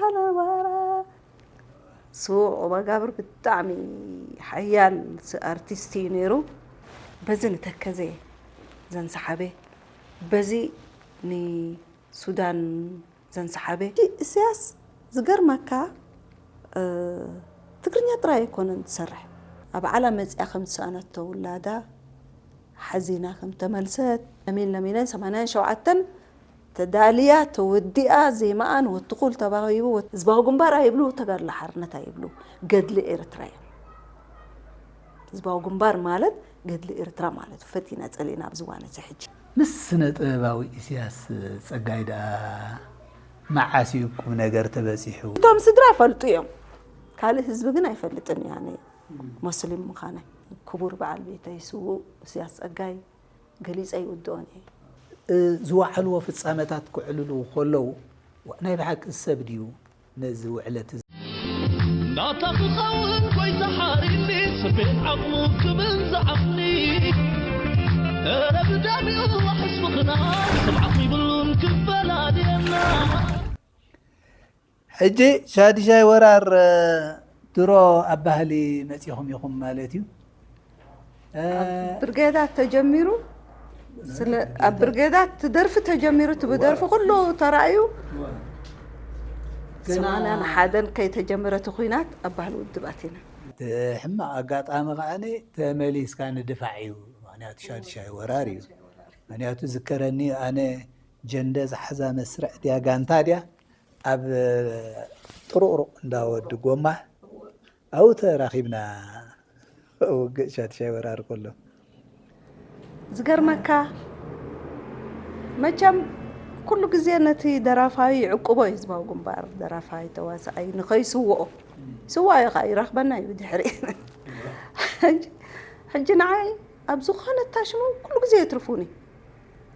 ሃለባራ ስዉቕ መጋብር ብጣዕሚ ሓያል ኣርቲስት እዩ ነይሩ። በዚ ንተከዘ ዘንሰሓበ፣ በዚ ንሱዳን ዘንሰሓበ። እስያስ ዝገርመካ ትግርኛ ጥራይ ኣይኮነን ትሰርሕ። ኣብ ዓላ መፅያ ከም ዝሰኣነቶ ውላዳ ሓዚና ከም ተመልሰት ለሚን ለሚነን ሰማንያን ሸውዓተን ተዳልያ ተወዲኣ ዜማኣን ወትኹል ተባሂቡ ህዝባዊ ግንባር ኣይብሉ ተጋድሎ ሓርነት ኣይብሉ ገድሊ ኤርትራ እዮም። ህዝባዊ ግንባር ማለት ገድሊ ኤርትራ ማለት ፈቲና ጸሊእና ኣብዚ እዋን እዚ ሕጂ። ምስ ስነ ጥበባዊ ኢስያስ ጸጋይ ደኣ መዓስ እዩ ቁም ነገር ተበጺሑ? እቶም ስድራ ፈልጡ እዮም። ካልእ ህዝቢ ግን ኣይፈልጥን እዩ ኣነ ሞስሊም ምዃነይ። ክቡር በዓል ቤተይ ስዉእ ኢስያስ ጸጋይ ገሊጸ ይውድኦን እየ። ዝወዓልዎ ፍጻመታት ክዕልሉ ከለዉ ናይ ብሓቂ ሰብ ድዩ ነዚ ውዕለት እዚ። ናታ ክኸውን ጎይታ ሓሪኒ ስቤት ዓቕሙ ክብል ዝዓቕኒ እረ ብደሚኡ ሕስቢ ክናን ስምዓት ይብሉን ክፈላልየና። ሕጂ ሻድሻይ ወራር ድሮ ኣብ ባህሊ መጺኹም ኢኹም ማለት እዩ። ብርጌዳት ተጀሚሩ ኣብ ብርጌዳት ትደርፊ ተጀሚሩ እቲ ብደርፊ ኩሉ ተራእዩ ሰማንያን ሓደን ከይተጀመረ እቲ ኲናት ኣብ ባህሊ ውድብ ኣቲና። ሕማቕ ኣጋጣሚ ከዓኒ ተመሊስካ ንድፋዕ እዩ። ምክንያቱ ሻድሻይ ወራር እዩ። ምክንያቱ ዝከረኒ ኣነ ጀንደ ዝሓዛ መስርዕ ድያ ጋንታ ድያ ኣብ ጥሩቕሩቕ እንዳ ወዲ ጎማ ኣብኡ ተራኺብና ውግእ ሻድሻይ ወራር ከሎ። ዝገርመካ መቸም ኩሉ ግዜ ነቲ ደራፋይ ይዕቁቦ እዩ ህዝባዊ ግንባር ደራፋይ ተዋሳኣይ ንኸይስውኦ ይስዋዮ ከዓ ይረኽበና እዩ ብድሕሪ ሕጂ ንዓይ ኣብ ዝኾነ ታሽሙ ኩሉ ግዜ የትርፉኒ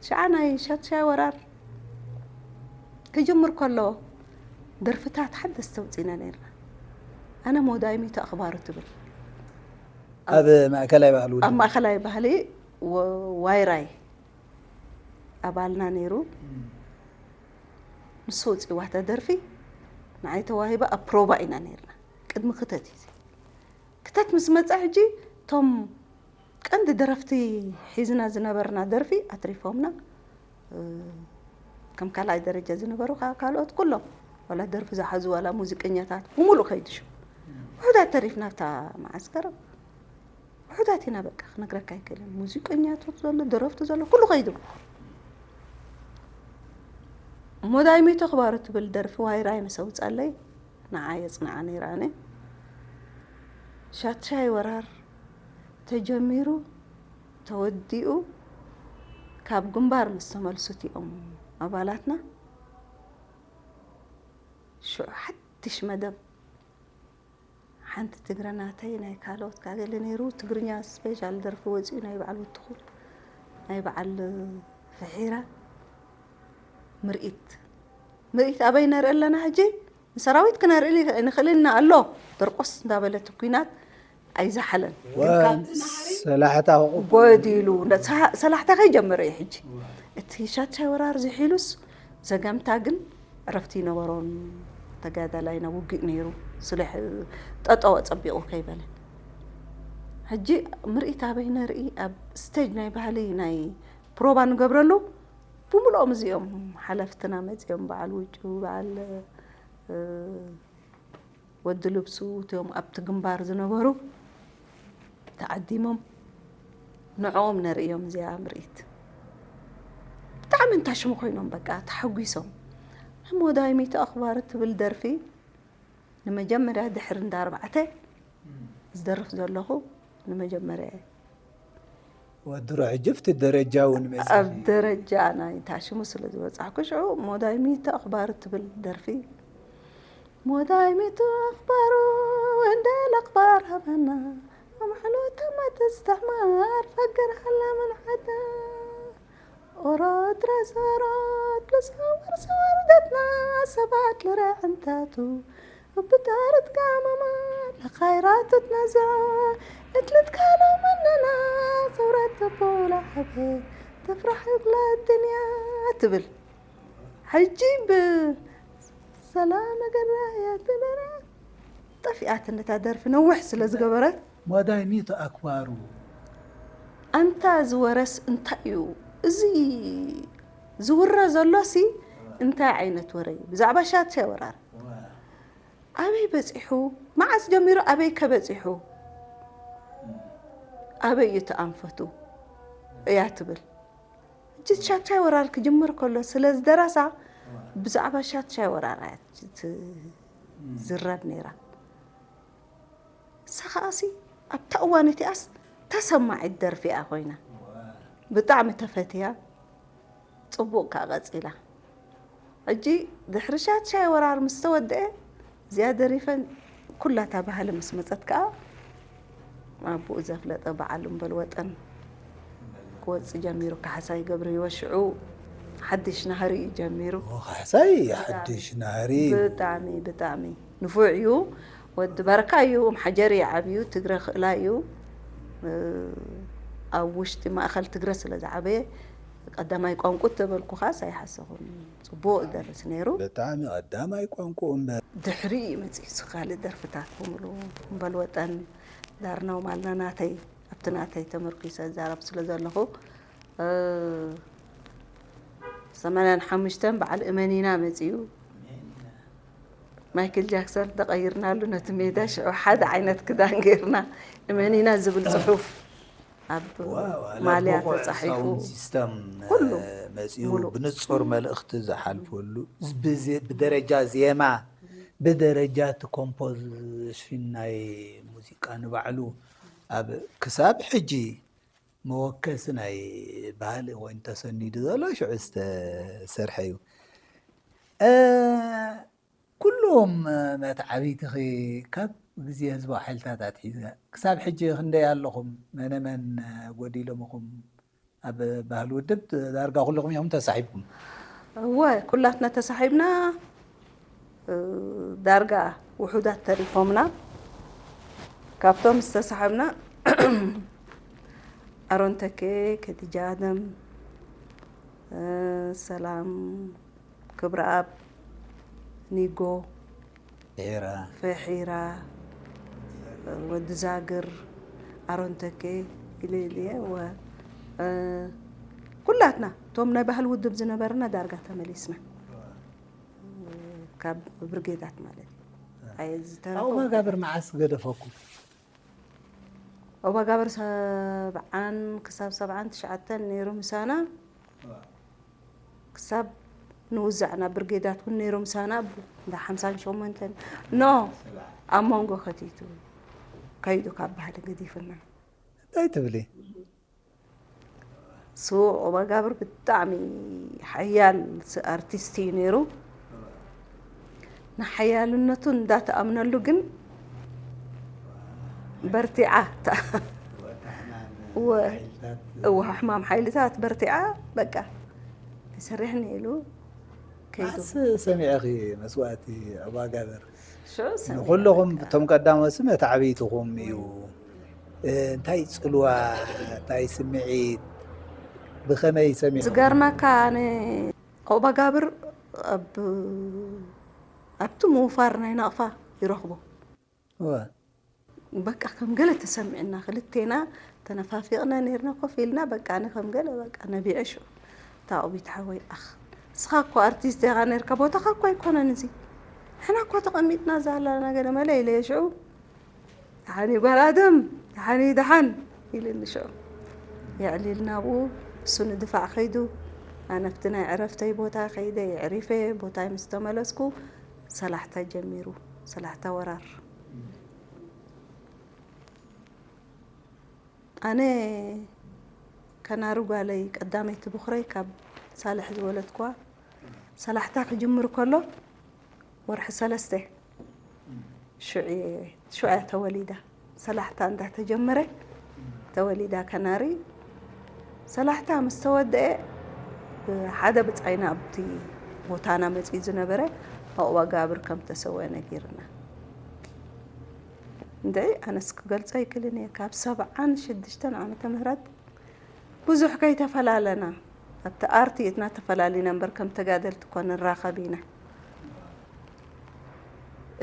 ሽዓ ናይ ሻትሻይ ወራር ክጅምር ከሎ ደርፍታት ሓደስቲ ኣውፂና ነርና። ኣነ ሞዳይ ሚቶ ኣኽባሩ ትብል ኣብ ማእከላይ ባህሊ ኣብ ውድብ ማእከላይ ባህሊ ዋይራይ ኣባልና ነይሩ። ንሱ ኣውፂዋ እታ ደርፊ ንዓይ ተዋሂባ ኣብ ፕሮቫ ኢና ነርና። ቅድሚ ክተት እዩ ክተት ምስ መፀ ሕጂ እቶም ቀንዲ ደረፍቲ ሒዝና ዝነበርና ደርፊ ኣትሪፎምና። ከም ካልኣይ ደረጃ ዝነበሩ ከዓ ካልኦት ኩሎም ዋላ ደርፊ ዝሓዙ ዋላ ሙዚቀኛታት ብምሉእ ከይዱ ሽዑ ውሑዳት ተሪፍና ኣብታ መዓስከር። ውሑዳት ኢና በቃ ክነግረካ ኣይክእልን። ሙዚቀኛታት ዘሎ ደረፍቲ ዘሎ ኩሉ ከይዱ። ሞዳይ ሚቶ ክባሩ ትብል ደርፊ ዋይራይ ምስ ኣውፃለይ ንዓ የፅንዓ ነይረ ኣነ። ሻትሻይ ወራር ተጀሚሩ ተወዲኡ ካብ ግንባር ምስ ተመልሱ እቲኦም ኣባላትና ሽዑ ሓድሽ መደብ ሓንቲ ትግረ ናተይ ናይ ካልኦት ካገለ ነይሩ ትግርኛ ስፔሻል ደርፊ ወፂኡ ናይ በዓል ውትኹል ናይ በዓል ፍሒራ ምርኢት ምርኢት ኣበይ ነርኢ ኣለና ሕጂ ንሰራዊት ክነርኢ ንኽእል ኢና ኣሎ ደርቆስ እንዳበለት ኲናት ኣይዘሓለን። ሰላሕታ ጎዲሉ ሰላሕታ ከይጀመረ እዩ ሕጂ እቲ ሻቻይ ወራር ዝሒሉስ ዘገምታ ግን ዕረፍቲ ይነበሮን ተጋዳላይ ናብ ውግእ ነይሩ ስለ ጠጠወ ጸቢቑ ከይበለ ሕጂ ምርኢት ኣበይ ነርኢ ኣብ ስቴጅ ናይ ባህሊ ናይ ፕሮባ ንገብረሉ ብምልኦም እዚኦም ሓለፍትና መፂኦም በዓል ውጩ በዓል ወዲ ልብሱ እቶም ኣብቲ ግንባር ዝነበሩ ተዓዲሞም ንዕኦም ነርእዮም እዚኣ ምርኢት ብጣዕሚ እንታሽሙ ኮይኖም በቃ ተሓጒሶም። ሕሞዳይ ሚቶ ኣኽባር እትብል ደርፊ ንመጀመርያ ድሕሪ እንዳ ኣርባዕተ ዝደርፍ ዘለኹ ንመጀመርያ እየ። ወድሮ ሕጂ ኣብቲ ደረጃ እውን መፂኺ። ኣብ ደረጃ ናይ ታሽሙ ስለ ዝበፃሕኩ ሽዑ ሞዳይ ሚቶ ኣኽባር እትብል ደርፊ ሞዳይ ሚቶ ኣኽባሩ እንደ ለኽባር ሃበና ኣምሕሎ ተማ ተስተዕማር ፈገር ሃላ ምን ዓዳ ኦሮት ረሰሮት ልስወር ሰወርደትና ሰባት ልረዕንታቱ ብጣርት ጋመማ ለኻይራትት ነዘዓ እትልትካሎ መነና ሰውራት ተቦላ ሕበ ተፍራሕ እግላ ድንያ ትብል ሕጂ ብ ሰላም ገራ እያ ትበራ። ጠፊኣትኒ እታ ደርፊ ነዊሕ ስለ ዝገበረት። ሞዳይ ሚእቲ ኣክባሩ። ኣንታ ዝወረስ እንታይ እዩ? እዚ ዝውረ ዘሎሲ እንታይ ዓይነት ወረ እዩ? ብዛዕባ ሻድሻይ ወራር ኣበይ በጺሑ? መዓስ ጀሚሩ ኣበይ ከበጺሑ? ኣበይ እዩ እቲ ኣንፈቱ? እያ ትብል። ሕጂ ሻድሻይ ወራር ክጅምር ከሎ ስለ ዝደረሳ ብዛዕባ ሻድሻይ ወራር እያ ትዝረብ ነይራ። ንሳ ከኣሲ ኣብታ እዋን እቲኣስ ተሰማዒት ደርፊ እያ ኮይና። ብጣዕሚ ተፈትያ፣ ጽቡቕ ከኣ ቀጺላ። ሕጂ ድሕሪ ሻድሻይ ወራር ምስ ተወድአ እዚኣ ደሪፈን ኩላታ ባህሊ ምስ መጸት ከኣ ኣቦኡ ዘፍለጠ በዓል እምበል ወጠን ክወጽእ ጀሚሩ። ካሕሳይ ገብረህይወት ሽዑ ሓድሽ ናህሪ እዩ ጀሚሩ። ካሕሳይ ሓድሽ ናህሪ እዩ። ብጣዕሚ ብጣዕሚ ንፉዕ እዩ። ወዲ ባርካ እዩ፣ እም ሓጀር እዩ ዓብዩ፣ ትግረ ክእላ እዩ። ኣብ ውሽጢ ማእኸል ትግረ ስለ ዝዓበየ ቀዳማይ ቋንቁ ተበልኩ ካስ ኣይሓሰኹን። ጽቡቕ ይደርስ ነይሩ። ብጣዕሚ ቀዳማይ ቋንቁ እምበር። ድሕሪ እዩ መጽዩ፣ ካልእ ደርፍታት ብምሉ እምበል ወጠን ዳርናው ማልና ናተይ ኣብቲ ናተይ ተመርኪሰ እዛረብ ስለ ዘለኹ፣ ሰማንያን ሓሙሽተን በዓል እመኒና መጽዩ። ማይክል ጃክሰን ተቐይርናሉ ነቲ ሜዳ ሽዑ ሓደ ዓይነት ክዳን ገይርና እመኒና ዝብል ጽሑፍ ኣብ ማልያ ተጻሒፉ። ሲስተም ኩሉ መጽዩ ብንጹር መልእኽቲ ዝሓልፈሉ ብደረጃ ዜማ፣ ብደረጃ እቲ ኮምፖዚሽን ናይ ሙዚቃ ንባዕሉ ኣብ ክሳብ ሕጂ መወከሲ ናይ ባህሊ ኮይኑ ተሰኒዱ ዘሎ ሽዑ ዝተሰርሐ እዩ። ኩሎም መትዓቢትኺ ካብ ግዜ ህዝባዊ ሓይልታት ኣትሒዝካ ክሳብ ሕጂ ክንደይ ኣለኹም? መነመን ጎዲሎምኹም? ኣብ ባህሊ ውድብ ዳርጋ ኩልኹም ኢኹም ተሳሒብኩም? እወ፣ ኩላትና ተሳሒብና። ዳርጋ ውሑዳት ተሪፎምና። ካብቶም ዝተሳሓብና ኣሮን ተኬ፣ ከዲጃ ኣደም፣ ሰላም ክብረኣብ፣ ኒጎ፣ ሒራ ፈሒራ፣ ወዲ ዛግር፣ ኣሮን ተኬ ኢለ ኢለ እየ። ወ ኩላትና እቶም ናይ ባህሊ ውድብ ዝነበርና ዳርጋ ተመሊስና ካብ ብርጌዳት ማለት እዩ። ኣየ ዝተረፈ ኣብኡ መጋብር መዓስ ገደፈኩም? ኦባጋብር ሰብዓን ክሳብ ሰብዓን ትሽዓተን ነይሩ ምሳና። ክሳብ ንውዛዕ ናብ ብርጌዳት እውን ነይሩ ምሳና። እንዳ ሓምሳን ሸሞንተን ኖ ኣብ መንጎ ከቲቱ ከይዱ ካብ ባህሊ ገዲፍና። እንታይ ትብሊ? ስዉእ ኦባጋብር ብጣዕሚ ሓያል ኣርቲስት እዩ ነይሩ። ንሓያልነቱ እንዳተኣምነሉ ግን በርቲዓ እወ ሕማም ሓይልታት በርቲዓ በቃ ይሰርሕኒ ኢሉ ከይዱ። ሰሚዐኺ መስዋእቲ ኦባጋብር ንኩልኹም እቶም ቀዳሞት መተዓብይትኹም እዩ። እንታይ ፅልዋ እንታይ ስምዒት ብኸመይ ሰሚዑ? ዝገርመካ ኣነ ኦባጋብር ኣብቲ ምውፋር ናይ ናቕፋ ይረኽቦ። በቃ ከም ገለ ተሰሚዕና ክልቴና ተነፋፊቕና ነርና ኮፍ ኢልና በቃ ኣነ ከም ገለ በቃ ነቢዐ ሽዑ እታ ኦቢት ሓወይ ኣኽ ንስኻ እኮ ኣርቲስት ኢኻ ነርካ ቦታኻ እኮ ኣይኮነን እዚ ንሕና እኮ ተቐሚጥና እዛ ኣለና ገለ መለ ኢለዮ ሽዑ ደሓን እዩ ጓል ኣደም ደሓን እዩ ደሓን ኢልኒ ሽዑ የዕሊልና ኣብኡ እሱ ንድፋዕ ከይዱ ኣነ ኣብቲ ናይ ዕረፍተይ ቦታ ከይደ የዕሪፈ ቦታይ ምስ ተመለስኩ ሰላሕታ ጀሚሩ ሰላሕታ ወራር ኣነ ከናሪ ጓለይ ቀዳመይቲ ብኹረይ ካብ ሳልሕ ዝወለድኩዋ ሰላሕታ ክጅምር ከሎ ወርሒ ሰለስተ ሽዑ እያ ተወሊዳ። ሰላሕታ እንዳተጀመረ ተወሊዳ ከናሪ ሰላሕታ ምስ ተወደአ ሓደ ብጻይና ኣብቲ ቦታና መጺኡ ዝነበረ ኣቕዋ ጋብር ከም ተሰወ ነጊርና። እንድዒ ኣነስ ክገልጾ ኣይክልን እየ ካብ ሰብዓን ሽዱሽተን ዓመተ ምህረት ብዙሕ ከይተፈላለና ኣብቲ ኣርቲ እትና ተፈላሊና እምበር ከም ተጋደልቲ እኮ ንራኸብ ኢና።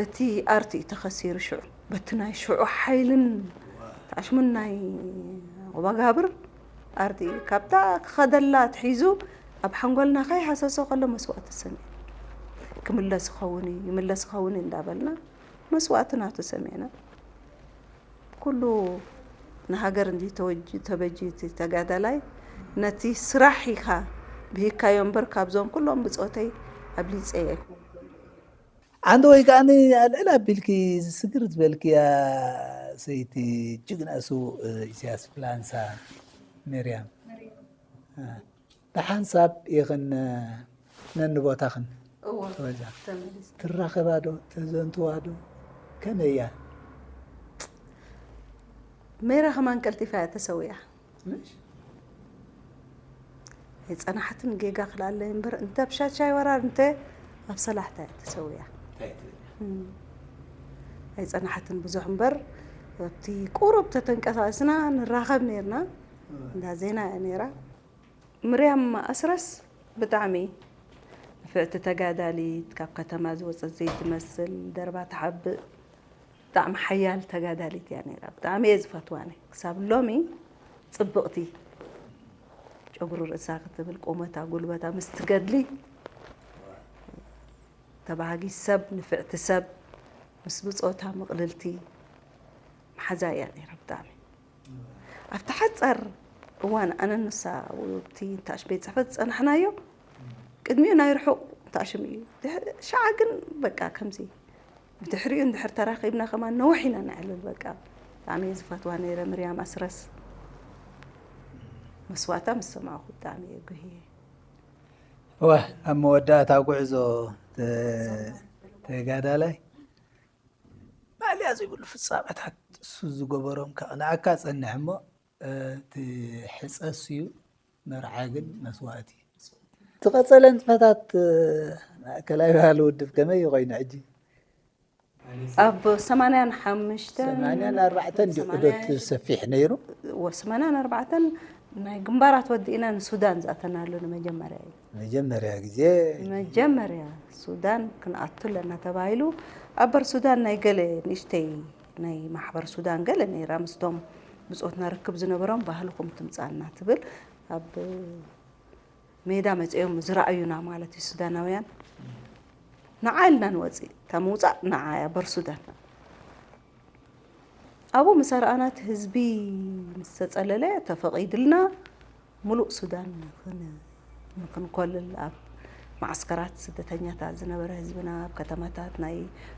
እቲ ኣርት እዩ ተኸሲሩ ሽዑ። በቲ ናይ ሽዑ ሓይልን ተኣሽሙን ናይ ዑቕባጋብር ኣርት እዩ። ካብታ ክኸደላ ኣትሒዙ ኣብ ሓንጎልና ከይሃሰሶ ከሎ መስዋእቲ ሰሚዕና። ክምለስ ይኸውን እዩ፣ ይምለስ ይኸውን እዩ እንዳበልና መስዋእቲ ናቱ ሰሚዕና። ኩሉ ንሃገር እንዲ ተወጅ-፣ ተበጅዩ እቲ ተጋዳላይ ነቲ ስራሕ ኢኻ ብሂካዮ እምበር ካብዞም ኩሎም ብጾተይ ኣብሊጸ እየ። ዓንዲ ወይ ከዓኒ ኣልዕል ኣቢልኪ ዝስግር ዝበልክያ ሰይቲ ጅግና ስዉእ ኢሳያስ ፍላንሳ መርያም። ብሓንሳብ ኢኽን ነንቦታኽን እዎ፣ ተወዛ። ተመሊስ። ትራኸባ ዶ? ተዘንትዋ ዶ? ከመይ እያ? ሜራ ከማን ቀልጢፋ እያ ተሰዊኣ። ምሽ? ኣይጸናሕትን ጌጋ ክላለይ እምበር፣ እንተ ኣብ ሻሻይ ወራር፣ እንተ ኣብ ሰላሕታ እያ ተሰዊኣ። እም። ኣይጸናሕትን ብዙሕ እምበር፣ ኣብቲ ቁሩብ ተተንቀሳቐስና ንራኸብ ነይርና። እንዳ ዜና እያ ነይራ። ምርያም ኣስረስ ብጣዕሚ ንፍዕቲ ተጋዳሊት፣ ካብ ከተማ ዝወጸት ዘይትመስል፣ ደርባ ትሓብእ፣ ብጣዕሚ ሓያል ተጋዳሊት እያ ነይራ። ብጣዕሚ እየ ዝፈትዋ። ኣነ ክሳብ ሎሚ ጽብቕቲ፣ ጨጉሪ ርእሳ ክትብል፣ ቁመታ፣ ጉልበታ ምስቲ ገድሊ፣ ተባሃጊት ሰብ፣ ንፍዕቲ ሰብ፣ ምስ ብጾታ ምቕልልቲ መሓዛ እያ ነይራ ብጣዕሚ። ኣብቲ ሓጻር እዋን ኣነ ንሳ ኣብቲ ታሽ ቤት ጽሕፈት ዝጸናሕናዮ፣ ቅድሚኡ ናይ ርሑቕ ታሽም እዩ። ድሕ-፣ ሸዓ ግን በቃ ከምዚ ብድሕሪኡ እንድሕር ተራኺብና ከማን ነዊሕ ኢና ነዕልል። በቃ ብጣዕሚ እየ ዝፈትዋ ነይረ ምርያም ኣስረስ። መስዋእታ ምስ ሰማዕኹ ብጣዕሚ እየ ጉህየ። እወ፣ ኣብ መወዳእታ ጉዕዞ ተ-፣ ተጋዳላይ ማእለያ ዘይብሉ ፍጻመታት እሱ ዝገበሮም ከቕንኣካ ጸንሕ እሞ፣ እቲ ሕጸስ እዩ፣ መርዓ ግን መስዋእቲ እዩ። እቲ ቀጸለ ንጥፈታት ማእከላይ ባህሊ ውድብ ከመይ እዩ ኮይኑ ሕጂ? ኣብ ሰማንያን ሓሙሽተን ሰማንያን ኣርባዕተን ድዩ ዑደት ሰፊሕ ነይሩ? እዎ፣ ሰማንያን ኣርባዕተን ናይ ግንባራት ወዲእና ንሱዳን ዝኣተናሉ ንመጀመርያ እዩ። መጀመርያ ግዜ መጀመርያ ሱዳን ክንኣቱ ኣለና ተባሂሉ፣ ኣብ በር ሱዳን ናይ ገለ ንእሽተይ ናይ ማሕበር ሱዳን ገለ ነይራ፣ ምስቶም ብጾትና ርክብ ዝነበሮም፣ ባህልኹም ትምጻና ትብል፣ ኣብ ሜዳ መጺኦም ዝረኣዩና ማለት እዩ ሱዳናውያን። ንዓ ኢልና ንወጽእ፣ እታ ምውጻእ ንዓ እያ በር ሱዳን። ኣብኡ ምስ ኣርኣና እቲ ህዝቢ ምስ ተጸለለ ተፈቒድልና ምሉእ ሱዳን ንኽን-፣ ንኽንኮልል ኣብ መዓስከራት ስደተኛታት ዝነበረ ህዝብና ኣብ ከተማታት ናይ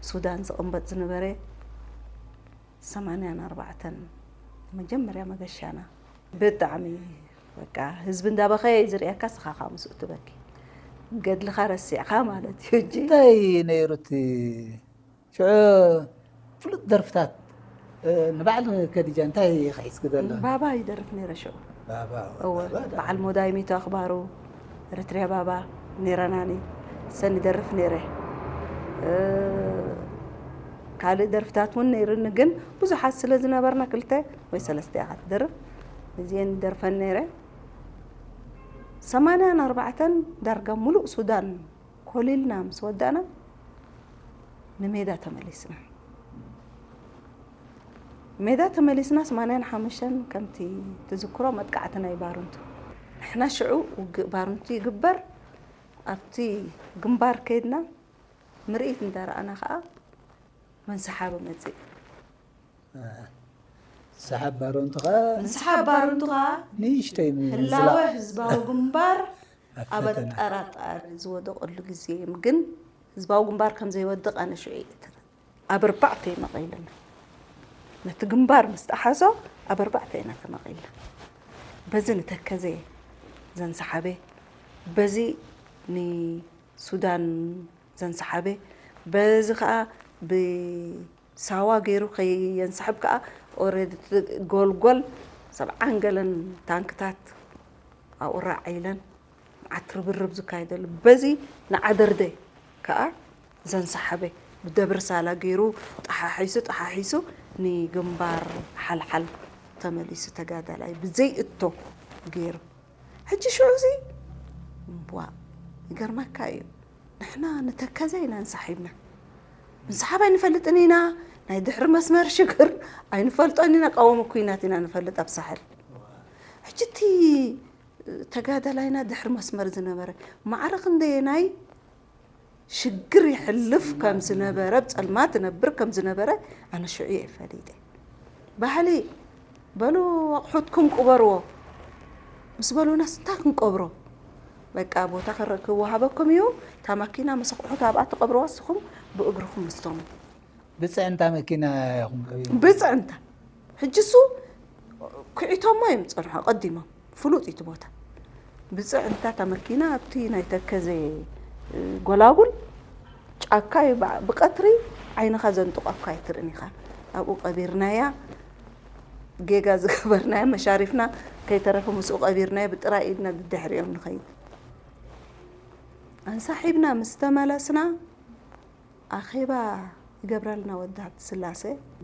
ሱዳን ዝቕመጥ ዝነበረ ሰማንያን ኣርባዕተን መጀመርያ መገሻና። ብጣዕሚ በቃ ህዝቢ እንዳበኸየ እዩ ዝርእየካ፣ ስኻ ከዓ ምስኡ ትበኪ። ገድልኻ ረሲዕካ ማለት እዩ። ሕጂ እንታይ ነይሩ እቲ ሽዑ ፍሉጥ ደርፍታት፣ እ፣ ንባዕሊ ከዲጃ እንታይ ኺሒዝኪ ዘለኺ? ባባ ይደርፍ ነይረ ሽዑ። ባባ፣ እወ፣ ባባ ዳ- በዓል ሞዳይ ሚቶ ኣኽባሩ፣ ኤርትርያ ባባ፣ ነይረናኒ፣ ሰን ይደርፍ ነይረ። እ፣ ካልእ ደርፍታት እውን ነይሩኒ፣ ግን ብዙሓት ስለ ዝነበርና ክልተ ወይ ሰለስተ እያ ትደርፍ። እዚአን ይደርፈን ነይረ። ሰማንያን ኣርባዕተን ዳርጋ ሙሉእ ሱዳን ኮሊልና ምስ ወዳእና ንሜዳ ተመሊስና። ሜዳ ተመሊስና ሰማንያን ሓሙሽተን ከምቲ ትዝክሮ መጥቃዕቲ ናይ ባርንቱ። ንሕና ሽዑ ውግእ ባርንቱ ይግበር፣ ኣብቲ ግንባር ከይድና ምርኢት እንዳረኣና ከዓ መንሰሓቢ መጽእ። ሰሓብ ባረንቱ ኸዓ መንሰሓቢ ባርንቱ ከዓ ንእሽተይ ህላወ ህዝባዊ ግንባር ኣብ ኣፈተና። ኣጠራጣሪ ዝወደቐሉ ግዜ እዩ። ግን ህዝባዊ ግንባር ከም ዘይወድቕ ኣነ ሽዑ እየ እተ-፣ ኣብ ኣርባዕተ መቐይልና። ነቲ ግንባር ምስ ጠሓሶ ኣብ ኣርባዕተ ኢና ተመቒልና። በዚ ንተከዘ ዘንሰሓበ፣ በዚ ንሱዳን ዘንሰሓበ፣ በዚ ኸዓ ብሳዋ ገይሩ ከየንስሕብ ከኣ ኦረዲ እቲ ጎልጎል ሰብዓን ገለን ታንክታት ኣብኡ ራዕ ኢለን መዓት ርብርብ ዝካየደሉ፣ በዚ ንዓደርደ ከኣ ዘንሰሓበ ብደብሪ ሳላ ገይሩ ጠሓሒሱ ጠሓሒሱ ንግንባር ሓልሓል ተመሊሱ ተጋዳላይ ብዘይ እቶ ገይሩ። ሕጂ ሽዑ እዚ እምቧእ ይገርመካ እዩ። ንሕና ንተከዘ ኢና እንሳሒብና። ምንስሓብ ኣይንፈልጥን ኢና። ናይ ድሕሪ መስመር ሽግር ኣይንፈልጦን ኢና። ቀወሚ ኩናት ኢና ንፈልጥ ኣብ ሳሕል። ሕጂ እቲ ተጋዳላይና ድሕሪ መስመር ዝነበረ ማዕረ ክንደየናይ ሽግር ይሕልፍ ከም ዝነበረ፣ ብጸልማት ይነብር ከም ዝነበረ ኣነ ሽዑ እየ ፈሊጠ። ባህሊ በሉ ኣቑሑትኩም ቅበርዎ ምስ በሉናስ እንታይ ክንቀብሮ? በቃ ቦታ ክረ-፣ ክወሃበኩም እዩ። እታ ማኪና ምስ ኣቑሑት ኣብኣ ትቐብርዋ፣ ንስኹም ብእግርኹም ምስቶም ብፅዕንታ መኪና ኢኹም ቀቢርኩም? ብፅዕንታ። ሕጂ እሱ ኩዒቶሞ እዮም ዝፀንሑ ኣቐዲሞም። ፍሉጥ እዩ እቲ ቦታ። ብፅዕንታ እታ መኪና ኣብቲ ናይ ተከዘ፣ እ፣ ጎላጉል ጫካ እዩ። ብዓ-፣ ብቐትሪ ዓይንኻ ዘንጥቆካ ኣይትርእን ኢኻ። ኣብኡ ቀቢርናያ። ጌጋ ዝገበርናዮ መሻሪፍና ከይተረፈ ምስኡ ቀቢርናዮ። ብጥራይ ኢድና ደድሕሪኦም ንኸይድ። ኣንሳሒብና ምስ ተመለስና ኣኼባ ይገብረልና ወዲ ሃብተስላሴ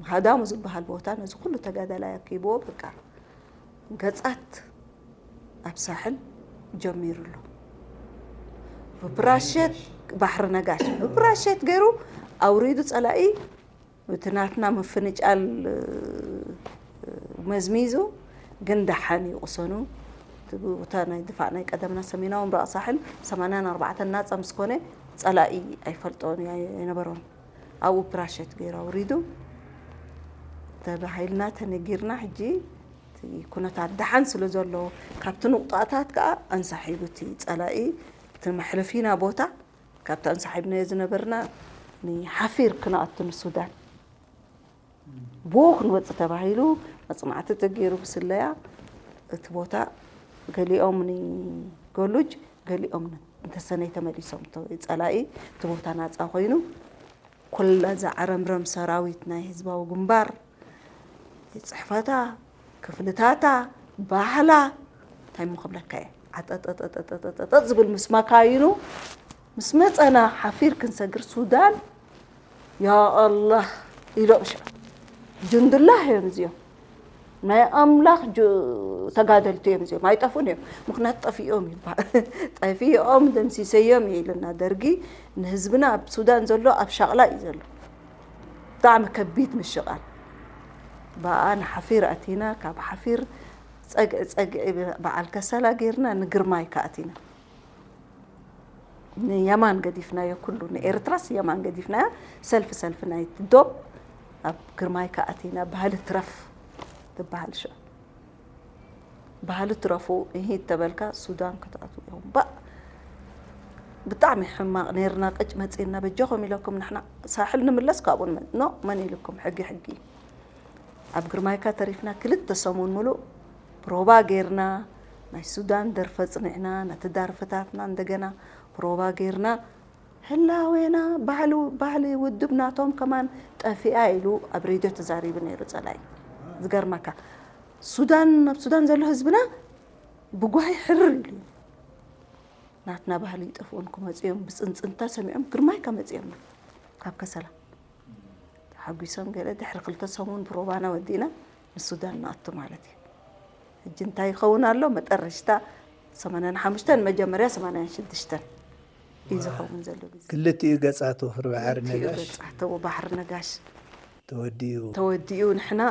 ሃዳሙ ዝበሃል ቦታ ነዚ ኩሉ ተጋዳላይ ኣኪብዎ፣ በቃ ገጻት ኣብ ሳሕል ጀሚሩ ኣሎ። ብፕራሸት፣ ባሕሪ ነጋሽ ብፕራሸት ገይሩ ኣውሪዱ ጸላኢ። እቲ ናትና ምፍንጫል፣ እ፣ መዝሚዙ፣ ግን ደሓን እዩ ቅሰኑ። እቲ ቦታ ናይ ድፋዕ ናይ ቀደምና ሰሜናዊ ምብራቕ ሳሕል ሰማንያን ኣርባዕተን ናጻ ምስ ኮነ ጸላኢ ኣይፈልጦን፣ ኣይ-፣ ኣይነበሮን። ኣብኡ ፕራሸት ገይሩ ኣውሪዱ ተባሂልና ተነጊርና። ሕጂ እቲ ኩነታት ደሓን ስለ ዘሎ፣ ካብቲ ንቑጣታት ከኣ ኣንሳሒቡ እቲ ጸላኢ እቲ መሕለፊና ቦታ ካብቲ ኣንሳሒብናዮ ዝነበርና ንሓፊር ክንኣቱ ንሱዳን። ብኡ ክንወጽእ ተባሂሉ መጽናዕቲ ተገይሩ ብስለያ እቲ ቦታ ገሊኦም ንገሉጅ፣ ገሊኦም ንተሰነይ ተመሊሶም። እቶ ጸላኢ እቲ ቦታ ናጻ ኮይኑ፣ ኩላ እዛ ዓረምረም ሰራዊት ናይ ህዝባዊ ግንባር፣ ጽሕፈታ፣ ክፍልታታ፣ ባህላ፣ እንታይ እሞ ክብለካ እየ፣ ዓጠጠጠጠጠጠጠጥ ዝብል ምስ መካይኑ ምስ መጸና ሓፊር ክንሰግር ሱዳን፣ ያ ኣላህ ኢሎም ሽዑ። ጁንድላህ እዮም እዚኦም። ናይ ኣምላኽ ጁ-፣ ተጋደልቲ እዮም እዚኦም። ኣይጠፉን እዮም። ምኽንያቱ ጠፊኦም ይበሃል። ጠፊኦም ደምሲሰዮም እዩ ኢሉና ደርጊ። ንህዝብና ኣብ ሱዳን ዘሎ ኣብ ሻቕላ እዩ ዘሎ። ብጣዕሚ ከቢድ ምሽቓል። ብኣ ንሓፊር ኣቲና፣ ካብ ሓፊር ጸግዒ ጸግዒ በዓል ከሰላ ጌርና ንግርማይካ ኣቲና። ንየማን ገዲፍናዮ ኩሉ፣ ንኤርትራስ የማን ገዲፍናያ፣ ሰልፊ ሰልፊ ናይቲ ዶብ ኣብ ግርማይካ ኣቲና። ባህሊ ትረፍ ትበሃል ሽዑ። ባህሊ ትረፉ፣ እሂ ተበልካ ሱዳን ክትኣትዉ ኢኹም። ባእ! ብጣዕሚ ሕማቕ ኔርና፣ ቅጭ መጺእና፣ በጃኹም ኢለኩም ንሕና ሳሕል ንምለስ ካብኡ ንመ-፣ ኖ፣ መን ኢልኩም? ሕጊ ሕጊ። ኣብ ግርማይካ ተሪፍና ክልተ ሰሙን ሙሉእ ፕሮባ ጌርና፣ ናይ ሱዳን ደርፊ ኣጽኒዕና፣ ነቲ ደርፍታትና እንደገና ፕሮባ ጌርና፣ ህላዌና፣ ባህሊ፣ ባህሊ ውድብ ናቶም ከማን ጠፊኣ ኢሉ ኣብ ሬድዮ ተዛሪቡ ነይሩ ጸላኢ። ዝገርመካ፣ ሱዳን፣ ኣብ ሱዳን ዘሎ ህዝብና ብጓሂ ሕርር ኢሉ እዩ። ናትና ባህሊ ይጠፍኡን ክመጹ እዮም፣ ብጽንጽንታ ሰሚዖም ግርማይካ መጺኦምና ካብ ከሰላ። ተሓጒሶም ገለ ድሕሪ ክልተ ሰሙን ፕሮባና ወዲእና ንሱዳን ንኣቱ ማለት እዩ። ሕጂ እንታይ ይኸውን ኣሎ? መጠረሽታ ሰማንያን ሓሙሽተን መጀመርያ ሰማንያን ሽዱሽተን እዩ ዝኸውን ዘሎ ግዜ። ክልቲኡ ገጻት ወፍሪ ባሕሪ ክልቲኡ ነጋሽ። ገጻት ወ-፣ ባሕሪ ነጋሽ ተወዲኡ። ተወዲኡ ንሕና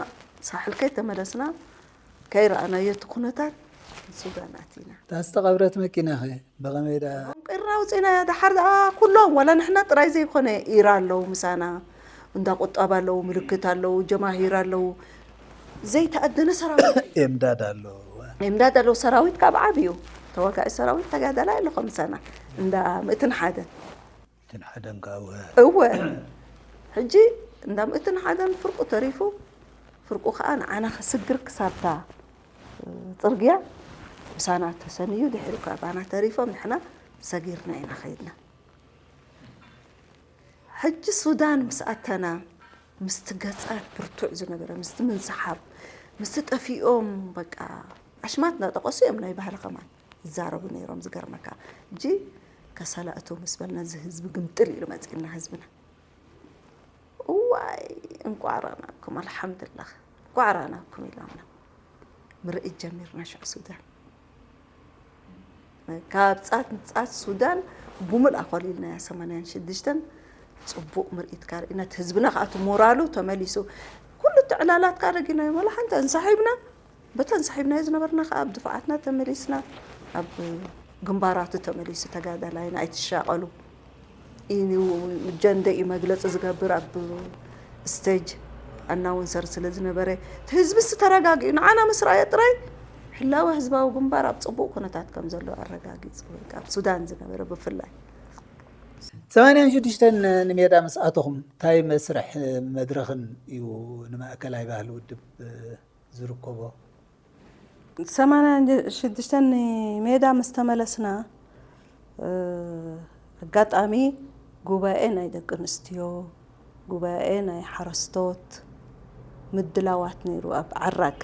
ሳሕል ከይተመለስና ከይረኣናዮ እቲ ኩነታት ሱዳን ኣቲና። እታ ዝተቐብረት መኪና ኸ ብኸመይ ደኣ? ቆምቂርና ኣውፂእናያ። ደሓር ደኣ ኩሎም፣ ዋላ ንሕና ጥራይ ዘይኮነ፣ ኢራ ኣለዉ ምሳና፣ እንዳ ቁጠባ ኣለዉ፣ ምልክት ኣለዉ፣ ጀማሂር ኣለዉ። ዘይተኣደነ ሰራዊት። ኤምዳድ ኣለዉ። ኤምዳድ ኣለዉ። ሰራዊት ካብ ዓብዩ ተዋጋኢ ሰራዊት ተጋዳላይ ኣለኹ ምሳና። እንዳ ምእትን ሓደን። ምእትን ሓደን ከዓ እወ። እወ። ሕጂ እንዳ ምእትን ሓደን ፍርቁ ተሪፉ፣ ፍርቁ ከዓ ንዓና ከስግር ክሳብታ ጽርግያ ምሳና ተሰንዩ፣ ድሕሪ ከዓ ባና ተሪፎም፣ ንሕና ሰጊርና ኢና ኸይድና። ሕጂ ሱዳን ምስ ኣተና፣ ምስቲ ገጻት ብርቱዕ ዝነበረ፣ ምስቲ ምንስሓብ፣ ምስቲ ጠፊኦም፣ በቃ፣ ኣሽማት እናጠቐሱ እዮም ናይ ባህሊ ከማን ይዛረቡ ነይሮም። ዝገርመካ፣ ሕጂ ከሰላ እቶ ምስ በልና፣ እዚ ህዝቢ ግምጥል ኢሉ መጺእና ህዝብና። እዋይ፣ እንቋዕ ረኣናኩም፣ ኣልሓምዱላህ፣ እንቋዕ ረኣናኩም ኢሎምና። ምርኢት ጀሚርና ሽዑ ሱዳን። ካብ ጻት ንጻት ሱዳን ብሙልኣ ኮሊልናያ ሰማንያን ሽዱሽተን። ጽቡቕ ምርኢት ካርኢና፣ እቲ ህዝብና ከዓ እቲ ሞራሉ ተመሊሱ፣ ኩሉ እቲ ዕላላት ከዓ ረጊናዮ፣ ወላ ሓንቲ እንሳሒብና፣ በተን ሰሒብናዮ ዝነበርና ከዓ ኣብ ድፋዓትና ተመሊስና፣ ኣብ ግንባራቱ ተመሊሱ ተጋዳላይና ኣይትሻቐሉ። እዩ ጀንደ እዩ መግለፂ ዝገብር ኣብ ስቴጅ ኣናውንሰር ስለ ዝነበረ፣ እቲ ህዝቢ ስ ተረጋጊኡ ንዓና ምስ ረኣየ ጥራይ ህላወ ህዝባዊ ግንባር ኣብ ፅቡቕ ኩነታት ከም ዘሎ ኣረጋጊፁ። ኣብ ሱዳን ዝነበረ ብፍላይ ሰማንያን ሽዱሽተን ንሜዳ ምስ ኣተኹም እንታይ መስርሕ መድረኽን እዩ ንማእከላይ ባህሊ ውድብ ዝርከቦ? ሰማንያን ሽዱሽተን ሜዳ ምስ ተመለስና ኣጋጣሚ ጉባኤ ናይ ደቂ ኣንስትዮ፣ ጉባኤ ናይ ሓረስቶት ምድላዋት ነይሩ ኣብ ዓራግ።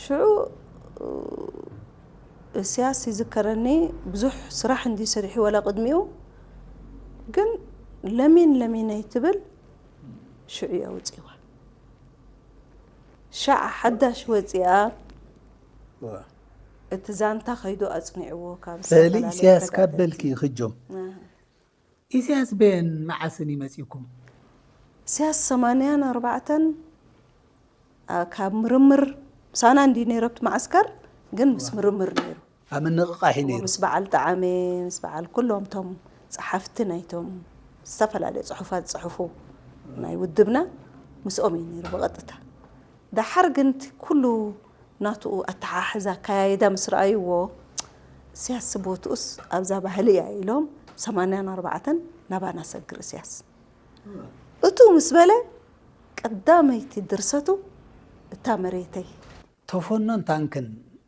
ሽዑ እስያስ ይዝከረኒ፣ ብዙሕ ስራሕ እንዲ ሰሪሑ ወላ ቅድሚኡ፣ ግን ለሚን ለሚነይ ትብል ሽዑ እያ ውፅዋ። ሻዕ ሓዳሽ ወፂኣ እቲ ዛንታ ከይዱ ኣፅኒዕዎ ካብ በሊ ኢሳያስ ካብ በልኪ ክጆም። ኢሳያስ በየን መዓስን ይመፂኩም? ኢሳያስ ሰማንያን ኣርባዕተን ካብ ምርምር ምሳና እንዲ ነይሩ ኣብቲ መዓስከር፣ ግን ምስ ምርምር ነይሩ። ኣብ ምንቕቓሕ እዩ ነይሩ። ምስ በዓል ጠዓመ፣ ምስ በዓል ኩሎም እቶም ጸሓፍቲ ናይቶም ዝተፈላለዩ ጽሑፋት ዝጽሕፉ ናይ ውድብና ምስኦም እዩ ነይሩ ብቐጥታ። ደሓር ግን እቲ ኩሉ ናትኡ ኣተሓሕዛ ኣካያይዳ ምስ ረኣይዎ፣ እስያስ ቦትኡስ ኣብዛ ባህሊ እያ ኢሎም ሰማንያን ኣርባዕተን ናባና ሰግር እስያስ። እቱ ምስ በለ ቀዳመይቲ ድርሰቱ እታ መሬተይ። ተፈኖን ታንክን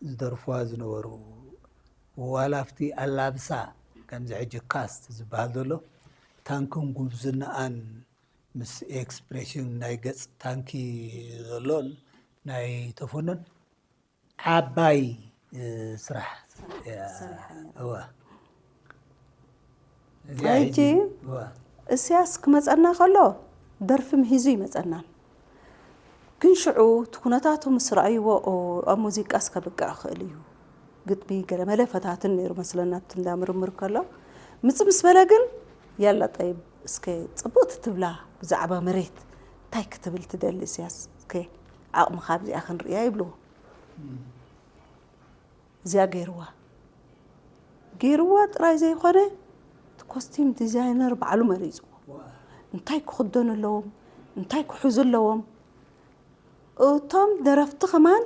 ዝደርፍዋ ዝነበሩ ዋላ ኣብቲ ኣላብሳ ከምዚ ሕጂ ካስት ዝበሃል ዘሎ ታንክን ጉብዝናኣን ምስ ኤክስፕሬሽን ናይ ገፅ ታንኪ ዘሎን ናይ ተፈኖን ዓባይ ስራሕ እዋ። ሕጂ እስያስ ክመፀና ከሎ ደርፊ ምሂዙ ይመፀናን፣ ግን ሽዑ እቲ ኩነታቱ ምስ ረኣይዎ ኣብ ሙዚቃስ ከብቅዕ ክእል እዩ፣ ግጥሚ ገለመለ ፈታትን ነይሩ መስለና ኣብቲ እንዳ ምርምር ከሎ። ምፅ ምስ በለ ግን ያላ ጠይብ እስከ ፅብቕቲ ትብላ ብዛዕባ መሬት እንታይ ክትብል ትደሊ እስያስ? እስከ ዓቕምኻ ኣብዚኣ ክንርእያ ይብልዎ። እዚኣ ገይርዋ ገይርዋ ጥራይ ዘይኮነ እቲ ኮስቲም ዲዛይነር ባዕሉ መሪፅዎ። እንታይ ክኽደኑ ኣለዎም፣ እንታይ ክሕዙ ኣለዎም። እቶም ደረፍቲ ከማን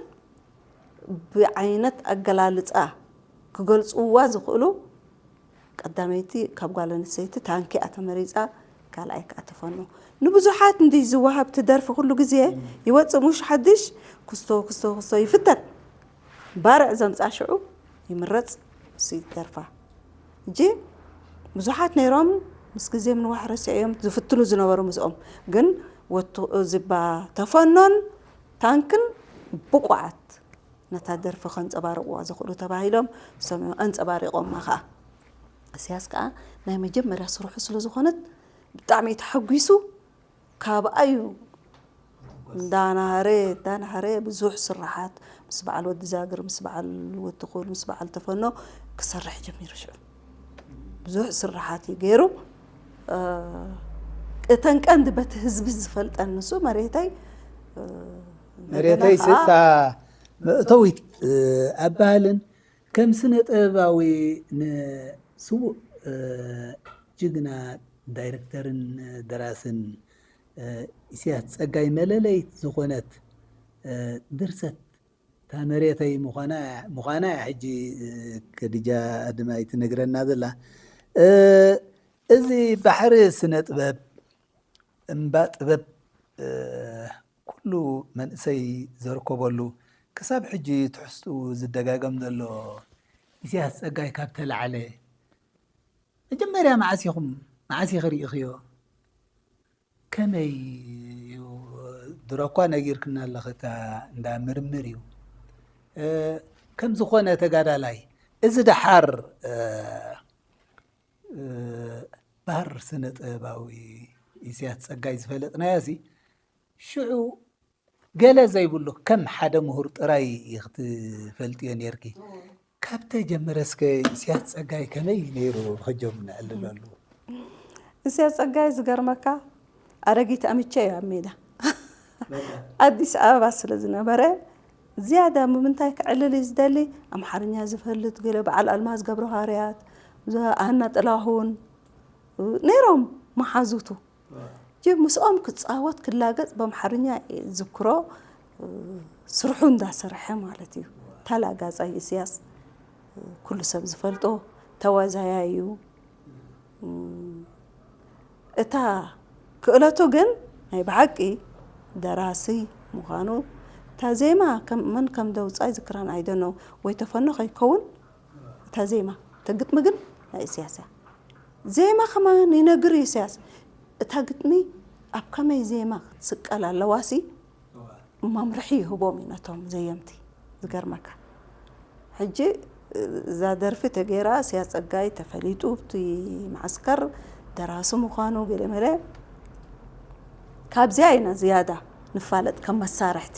ብዓይነት ኣገላልፃ ክገልፅዋ ዝኽእሉ ቀዳመይቲ ካብ ጓል ኣንስተይቲ ታንኪ እያ ተመሪፃ፣ ካልኣይ ከዓ ተፈኖ። ንብዙሓት እንዲ ዝወሃብ እቲ ደርፊ ኩሉ ግዜ ይወፅእ፣ ሙሽ ሓድሽ ክስቶ ክስቶ ክስቶ ይፍተን። ባርዕ ዘምፃ ሽዑ ይምረፅ እሱ ይደርፋ። እጂ ብዙሓት ነይሮም ምስ ግዜ ምንዋሕ ረሲዐዮም ዝፍትኑ ዝነበሩ ምስኦም ግን ወቱ ዝባ ተፈኖን ታንክን ብቁዓት ነታ ደርፊ ከንፀባርቕዋ ዝኽእሉ ተባሂሎም ሰሚዖም ኣንፀባሪቖማ ከዓ። እስያስ ከዓ ናይ መጀመርያ ስርሑ ስለ ዝኾነት ብጣዕሚ ተሓጒሱ ካብኣ እዩ እንዳናሃረ እንዳናሃረ ብዙሕ ስራሓት ምስ በዓል ወዲ ዛግር ምስ በዓል ወትኹል ምስ በዓል ተፈኖ ክሰርሕ ጀሚሩ። ሽዑ ብዙሕ ስራሓት እዩ ገይሩ። እተን ቀንዲ በቲ ህዝቢ ዝፈልጠን ንሱ መሬተይ መሬተይ ስታ መእተዊት ኣባህልን ከም ስነ ጥበባዊ ንስዉእ ጅግና ዳይረክተርን ደራስን ኢሳያስ ጸጋይ መለለይት ዝኾነት ድርሰት እታ መሬተይ ምዃና እያ ሕጂ ከድጃ ኣድማይ ትነግረና ዘላ። እዚ ባሕሪ ስነ ጥበብ እምባ ጥበብ ኩሉ መንእሰይ ዘርከበሉ ክሳብ ሕጂ ትሕዝትኡ ዝደጋገም ዘሎ ኢሳያስ ጸጋይ ካብ ተላዕለ መጀመርያ መዓስ ኢኹም መዓስ ኢኺ ርኢኽዮ? ከመይ እዩ? ድሮ እኳ ነጊርክና ኣለኺ እታ እንዳ ምርምር እዩ። ከም ዝኾነ ተጋዳላይ እዚ ደሓር ባህር ስነ ጥበባዊ ኢሳያስ ጸጋይ ዝፈለጥናዮ ሲ ሽዑ ገለ ዘይብሉ ከም ሓደ ምሁር ጥራይ ክትፈልጥዮ ነርኪ። ካብ ተጀመረ እስከ ኢሳያስ ጸጋይ ከመይ ነይሩ ከጀም ነዕልለሉ። እስያ ጸጋይ ዝገርመካ ኣረጊት ኣምቼ እዩ ኣብ ሜዳ ኣዲስ ኣበባ ስለ ዝነበረ ዝያዳ ብምንታይ ክዕልል እዩ ዝደሊ? ኣምሓርኛ ዝፈልጥ ገለ በዓል ኣልማዝ ገብረሃርያት፣ ሃና ጥላሁን ነይሮም መሓዙቱ። ጅ ምስኦም ክጻወት ክላገጽ በኣምሓርኛ እየ ዝዝክሮ። ስርሑ እንዳሰርሐ ማለት እዩ። ተላጋጻይ እስያስ ኩሉ ሰብ ዝፈልጦ ተዋዛያይ እዩ። እታ ክእለቱ ግን ናይ ብሓቂ ደራሲ ምዃኑ፣ እታ ዜማ ከም መን ከም ደውጻ ይዝክራን ኣይደኖ ወይ ተፈኖ ከይከውን እታ ዜማ፣ እታ ግጥሚ ግን ናይ እስያስ እያ። ዜማ ከማን ይነግር እዩ እስያስ። እታ ግጥሚ ኣብ ከመይ ዜማ ክትስቀል ኣለዋሲ መምርሒ ይህቦም እዩ ነቶም ዘየምቲ። ዝገርመካ ሕጂ እዛ ደርፊ ተገይራ እስያስ ጸጋይ ተፈሊጡ ኣብቲ መዓስከር ደራሲ ምዃኑ ገለ መለ ካብዚኣ ኢና ዝያዳ ንፋለጥ ከም መሳርሕቲ።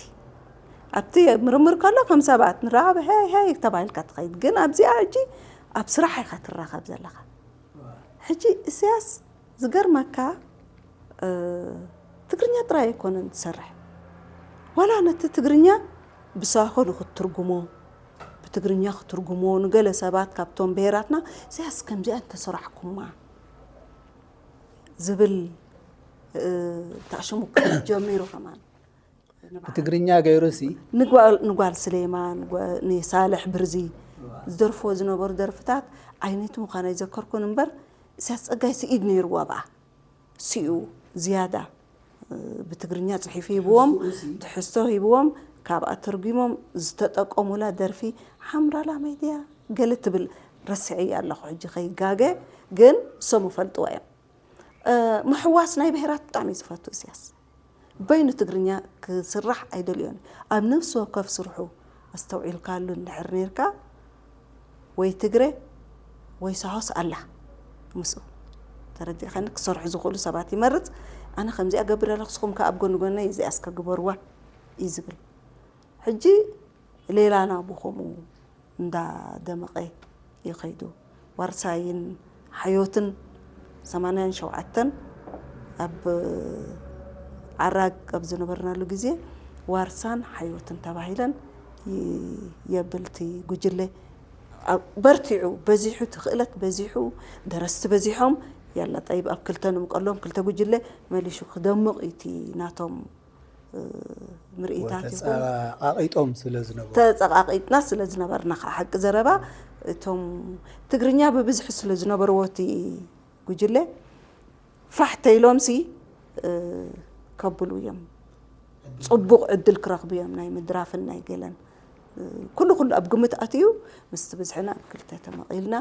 ኣብቲ ምርምር ከሎ ከም ሰባት ንራኸብ ሄይ ሄይ ተባሂልካ ትኸይድ፣ ግን ኣብዚኣ ሕጂ ኣብ ስራሕ ኢኻ ትራኸብ ዘለኻ። ሕጂ እስያስ ዝገርመካ ትግርኛ ጥራይ ኣይኮነን ትሰርሕ፣ ዋላ ነቲ ትግርኛ ብሳሆ ንክትትርጉሞ ብትግርኛ ክትርጉሞ ንገለ ሰባት ካብቶም ብሄራትና እስያስ ከምዚኣ እንተሰራሕኩማ ዝብል ታሽሙ ጀሚሩ ከማን ብትግርኛ ገይሩሲ ንጓል ንጓል ስሌማን ጓ- ንሳልሕ ብርዚ ዝደርፍዎ ዝነበሩ ደርፍታት ዓይነይቲ ምዃን ኣይዘከርኩን እምበር እስያስ ጸጋይ ስኢድ ነይርዎ ኣብኣ ሲኡ ዝያዳ ብትግርኛ ጽሒፉ ሂብዎም ትሕዝቶ ሂብዎም ካብኣ ተርጉሞም ዝተጠቀሙላ ደርፊ ሓምራላ ሜድያ ገለ ትብል ረስዒ ኣለኹ ሕጂ ከይጋገ ግን እሶም ይፈልጥዋ እዮም ምሕዋስ ናይ ብሄራት ብጣዕሚ እዩ ዝፈቱ እስያስ በይኑ ትግርኛ ክስራሕ ኣይደልዮን ኣብ ነፍሲ ወከፍ ስርሑ ኣስተውዒልካሉ እንድሕር ነርካ ወይ ትግረ ወይ ሳሆስ ኣላ ምስኡ ተረዲእካኒ ክሰርሑ ዝኽእሉ ሰባት ይመርፅ ኣነ ከምዚኣ ገብር ኣለኹ ንስኹም ከ ኣብ ጎኒ ጎነይ እዚኣ እስከ ግበርዋ እዩ ዝብል ሕጂ ሌላና ብኸምኡ እንዳደመቐ እዩ ከይዱ። ዋርሳይን ሓዮትን ሰማንያን ሸውዓተን ኣብ ዓራግ ኣብ ዝነበርናሉ ግዜ ዋርሳን ሓዮትን ተባሂለን የብል እቲ ጉጅለ በርቲዑ በዚሑ እቲ ክእለት በዚሑ ደረስቲ በዚሖም ያላ ጠይብ ኣብ ክልተ ንምቀሎም ክልተ ጉጅለ መሊሹ ክደምቕ እዩ እቲ ናቶም ምርኢታት ይኹን ተፀቃቂጦም ስለ ዝነበሩ ተፀቃቂጥና ስለ ዝነበርና ከዓ ሓቂ ዘረባ እቶም ትግርኛ ብብዝሒ ስለ ዝነበርዎ እቲ ጉጅለ ፋሕ ተይሎም ሲ ከብሉ እዮም ፅቡቅ ዕድል ክረኽቡ እዮም ናይ ምድራፍን ናይ ገለን ኩሉ ኩሉ ኣብ ግምት ኣትዩ ምስቲ ብዝሕና ኣብ ክልተ ተመቒልና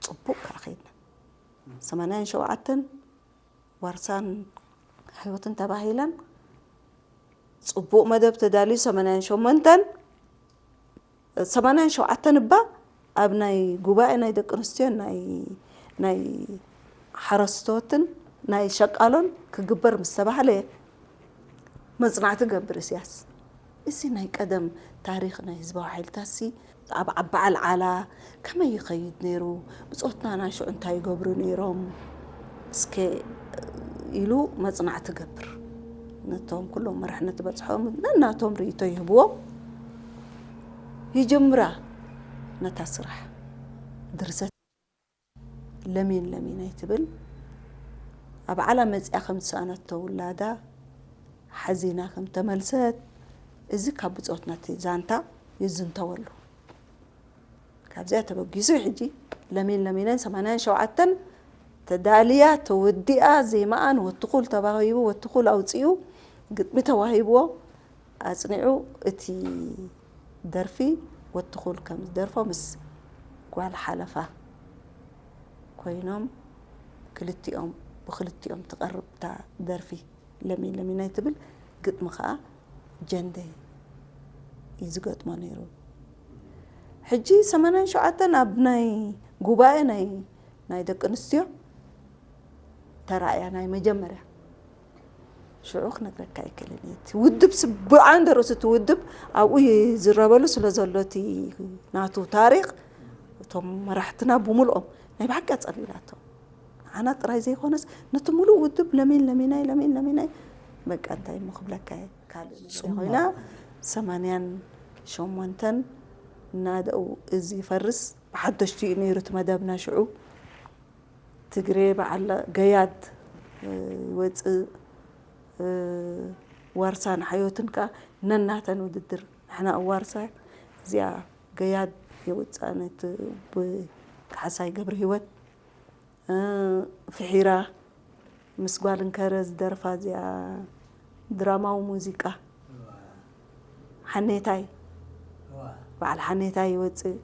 ፅቡቅ ከዓ ከይድና ሰማንያን ሸውዓተን ዋርሳን ህይወትን ተባሂለን ፅቡቕ መደብ ተዳልዩ ሰማንያን ሸሞንተን ሰማንያን ሸውዓተን እባ ኣብ ናይ ጉባኤ ናይ ደቂ ኣንስትዮ ናይ ናይ ሓረስቶትን ናይ ሸቃሎን ክግበር ምስ ተባህለ መፅናዕቲ ገብር እስያስ እዚ ናይ ቀደም ታሪኽ ናይ ህዝባዊ ሓይልታት ሲ ኣብ ዓባዓል ዓላ ከመይ ይኸይድ ነይሩ ብፆትና ናይ ሽዑ እንታይ ይገብሩ ነይሮም እስከ ኢሉ መፅናዕቲ ገብር ነቶም ኩሎም መራሕነት በፅሖም ነናቶም ርእቶ ይህብዎም ይጅምራ ነታ ስራሕ ድርሰት ለሚን ለሚን ኣይትብል ኣብ ዓላ መፅያ ከም ዝሰኣነቶ ውላዳ ሓዚና ከም ተመልሰት እዚ ካብ ብፆትና እቲ ዛንታ ይዝንተወሉ ካብዚኣ ተበጊሱ ሕጂ ለሚን ለሚነን ሰማንያን ሸውዓተን ተዳልያ ተወዲኣ ዜማኣን ወትኹል ተዋሂቡ ወትኹል ኣውፂኡ ግጥሚ ተዋሂብዎ ኣፅኒዑ እቲ ደርፊ ወትኹል ከም ዝደርፎ ምስ ጓል ሓለፋ ኮይኖም ክልቲኦም ብክልቲኦም ትቐርብ እታ ደርፊ ለሚን ለሚን ኣይትብል ግጥሚ ከዓ ጀንደ እዩ ዝገጥሞ ነይሩ ሕጂ ሰማንያን ሸውዓተን ኣብ ናይ ጉባኤ ናይ ናይ ደቂ ኣንስትዮ ተራእያ ናይ መጀመርያ ሽዑ ክነግረካ ኣይክእልን እየ እቲ ውድብ ብዓንደ ርእሱ እቲ ውድብ ኣብኡ ይዝረበሉ ስለ ዘሎ እቲ ናቱ ታሪክ እቶም መራሕትና ብምልኦም ናይ ብሓቂ ኣፀሊላቶም ዓና ጥራይ ዘይኮነስ ነቲ ሙሉእ ውድብ ለሚን ለሚናይ ለሚን ለሚናይ በቃ እንታይ እሞ ክብለካ እየ። ካልእ ነገር ኮይና ሰማንያን ሸሞንተን እናደው እዚ ይፈርስ ብሓደሽቲ እዩ ነይሩ እቲ መደብና ሽዑ። ትግሬ በዓል ገያድ ይወፅእ፣ ዋርሳን ሓዮትን ከኣ ነናተን ውድድር። ንሕና ኣብ ዋርሳ እዚኣ ገያድ የውፅኣ ነቲ ብካሕሳይ ገብረ ህይወት ፍሒራ ምስ ጓል እንከረ ዝደርፋ እዚኣ ድራማዊ ሙዚቃ ሓኔታይ በዓል ሓኔታይ ይወፅእ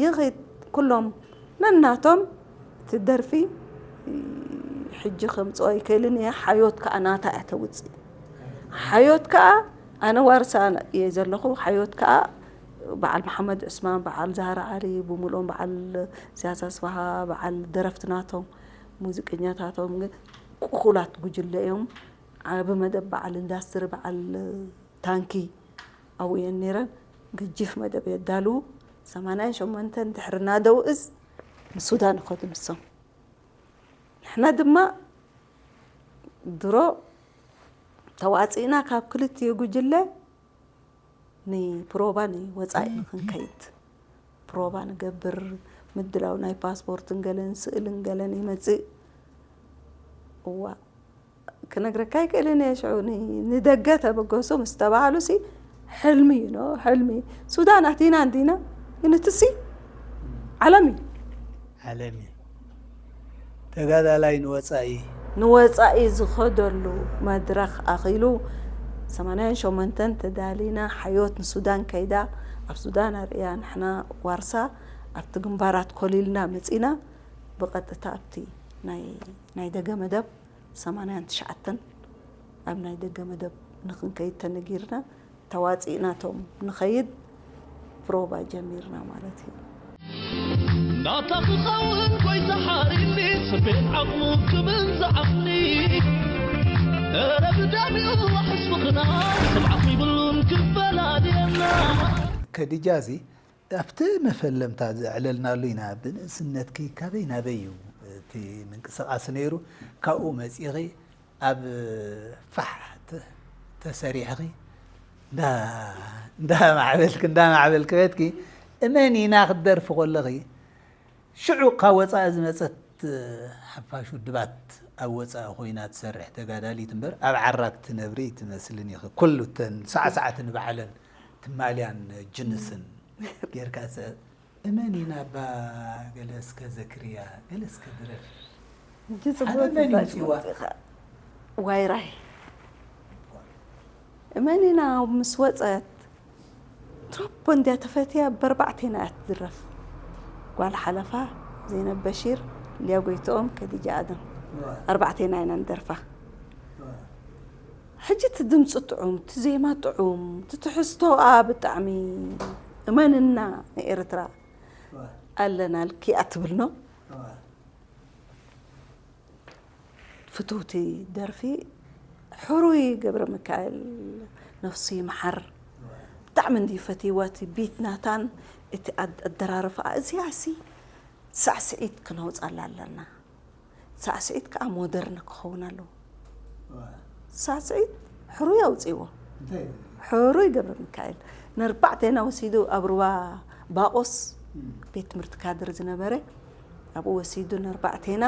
ይኸይድ። ኩሎም ነናቶም እቲ ደርፊ ሕጂ ከምፅኦ ኣይክእልን እየ። ሓዮት ከዓ ናታ እያ ተውፅእ። ሓዮት ከዓ ኣነ ዋርሳ እየ ዘለኹ። ሓዮት ከዓ በዓል መሓመድ ዑስማን፣ በዓል ዛህራ ዓሊ፣ ብምልኦም በዓል ሲያሳ ኣስፋሃ፣ በዓል ደረፍቲ ናቶም፣ ሙዚቀኛታቶም ግን ቅኹላት ጉጅለ እዮም። ዓቢ መደብ በዓል ኢንዳስትሪ፣ በዓል ታንኪ ኣብኡ እየን ነይረን። ገጂፍ መደብ የዳልዉ። ሰማንያን ሸሞንተን ድሕሪ ናደው እዝ ንሱዳን ይኸዱ ንሶም። ንሕና ድማ ድሮ ተዋፂእና ካብ ክልቲኡ ጉጅለ ንፕሮባ ንወፃኢ ንክንከይድ ፕሮባ ንገብር፣ ምድላው ናይ ፓስፖርትን ገለን ስእልን ገለን ይመፅእ። እዋ ክነግረካ ኣይክእልን እየ። ሽዑ ን- ንደገ ተበገሱ ምስ ተባሃሉ ሲ ሕልሚ እዩ ኖ ሕልሚ። ሱዳን ኣቲና እንዲና ግን እቲ ሲ ዓለም እዩ። ዓለም እዩ። ተጋዳላይ ንወፃኢ ንወፃኢ ዝኸደሉ መድረኽ ኣኺሉ ሰማንያን ሸሞንተን ተዳሊና ሓዮት ንሱዳን ከይዳ ኣብ ሱዳን ኣርእያ ንሕና ዋርሳ ኣብቲ ግንባራት ኮሊልና መፂና ብቐጥታ ኣብቲ ናይ ናይ ደገ መደብ ሰማንያን ትሽዓተን ኣብ ናይ ደገ መደብ ንክንከይድ ተነጊርና ተዋፂእናቶም ንኸይድ ፕሮባ ጀሚርና ማለት እዩ። ናታ ክኸውን ጎይታ ሓሪኒ ስቤት ዓቕሙ ክብል ዝዓቕኒ ኧረ ብደሚኡ ዋሕስ ምኽና ስምዓኽ ይብሉን ክፈላልየና ከዲጃ እዚ ኣብቲ መፈለምታ ዘዕለልናሉ ኢና። ብንእስነትኪ ካበይ ናበይ እዩ እቲ ምንቅስቓስ ነይሩ? ካብኡ መፂኺ ኣብ ፋሕ ተ- ተሰሪሕኺ እንዳ- እንዳማዕበልክ እንዳማዕበልክ ከድኪ እመን ኢና ክትደርፊ ከለኺ ሽዑ ካብ ወፃኢ ዝመፀት ሓፋሽ ውድባት ኣብ ወፃኢ ኮይና ትሰርሕ ተጋዳሊት እምበር ኣብ ዓራት ትነብሪ ትመስልን ኢኺ። ኩሉ እተን ሳዕሳዕቲ ንባዕለን ትማልያን ጅንስን ጌርካ እመን ኢና እባ ገለ እስከ ዘክርያ ገለ እስከ ድረፍ ሕጂ ጽቡቅ መን ይምጽዋ? ዋይራይ እመኒና ምስ ወጸት ትሮፖ እንድያ ተፈትያ በርባዕቴና እያ ትድረፍ። ጓል ሓለፋ፣ ዘይነብ በሺር፣ ሊያ ጎይትኦም፣ ከዲጃ ኣደም ኣርባዕቴና ኢና ንደርፋ። ሕጂ እቲ ድምፂ ጥዑም፣ እቲ ዜማ ጥዑም፣ እቲ ትሕዝቶኣ ብጣዕሚ እመንና ንኤርትራ ኣለናልኪ እያ ትብል ነው። ፍትውቲ ደርፊ ሕሩይ ገብረሚካኤል ነፍሱ ይምሓር። ብጣዕሚ እንድዩ ፈትይዋ እቲ ቢት ናታን እቲ ኣድ- ኣደራርፋኣ እዚኣ ሲ ሳዕስዒት ክነውፃላ ኣለና። ሳዕስዒት ከዓ ሞደርን ክኸውን ኣለዎ። ሳዕስዒት ሕሩይ ኣውፅዎ። ሕሩይ ገብረ ሚካኤል ነርባዕቴና ወሲዱ ኣብ ሩባ ባቆስ ቤት ትምህርቲ ካድር ዝነበረ ኣብኡ ወሲዱ ነርባዕቴና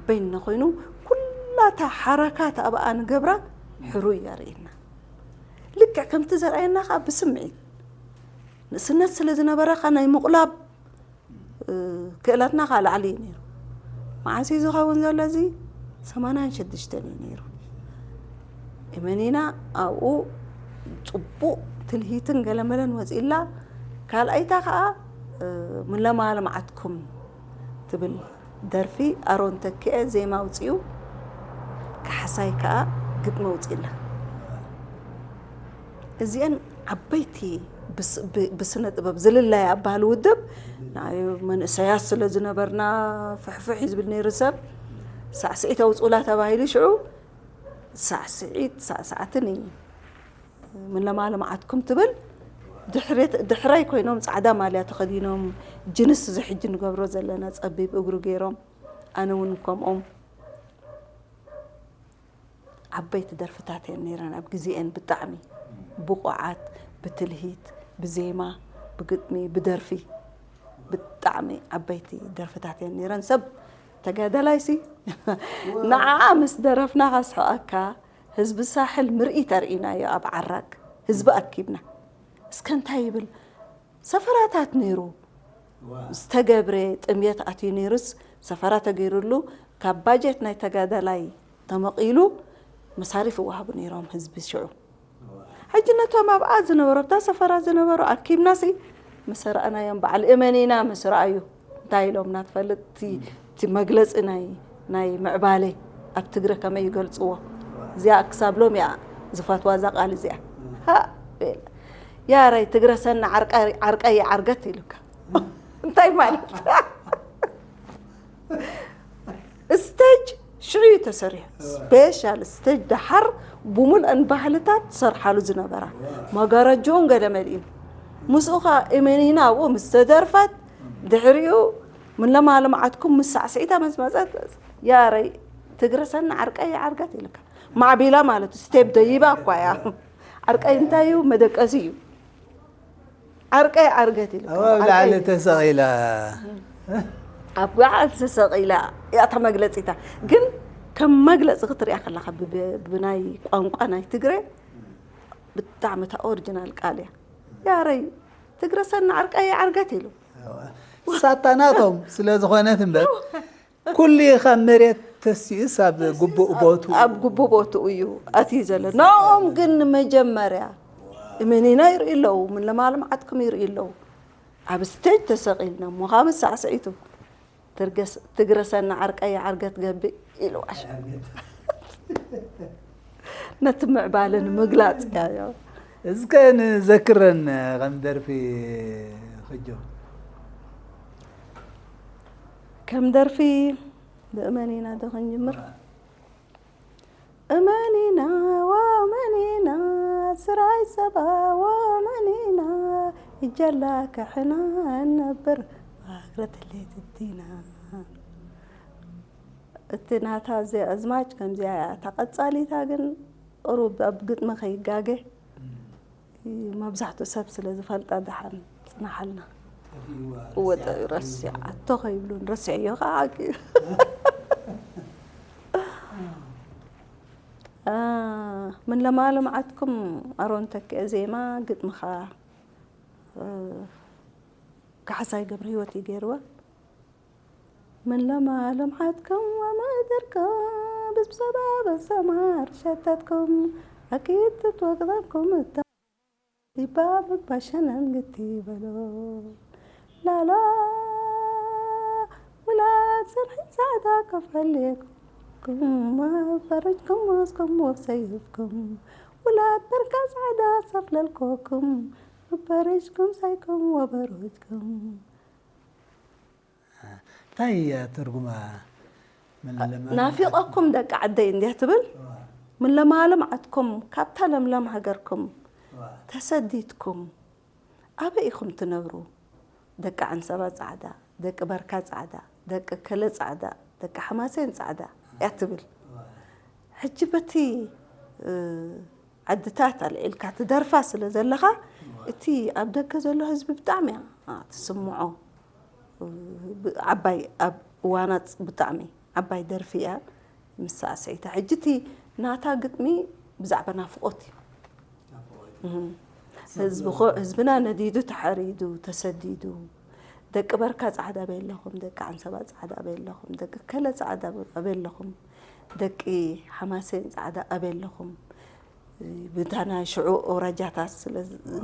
በይንና ኮይኑ ኩላታ ሓረካት ኣብኣ ንገብራ ሕሩይ ኣርእየና። ልክዕ ከምቲ ዘርኣየና ከዓ ብስምዒት ንእስነት ስለ ዝነበረ ከዓ ናይ ምቑላብ ክእለትና ከዓ ላዕሊ እዩ ነይሩ። መዓስ እዩ ዝኸውን ዘሎ እዚ ሰማንያን ሽዱሽተን እዩ ነይሩ። እመኒና ኣብኡ ፅቡቕ ትልሂትን ገለመለን ወፂእላ። ካልኣይታ ከዓ ምለማ ልምዓትኩም ትብል ደርፊ ኣሮን ተኪኤ ዜማ ኣውፂኡ ካሕሳይ ከዓ ግጥሚ ኣውፂእላ። እዚአን ዓበይቲ ብስነ ጥበብ ዝልላይ ኣብ ባህሊ ውድብ ናይ መንእሰያት ስለ ዝነበርና ፍሕፍሕ እዩ ዝብል ነይሩ ሰብ ሳዕስዒት ኣውፅኡላ ተባሂሉ ሽዑ ሳዕስዒት ሳዕሳዕትን እዩ ምለማ ልምዓትኩም ትብል ድሕረይ ኮይኖም ፃዕዳ ማልያ ተኸዲኖም ጅንስ ዝሕጂ ንገብሮ ዘለና ፀቢብ እግሩ ገይሮም ኣነ እውን ከምኦም ዓበይቲ ደርፍታት እየን ነይረን ኣብ ግዜአን፣ ብጣዕሚ ብቑዓት፣ ብትልሂት፣ ብዜማ፣ ብግጥሚ፣ ብደርፊ ብጣዕሚ ዓበይቲ ደርፍታት እየን ነይረን። ሰብ ተጋዳላይሲ ንዓኣ ምስ ደረፍና ከስሕቐካ፣ ህዝቢ ሳሕል ምርኢት ኣርኢናዮ ኣብ ዓራግ ህዝቢ ኣኪብና። እስከ እንታይ ይብል ሰፈራታት ነይሩ ዝተገብረ ጥምየት ኣትዩ ነይሩስ፣ ሰፈራ ተገይሩሉ ካብ ባጀት ናይ ተጋዳላይ ተመቒሉ መሳሪፍ ይወሃቡ ነይሮም ህዝቢ ሽዑ። ሕጂ ነቶም ኣብኣ ዝነበሩ ኣብታ ሰፈራ ዝነበሩ ኣኪብናሲ ምስ ረኣናዮም በዓል እመኒና ምስ ረኣዩ እንታይ ኢሎምና ትፈልጥ? እቲ እቲ መግለጺ ናይ ናይ ምዕባለ ኣብ ትግረ ከመይ ይገልጽዎ? እዚኣ ክሳብ ሎም እያ ዝፈትዋ እዛ ቃል እዚኣ። ሃ ቤላ ያረይ ትግረ ሰና ዓርቀይ ዓርቀይ ዓርገት ኢሉካ እንታይ ማለት ስቴጅ ሽዑ እዩ ተሰሪሑ። ስፔሻል ስቴጅ ደሓር ብሙልአን ባህልታት ትሰርሓሉ ዝነበራ መጋረጅኡን ገለ መሊኡ ምስኡ ኸዓ እመኒና ኣብኡ ምስ ተደርፈት ድሕሪኡ ምን ለማለም ዓትኩም ምስ ሳዕስዒታ ምስ መፀት ያረይ ትግረ ሰና ዓርቀይ ዓርገት ኢልካ ማዕቢላ ማለት እዩ። ስቴፕ ደይባ እኳ እያ። ዓርቀይ እንታይ እዩ? መደቀሲ እዩ። ዓርቀይ ዓርገት ኢልካ ኣብ ላዕሊ ተሰቒላ ኣብ ላዕሊ ተሰቒላ እያ እታ መግለፂታ። ግን ከም መግለፂ ክትሪኣ ከለካ ብናይ ቋንቋ ናይ ትግረ ብጣዕሚ እታ ኦሪጂናል ቃል እያ። ያረይ ትግረ ሰና ዓርቀይ ዓርገት ኢሉ ሳታ ናቶም ስለ ዝኾነት እምበር ኩሉ ካብ መሬት ተሲኡስ ኣብ ግቡእ ቦቱ ኣብ ግቡእ ቦትኡ እዩ ኣትዩ ዘሎ። ንኦም ግን ንመጀመርያ እመኒና ይርኢ ኣለዉ፣ ምን ለማለም ዓትኩም ይርኢ ኣለዉ። ኣብ ስቴጅ ተሰቒልና እሞ ካብ ሳዕስዒቱ ትግረ ሰና ዓርቀይ ዓርገት ገብእ ኢልዋሽ ነቲ ምዕባለ ንምግላጽ እያ። እስከ ንዘክረን ከም ደርፊ ክጆ ከም ደርፊ ብእመኒና ዶ ክንጅምር? እመኒና ወመኒና ስራይ ሰባ ወመኒና እጀላ ክሕና እነብር ማግረት ሌትቲና እቲ ናታ እዚ ኣዝማች ከምዚኣ እያ። እታ ቀጻሊታ ግን ቁሩብ ኣብ ግጥሚ ከይጋገ መብዛሕትኡ ሰብ ስለ ዝፈልጣ ደሓን ጽናሓልና። እወ ረሲዓቶ ከይብሉን ረሲዐዮ ከዓ ምን ለማለም ዓትኩም ኣሮን ተክአ ዜማ ግጥሚ ከዓ ካሕሳይ ገብረ ህይወት እዩ ገይርዋ። ምን ለማለም ዓትኩም ወመደርኩም ብስብሰባ በሰማር ሸተትኩም ኣኪድ ትትወቅጠምኩም እታ ዲባ ምግባሸነን ግቲ በሎ ላላ ውላድ ሰልሒ ጻዕዳ ከፈልየኩም ፈረጅኩም ወስኩም ወብሰይፍኩም ውላድ በርካ ጻዕዳ ሰፍለልኮኩም ፈረጅኩም ሳይኩም ወበሮጅኩም እንታይ እያ ትርጉማ? ናፊቐኩም ደቂ ዓደይ እንዲያ ትብል ምን ለማለም ዓትኩም ካብታ ለምለም ሃገርኩም ተሰዲድኩም ኣበይ ኢኹም ትነብሩ? ደቂ ዓንሰባ ጻዕዳ፣ ደቂ በርካ ጻዕዳ፣ ደቂ ከለ ጻዕዳ፣ ደቂ ሓማሴን ጻዕዳ እያ ትብል። ሕጂ በቲ ዓድታት ኣልዒልካ ትደርፋ ስለ ዘለኻ እቲ ኣብ ደገ ዘሎ ህዝቢ ብጣዕሚ እያ ትስምዖ። ዓባይ ኣብ እዋና ብጣዕሚ ዓባይ ደርፊ እያ ምስ ሳዕስዒታ። ሕጂ እቲ ናታ ግጥሚ ብዛዕባ ናፍቖት እዩ። ህዝብና ነዲዱ ተሓሪዱ ተሰዲዱ ደቂ በርካ ጻዕዳ ኣበይ ኣለኹም፣ ደቂ ዓንሰባ ጻዕዳ ኣበይ ኣለኹም፣ ደቂ ከለ ጻዕዳ ኣበይ ኣለኹም፣ ደቂ ሓማሴን ጻዕዳ ኣበይ ኣለኹም፣ ብታ ናይ ሽዑ ኦራጃታት ስለ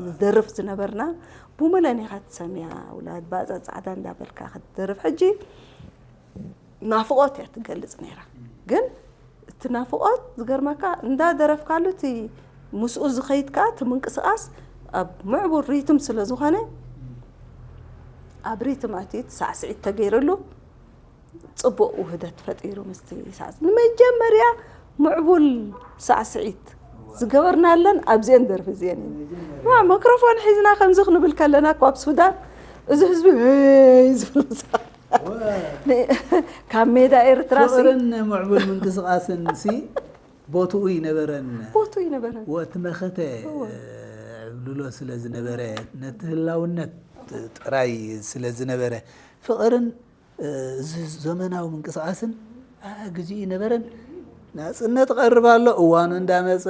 ንደርፍ ዝነበርና ብመለኒኻ ትሰምያ ውላድ ባፃ ፃዕዳ እንዳበልካ ክትደርፍ ሕጂ ናፍቆት እያ ትገልፅ ነይራ ግን እቲ ናፍቆት ዝገርመካ እንዳደረፍካሉ እቲ ምስኡ ዝኸይድ ከዓ እቲ ምንቅስቃስ ኣብ ምዕቡል ሪትም ስለ ዝኾነ ኣብ ሪትም ኣትዩ ሳዕስዒት ተገይርሉ ፅቡቕ ውህደት ፈጢሩ ምስቲ ሳዕስዒት ንመጀመርያ ምዕቡል ሳዕስዒት ዝገበርናለን ኣብዚአን ደርፊ እዚአን እዩ። ዋ መክሮፎን ሒዝና ከምዚ ክንብል ከለና እኮ ኣብ ሱዳን እዚ ህዝቢ ይ ዝብል ካብ ሜዳ ኤርትራ ሲ ፍቕርን ምዕቡል ምንቅስቃስን ሲ ቦትኡ ይነበረን። ቦቱ ይነበረን። ወቲ መኸተ እወ። ዕብልሎ ስለ ዝነበረ፣ ነቲ ህላውነት ጥራይ ስለ ዝነበረ፣ ፍቕርን እዚ ዘመናዊ ምንቅስቃስን ግዜኡ ይነበረን። ናፅነት ቀርብ ኣሎ፣ እዋኑ እንዳመፀ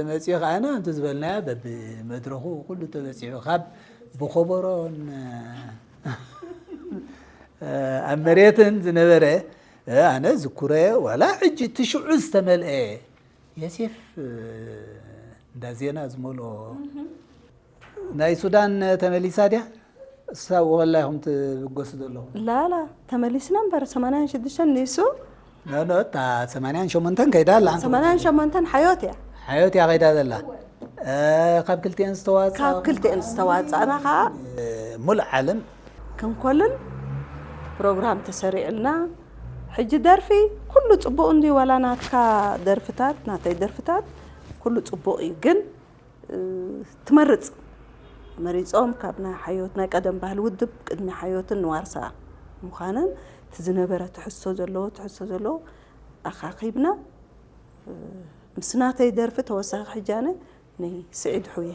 መፂኡ ከዓና፣ ከምቲ ዝበልናያ በብመድረኹ ኩሉ ተበፂሑ፣ ካብ ብኸበሮን ኣብ መሬትን ዝነበረ፣ ኣነ ዝኩረ ዋላ ሕጂ እቲ ሽዑ ዝተመልአ የሴፍ እንዳ ዜና ዝመልኦ ናይ ሱዳን ተመሊሳ ድያ? እሳ ወላ ኢኹም ትብገሱ ዘለኹም። ላላ ተመሊስና እምበር ሰማንያን ሽዱሽተን ንሱ ኖ ኖ፣ እታ ሰማንያን ሸሞንተን ከይዳ ኣላ። ሰማንያን ሸሞንተን ሓዮት እያ። ሓዮት እያ ከይዳ ዘላ። እ፣ ካብ ክልቲኤን ዝተዋፅኣ ካብ ክልቲኤን ዝተዋፃእና ከዓ እ፣ ሙሉእ ዓለም ክንኮልን ፕሮግራም ተሰሪዕልና። ሕጂ ደርፊ ኩሉ ፅቡቕ እንዲ ዋላ ናትካ ደርፍታት ናተይ ደርፍታት ኩሉ ፅቡቕ እዩ፣ ግን እ፣ ትመርፅ መሪፆም ካብ ናይ ሓዮት ናይ ቀደም ባህሊ ውድብ ቅድሚ ሓዮትን ንዋርሳ ምዃነን እቲ ዝነበረ ትሕዝቶ ዘለዎ ትሕዝቶ ዘለዎ ኣኻኺብና እ፣ ምስ ናተይ ደርፊ ተወሳኺ ሕጂ ኣነ ናይ ስዒድ ሑየ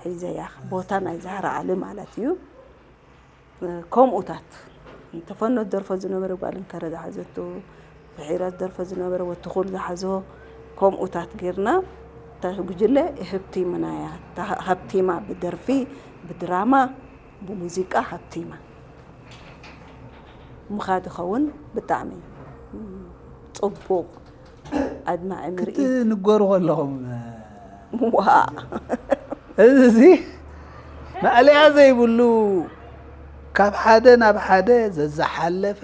ሒዘያ ቦታ ናይ ዛህራ ዓሊ ማለት እዩ። ከምኡታት እንተፈኖ ዝደርፎ ዝነበረ ጓል እንከረ ዝሓዘቶ ፍሒራ ዝደርፎ ዝነበረ ወትኹል ዝሓዞ ከምኡታት ጌርና እታ ጉጅለ ህብቲምናያ ሃብቲማ ብደርፊ ብድራማ ብሙዚቃ ሃብቲማ ምኻድ ይኸውን። ብጣዕሚ ፅቡቕ ኣድማዒ ምርኢት ክትንገሩ ከለኹም ዋእ እዚ ማእለያ ዘይብሉ ካብ ሓደ ናብ ሓደ ዘዝሓለፈ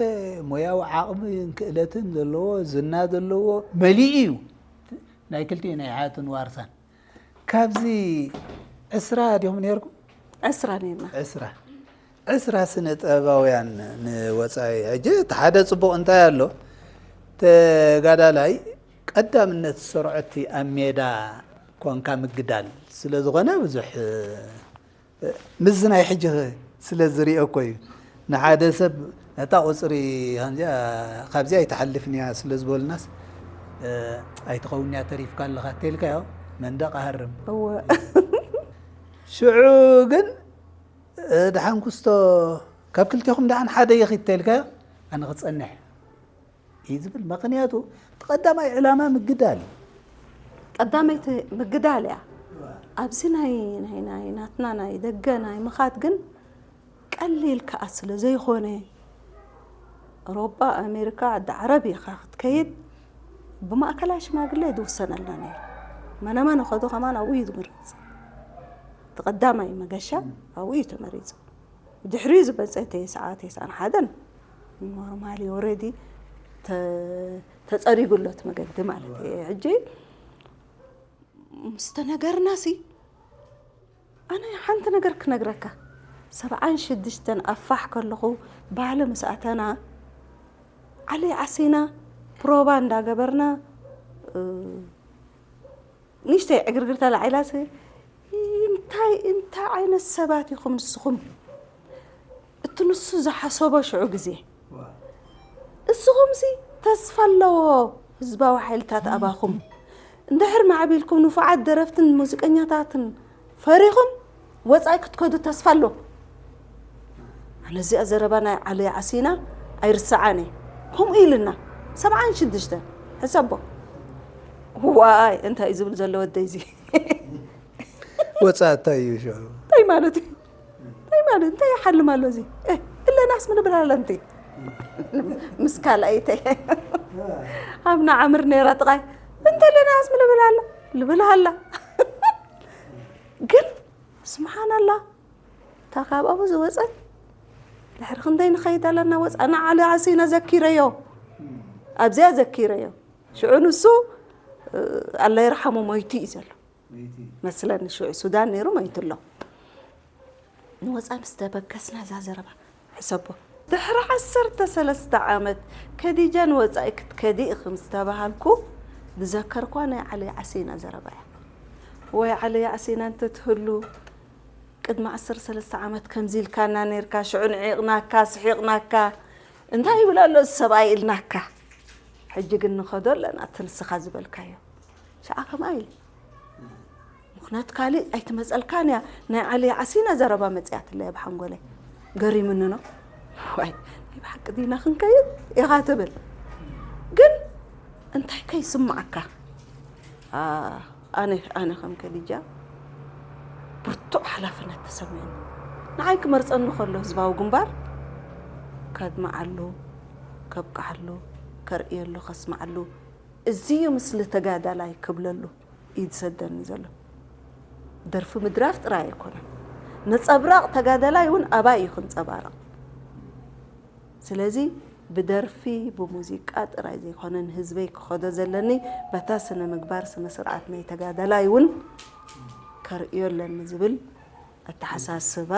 ሞያዊ ዓቕምን ክእለትን ዘለዎ ዝና ዘለዎ መሊኡ እዩ። ናይ ክልቲኡ ናይ ሓያትን ዋርሳን ካብዚ ዕስራ ዲኹም ነይርኩም? ዕስራ ነርና። ዕስራ ዕስራ ስነ ጥበባውያን ንወፃኢ። ሕጂ እቲ ሓደ ፅቡቕ እንታይ ኣሎ? ተጋዳላይ ቀዳምነት ዝሰርዖ እቲ ኣብ ሜዳ ኮንካ ምግዳል ስለ ዝኾነ ብዙሕ ምስዚ ናይ ሕጂ ስለ ዝሪኦ እኮ እዩ። ንሓደ ሰብ ነታ ቁፅሪ ከምዚኣ ካብዚኣ ኣይትሓልፍን እያ ስለ ዝበሉናስ ኣይትኸውን እያ ተሪፍካ ኣለኻ እንተልካዮ መንደቕ ኣሃርም። እወ ሽዑ ግን ደሓን ኩስቶ ካብ ክልቴኹም ደሓን ሓደ ይኺድ ተልካዮ ኣነ ክፀንሕ እዩ ዝብል። ምኽንያቱ እቲ ቀዳማይ ዕላማ ምግዳል እዩ። ቀዳመይቲ ምግዳል እያ። ኣብዚ ናይ ናይ ናይ ናትና ናይ ደገ ናይ ምኻድ ግን ቀሊል ከኣ ስለ ዘይኾነ ኣውሮጳ ኣሜሪካ ዓዲ ዓረብ ኢኻ ክትከይድ ብማእከላይ ሽማግለ ዝውሰነልና ነይሩ። መነመ ንኸዶ ከማን ኣብኡ እዩ ዝምረፅ። እቲ ቀዳማይ መገሻ ኣብኡ እዩ ተመሪፁ። ድሕሪኡ ዝበፀ ተስዓ ተስዓን ሓደን ኖርማሊ ኦረዲ ተፀሪጉ ኣሎ እቲ መገዲ ማለት እዩ። ሕጂ ምስ ተነገርና ሲ ኣነ ሓንቲ ነገር ክነግረካ ሰብዓን ሽዱሽተን ኣፋሕ ከለኹ ባህሊ ምስ ኣተና ዓሊ ዓሲና ፕሮባ እንዳገበርና ንእሽተይ ዕግርግር ተላዒላስ እንታይ እንታይ ዓይነት ሰባት ኢኹም ንስኹም እቲ ንሱ ዝሓሰቦ ሽዑ ግዜ እስኹምሲ ተስፋ ኣለዎ ህዝባዊ ሓይልታት ኣባኹም እንድሕር ማዕቢልኩም ንፉዓት ደረፍትን ሙዚቀኛታትን ፈሪኹም ወፃኢ ክትከዱ ተስፋ ኣሎ ኣነ እዚኣ ዘረባ ናይ ዓሊ ዓሲና ኣይርስዓን እየ ከምኡ ኢልና ሰብዓን ሽዱሽተ ሕሰቦ ዋይ እንታይ እዩ ዝብል ዘሎ ወደይ እዚ ወፃኢ እንታይ እዩ ሽዑ? እንታይ ማለት እዩ እንታይ ማለት እንታይ ይሓልም ኣሎ እዚ እለናስ ምንብል ኣለ እንት ምስ ካልኣይተይ ኣብና ዓምር ነይራ ጥቃይ እንተ ኣለናስ ምንብል ኣለ ልብል ኣላ ግን ስብሓን ኣላ እታ ካብ ኣብኡ ዝወፀት ድሕሪ ክንደይ ንኸይድ ኣለና ወፃና ዓሊ ዓሲና ዘኪረዮ ኣብዚኣ ዘኪረዮ ሽዑ ንሱ ኣላ ይርሓሙ ሞይቱ እዩ ዘሎ መስለኒ ሽዑ ሱዳን ነይሩ ሞይቱ ኣሎ ንወፃ ምስ ተበገስና እዛ ዘረባ ሕሰቦ ድሕሪ ዓሰርተ ሰለስተ ዓመት ከዲጃ ንወፃኢ ክትከዲ ኢኺ ምስ ተባሃልኩ ዝዘከርኳ ናይ ዓሊ ዓሲና ዘረባ እያ ወይ ዓሊ ዓሲና እንተትህሉ ቅድሚ ዓሰርተ ሰለስተ ዓመት ከምዚ ኢልካና ነርካ ሽዑ ንዒቕናካ ስሒቕናካ እንታይ ይብል ኣሎ እዚ ሰብኣይ ኢልናካ። ሕጂ ግን ንኸዶ ኣለና እቲ ንስኻ ዝበልካዮ። ሽዓ ከምኣ ኢል። ምኽንያት ካልእ ኣይትመጸልካን እያ። ናይ ዓሊ ዓሲና ዘረባ መጽያትለይ ኣብ ሓንጎለይ። ገሪምኒ ነው። ዋይ፣ ናይ ብሓቂ ዲና ክንከይድ ኢኻ ትብል። ግን እንታይ ከይስምዓካ? ኣነ ኣነ ከም ከዲጃ ብርቱዕ ሓላፍነት ተሰሚዑኒ። ንዓይ ክመርጸኒ ከሎ ህዝባዊ ግንባር ከድምዓሉ፣ ከብቅዓሉ፣ ከርእየሉ፣ ከስምዓሉ፣ እዚ እዩ ምስሊ ተጋዳላይ ክብለሉ እዩ ዝሰደኒ ዘሎ። ደርፊ ምድራፍ ጥራይ ኣይኮነን፣ ነጸብራቕ ተጋዳላይ እውን ኣባይ እዩ ክንጸባረቕ። ስለዚ ብደርፊ ብሙዚቃ ጥራይ ዘይኮነ ንህዝበይ ክኸዶ ዘለኒ በታ ስነ ምግባር ስነ ስርዓት ናይ ተጋዳላይ እውን ከርእዮ ኣለኒ ዝብል ኣተሓሳስባ፣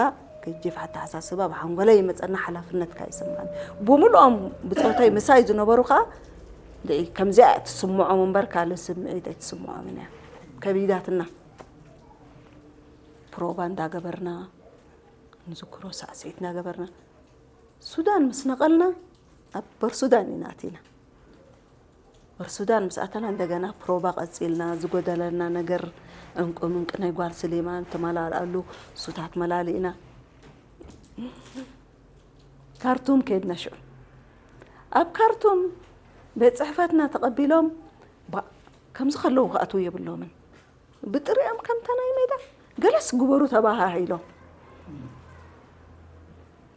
ገጂፍ ኣተሓሳስባ ኣብ ሓንጎለይ ይመፀና፣ ሓላፍነት ከኣ ይስምዓኒ። ብምልኦም ብፆተይ ምሳይ ዝነበሩ ከዓ ከምዚኣ እያ ትስምዖም እምበር ካልእ ስምዒት ኣይትስምዖምን እያ። ከቢዳትና ፕሮባ እንዳገበርና ንዝክሮ ሳዕስዒት እናገበርና ሱዳን ምስ ነቐልና ኣብ በርሱዳን ኢና ኣቲና። በርሱዳን ምስ ኣተና እንደገና ፕሮባ ቀጺልና፣ ዝጎደለና ነገር ዕንቁ ምንቂ ናይ ጓል ስሌማን ተመላልኣሉ ሱታት መላሊእና ካርቱም ከድና። ሽዑ ኣብ ካርቱም ቤት ጽሕፈትና ተቐቢሎም፣ ባ ከምዚ ከለዉ ክኣትዉ የብሎምን። ብጥሪኦም ከምታ ናይ ሜዳ ገለስ ግበሩ ተባሃሂሎም።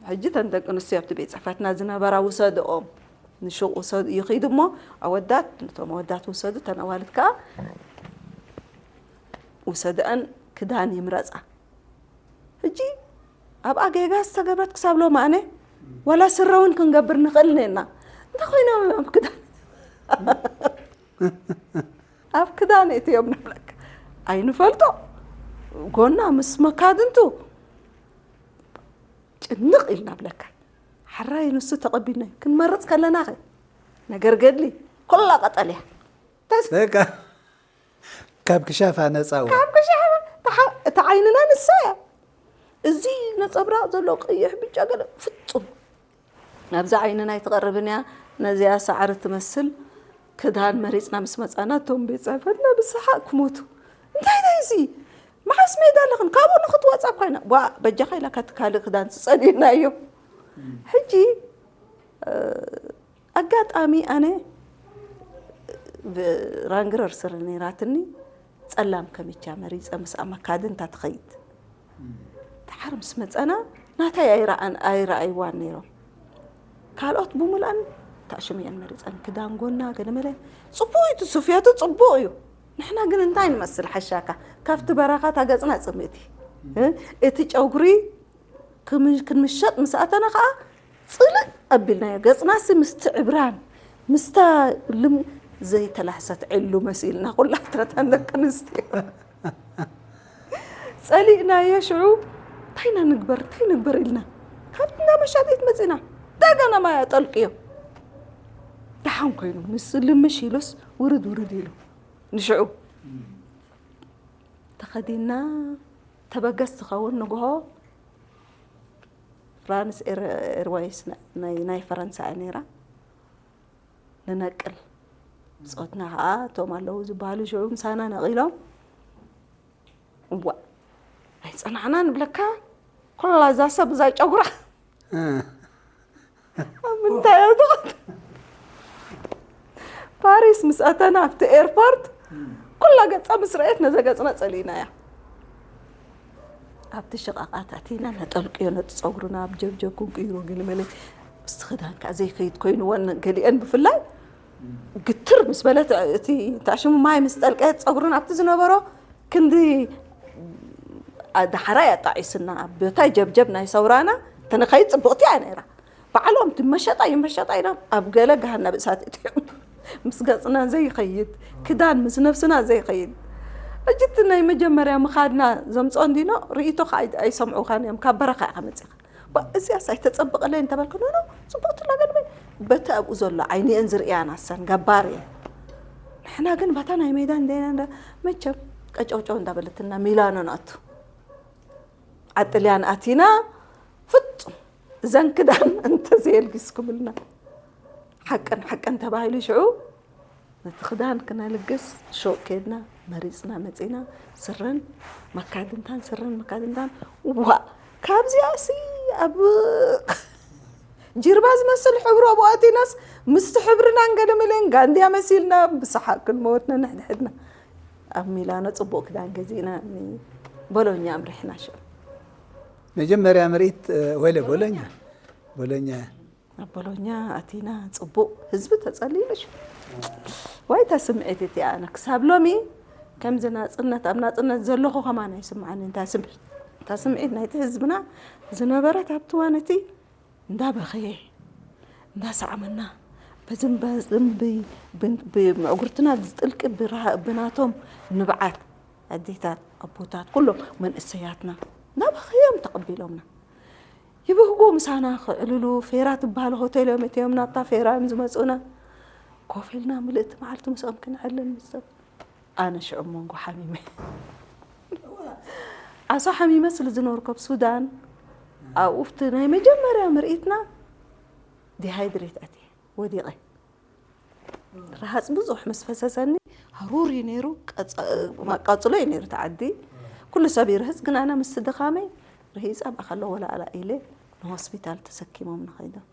ሕጂ ተን ደቂ ኣንስትዮ ኣብቲ ቤት ጽሕፈትና ዝነበራ ውሰድኦም ንሹቕ ውሰዱ ይኺዱ እሞ ኣወዳት ነቶም ኣወዳት ውሰዱ፣ ተን ኣዋልድ ከኣ ውሰድአን ክዳን ይምረጻ። ሕጂ ኣብኣ ጌጋ ዝተገብረት ክሳብ ሎማነ ዋላ ስረ እውን ክንገብር ንኽእል ነና። እንታይ ኮይኖም እዮም ኣብ ክዳን ኣብ ክዳን እትዮም ንብለካ ኣይንፈልጦ። ጎና ምስ መካድንቱ ጭንቕ ኢልና ብለካ። ሕራይ ንሱ ተቐቢልናዮ። ክንመርጽ ከለና ኸ ነገር ገድሊ ኩላ ቀጠልያ። ተስ- በቃ ካብ ክሻፋ ነፃ እዋ ካብ ክሻፋ ተሓ- እታ ዓይንና ንሳ እያ። እዚ ነጸብራቕ ዘሎ ቀይሕ ብጫ ገለ ፍጹም ናብዛ ዓይንና ኣይትቐርብን እያ። ነዚኣ ሳዕሪ ትመስል ክዳን መሪጽና ምስ መጻና እቶም ቤት ጽሕፈትና ብሰሓቕ ክሞቱ። እንታይ እንታይ እዚ መዓስ ሜዳ ኣለኽን ካብኡ ንኽትወጻ እኳ ኢና ዋ በጃኻ ኢላካ እቲ ካልእ ክዳን ትጸሊእና እዮም። ሕጂ ኣጋጣሚ ኣነ ራንግረር ስረ ነይራትኒ ጸላም ከሚቻ መሪጸ ምስኣ መካድንታ ትኸይድ። ደሓር ምስ መጸና ናታይ ኣይረኣን ኣይረኣይዋን ነይሮም። ካልኦት ብምልኣን ታሽም እየን መሪጸን ክዳን ጎና ገለመለ ጽቡቕ እዩ እቲ ሱፍያቱ ጽቡቕ እዩ። ንሕና ግን እንታይ ንመስል ሓሻካ ካብቲ በረኻታ ገጽና ጽምእቲ እቲ ጨጉሪ ክንምሸጥ ምስ ኣተና ከዓ ፅልእ ኣቢልናዮ። ገፅናሲ ምስቲ ዕብራን ምስታ ልም ዘይተላሕሰት ዕሉ መሲልና ኩላትናታን ደቂ ኣንስትዮ ፀሊእናዮ። ሽዑ እንታይ ኢና ንግበር እንታይ ንግበር ኢልና ካብቲ እንዳ መሻጢት መፂና እንደገና ማይ ኣጠልቅዮ። ደሓን ኮይኑ ምስ ልምሽ ኢሉስ ውርድ ውርድ ኢሉ ንሽዑ ተኸዲና ተበገስ ዝኸውን ንግሆ ፍራንስ ኤርዋይስ ናይ ፈረንሳ እያ ነይራ። ንነቅል ብፆትና ከዓ እቶም ኣለዉ ዝበሃሉ ሽዑ ምሳና ነቒሎም እዋ ኣይፀናዕና ንብለካ ኮላ እዛ ሰብ እዛ ጨጉራ ኣብ ምንታይ እያ ዝቐ ፓሪስ ምስ ኣተና ኣብቲ ኤርፖርት ኩላ ገፃ ምስ ረአየት ነዛ ገፅና ፀሊእና እያ ኣብቲ ሽቓቓት ኣቲና ነጠልቅዮ ነቲ ፀጉርና ኣብ ጀብጀብ ክንቅይሮ ገለመለ ምስቲ ክዳን ከዓ ዘይከይድ ኮይንወን ገሊአን ብፍላይ ግትር ምስ በለት እቲ ታሽሙ ማይ ምስ ጠልቀት ፀጉርን ኣብቲ ዝነበሮ ክንዲ ዳሕራይ ኣጣዒስና በታ ጀብጀብ ናይ ሰውራና ተነኸይድ ፅቡቕቲ እያ ነይራ። ባዕሎም ትመሸጣ ይመሸጣ ኢሎም ኣብ ገለ ገሃነብ እሳት እትዮም ምስ ገፅና ዘይኸይድ ክዳን ምስ ነብስና ዘይኸይድ። ሕጂ እቲ ናይ መጀመርያ ምኻድና ዘምፅኦ እንዲኖ ርእይቶ ከዓ ኣይሰምዑኻን እዮም ካብ በረኻ ኢኻ መፂኻ። እዚኣስ ኣይተፀበቐለይ እንተበልኩ ኖኖ ፅቡቕቲ ላገልበይ በቲ ኣብኡ ዘሎ ዓይኒአን ዝርእያና ሰን ገባር እየን። ንሕና ግን በታ ናይ ሜዳ እንደና መቸም ቀጨውጨው እንዳበለትና ሚላኖ ንኣቱ ዓጥልያን ኣቲና ፍጹም እዘን ክዳን እንተዘየልጊስኩምልና፣ ሓቀን ሓቀን ተባሂሉ ሽዑ ነቲ ክዳን ክነልግስ ሹቕ ከድና መሪጽና መጺና፣ ስረን መካድንታን፣ ስረን መካድንታን። ዋ፣ ካብዚኣሲ ኣብ ጅርባ ዝመስል ሕብሩ ኣብኡ ኣቲናስ፣ ምስቲ ሕብርና እንገለመለን ጋንድያ መሲልና ብሰሓቅ ክንመወት ነንሕድሕድና። ኣብ ሚላኖ ጽቡቕ ክዳን ገዚእና ንቦሎኛ ኣምሪሕና ሽዑ። መጀመርያ ምርኢት ወይለ ቦሎኛ ቦሎኛ ኣብ ቦሎኛ ኣቲና ጽቡቕ ህዝቢ ተጸሊሉ ሽዑ። ዋይታ ስምዒት እቲ ኣነ ክሳብ ሎሚ ከምዚ ናጽነት ኣብ ናጽነት ዘለኹ ከማን ኣይስምዓኒ። እንታይ ስምዒት እታ ስምዒት ናይቲ ህዝብና ዝነበረት ኣብቲ እዋን እቲ እንዳበኸየ እንዳሰዓመና በዝን በዝን ብ- ብ- ብምዕጉርትና ዝጥልቂ ብረሃ- ብናቶም ንብዓት ኣዴታት ኣቦታት ኩሎም መንእሰያትና እንዳበኸዮም ተቐቢሎምና ይብህጉ ምሳና ክዕልሉ ፌራ ትበሃል ሆቴል እዮም እትዮም ናብታ ፌራ እዮም ዝመፁና ኮፍ ኢልና ምልእቲ መዓልቲ ምስኦም ክንዕልል ንሰብ ኣነ ሽዑ መንጎ ሓሚመ ዓሶ ሓሚመ ስለ ዝነበርኩ ኣብ ሱዳን ኣብኡፍቲ ናይ መጀመርያ ምርኢትና ዲሃይድሬት ኣትየ ወዲቐ ረሃፅ ብዙሕ ምስ ፈሰሰኒ ሃሩር እዩ ነይሩ ቀፅሎ እዩ ነይሩ ተዓዲ ኩሉ ሰብ ይርህፅ ግን ኣነ ምስ ድኻመይ ርሂፀ ኣብኣ ከሎ ወላእላ ኢለ ንሆስፒታል ተሰኪሞም ንኸይዶም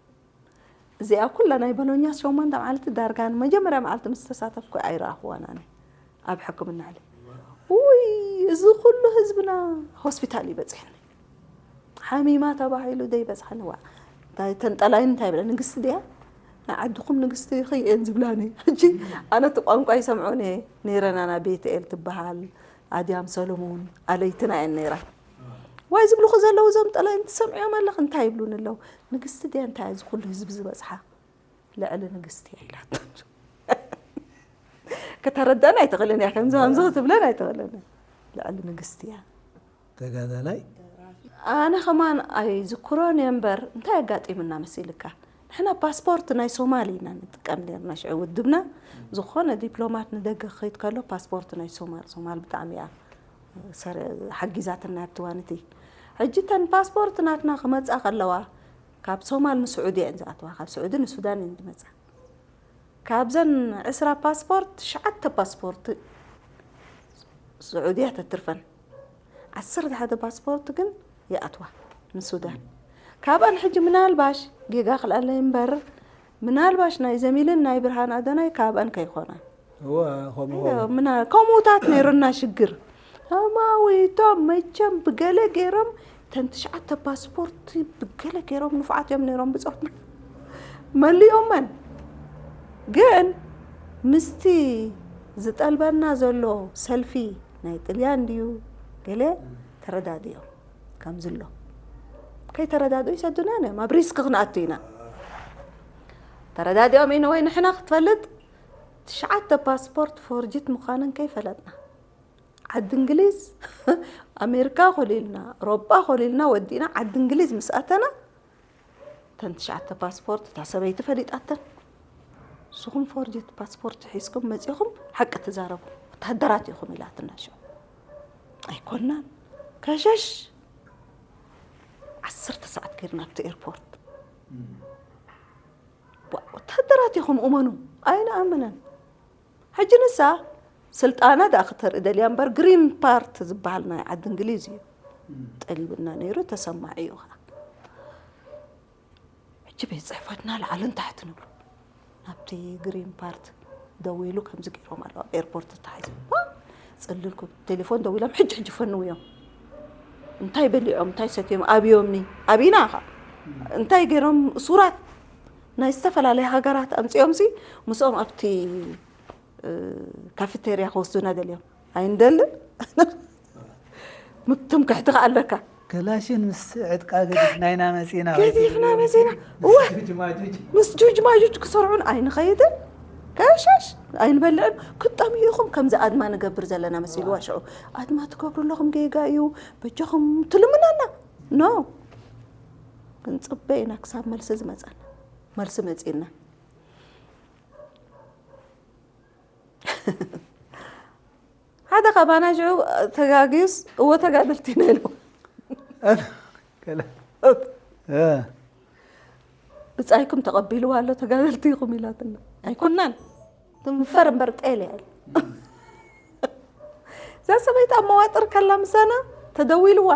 እዚኣ ኩላ ናይ በሎኛ ሸሞንተ መዓልቲ ዳርጋ ንመጀመርያ መዓልቲ ምስ ተሳተፍኩ ኣይረኣኽዋን ኣነ ኣብ ሕክምና ዕለ ውይ እዚ ኩሉ ህዝብና ሆስፒታል እዩ በፂሕኒ ሓሚማ ተባሂሉ ደይ በፅሐኒ ዋ እንታይ ተንጠላይን እንታይ ብለ ንግስቲ ድያ ናይ ዓድኹም ንግስቲ ኸይኤን ዝብላኒ ሕጂ ኣነ እቲ ቋንቋ ይሰምዖን እየ ነይረናና ቤትኤል ትበሃል ኣድያም ሰሎሞን ኣለይትና እየን ነይራ ዋይ ዝብልኹ ዘለዉ እዞም ጠላይን ትሰምዕዮም ኣለኽ እንታይ ይብሉን ኣለዉ ንግስቲ ድያ እንታይ እዚ ኩሉ ህዝቢ ዝበፅሓ ልዕሊ ንግስቲ እያ ኢላቶ ከተረዳን ኣይትኽእልን እያ ከምዚ ከምዚ ክትብለን ኣይትኽእልን ልዕሊ ንግስቲ እያ ተጋዳላይ ኣነ ከማን ኣይዝክሮን እየ እምበር እንታይ ኣጋጢሙና መሲልካ ንሕና ፓስፖርት ናይ ሶማል ኢና ንጥቀም ነርና ሽዑ ውድብና ዝኾነ ዲፕሎማት ንደገ ክኸይድ ከሎ ፓስፖርት ናይ ሶማል ሶማል ብጣዕሚ እያ ሓጊዛትና ኣብቲ ዋንቲ ሕጂ ተን ፓስፖርት ናትና ክመፃ ከለዋ ካብ ሶማል ንስዑዲ እየን ዝኣተዋ ካብ ስዑዲ ንሱዳን እየን ዝመፃ ካብዘን ዕስራ ፓስፖርት ትሽዓተ ፓስፖርት ስዑድያ ተትርፈን ዓሰርተ ሓደ ፓስፖርት ግን ይኣትዋ ንሱዳን ካብኣን ሕጂ ምናልባሽ ጌጋ ክልኣለይ እምበር ምናልባሽ ናይ ዘሚልን ናይ ብርሃን ኣደናይ ካብኣን ከይኮና እወ ከምኡ ከምኡታት ነይሩና ሽግር ኣማዊቶም መቸም ብገለ ገይሮም ተን ትሽዓተ ፓስፖርት ብገለ ገይሮም ንፉዓት እዮም ነይሮም ብፆትና መሊኦመን ግን ምስቲ ዝጠልበና ዘሎ ሰልፊ ናይ ጥልያን ድዩ ገለ ተረዳድኦም ከምዝሎ ከይተረዳድኡ ይሰዱና እዮም ኣብ ሪስክ ክንኣቱ ኢና ተረዳዲኦም ኢነ ወይ ንሕና ክትፈልጥ ትሽዓተ ፓስፖርት ፎርጅት ምዃነን ከይፈለጥና ዓዲ እንግሊዝ ኣሜሪካ ኮሊልና ሮጳ ኮሊልና ወዲእና ዓዲ እንግሊዝ ምስ ኣተና ተን ትሽዓተ ፓስፖርት እታ ሰበይቲ ፈሊጣተን ንስኹም ፎርጅት ፓስፖርት ሒዝኩም መፂኹም ሓቂ ትዛረቡ ወታደራት ኢኹም ኢላትና ሽዑ ኣይኮናን ከሸሽ ዓሰርተ ሰዓት ከይድና ኣብቲ ኤርፖርት ወታደራት ኢኹም እመኑ ኣይንኣምነን ሕጂ ንሳ ስልጣና ደኣ ክተርኢ ደልያ እምበር ግሪን ፓርት ዝበሃል ናይ ዓዲ እንግሊዝ እዩ ጠሊብና ነይሩ ተሰማዒ እዩ ከዓ ሕጂ ቤት ፅሕፈትና ላዕልን ታሕትን ይብሉ ናብቲ ግሪን ፓርት ደዊሉ ከምዚ ገይሮም ኣለዉ ኣብ ኤርፖርት ተታሒዞም ፅልልኩ ቴሌፎን ደዊሎም ሕጂ ሕጂ ፈንውዮም እንታይ በሊዖም እንታይ ሰትዮም ኣብዮምኒ ኣብና ኻ እንታይ ገይሮም እሱራት ናይ ዝተፈላለየ ሃገራት ኣምፅኦም ሲ ምስኦም ኣብቲ ካፌቴርያ ክወስዱና ደልዮም ኣይንደልን ትምክሕቲ ከዓ ኣለካ ክላሽን ምስ ዕጥቃ ገዲፍና ኢና መፂና ገዲፍና መፂና እወ ምስ ጁጅ ማጁጅ ክሰርዑን ኣይንኸይድን ከሻሽ ኣይንበልዕን ክጠምዩ ኢኹም ከምዚ ኣድማ ንገብር ዘለና መሲልዋ ሽዑ ኣድማ ትገብሩ ኣለኹም ጌጋ እዩ በጃኹም ትልምናና ኖ ክንፅበ ኢና ክሳብ መልሲ ዝመፀና መልሲ መፂና ሓደ ካባና ሽዑ ተጋግዩስ እወ ተጋደልቲ ኢና ኢሉ ከለ እ ብጻይኩም ተቐቢልዋ ኣሎ፣ ተጋደልቲ ኢኹም ኢላትና። ኣይኮናን፣ ትንፈር እምበር ጤል እያ ኢሉ። እዛ ሰበይቲ ኣብ መዋጥር ከላ ምሳና ተደዊልዋ።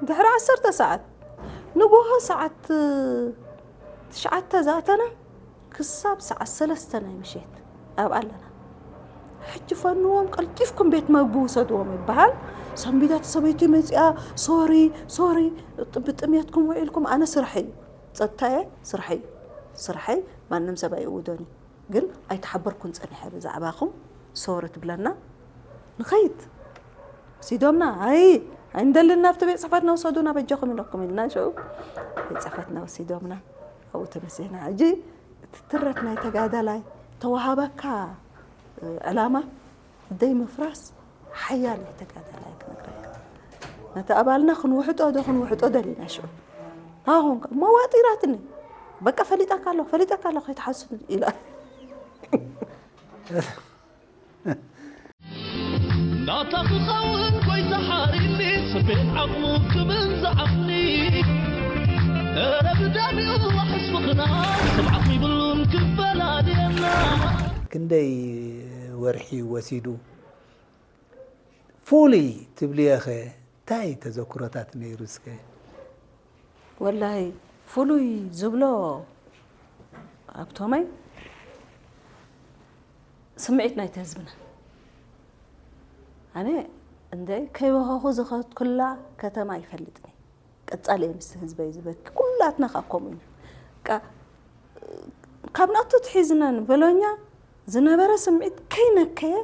ድሕሪ ዓሰርተ ሰዓት፣ ንጎሆ ሰዓት ትሽዓተ ዝኣተና ክሳብ ሰዓት ሰለስተ ናይ ምሸት ኣብ ኣለና። ሕጂ ፈንዎም፣ ቀልጢፍኩም ቤት መግቢ ውሰድዎም ይበሃል። ሰንቢዳ እቲ ሰበይቲ መጺኣ፣ ሶሪ፣ ሶሪ፣ ብጥምየትኩም ውዒልኩም፣ ኣነ ስርሐይ እዩ። ጸጥታየ ስርሐይ እዩ። ስርሐይ ማንም ሰብ ኣይእውዶን እዩ። ግን ኣይተሓበርኩን ጸኒሐ ብዛዕባኹም፣ ሶሪ ትብለና። ንኸይድ። ወሲዶምና፣ ኣይ፣ ኣይንደልን፣ ናብቲ ቤት ጽሕፈትና ውሰዱና በጃኹም ኢለኩም ኢልና፣ ሽዑ ቤት ጽሕፈትና ወሲዶምና። ኣብኡ ተመሲሕና። ሕጂ እቲ ትረት ናይ ተጋዳላይ ተዋሃበካ፣ እ፣ ዕላማ ደይ ምፍራስ ሓያል እዩ ተጋዳላይ ክነግረካ። ነቲ ኣባልና ክንውሕጦ ዶ ክንውሕጦ ደሊና ሽዑ። ኣሁን መዋጢራትኒ። በቃ ፈሊጠካ ኣለኹ፣ ፈሊጠካ ኣለኹ፣ ከይትሓስብ ኢላ። ናታ ክኸውን ጎይታ ሓሪኒ ስቤት ዓቕሙ ክብል ዝዓቕኒ። እረ ብደሚኡ ሕስብኽና ስብዓት ይብሉን ክፈላልየና። ክንደይ ወርሒ ወሲዱ? ፍሉይ ትብልዮ ኸ እንታይ ተዘክሮታት ነይሩ እስከ? ወላሂ ፍሉይ ዝብሎ ኣብቶመይ ስምዒት ናይቲ ህዝብና። ኣነ እንደ ከይበኸኹ ዝኸድኩላ ከተማ ይፈልጥኒ። ቀጻሊ እየ ምስ ህዝበይ ዝበኪ። ኩላትና ከኣ ከምኡ ኢና። ቃ-፣ ካብ ናቱ ትሒዝና ንበሎኛ ዝነበረ ስምዒት ከይነከየ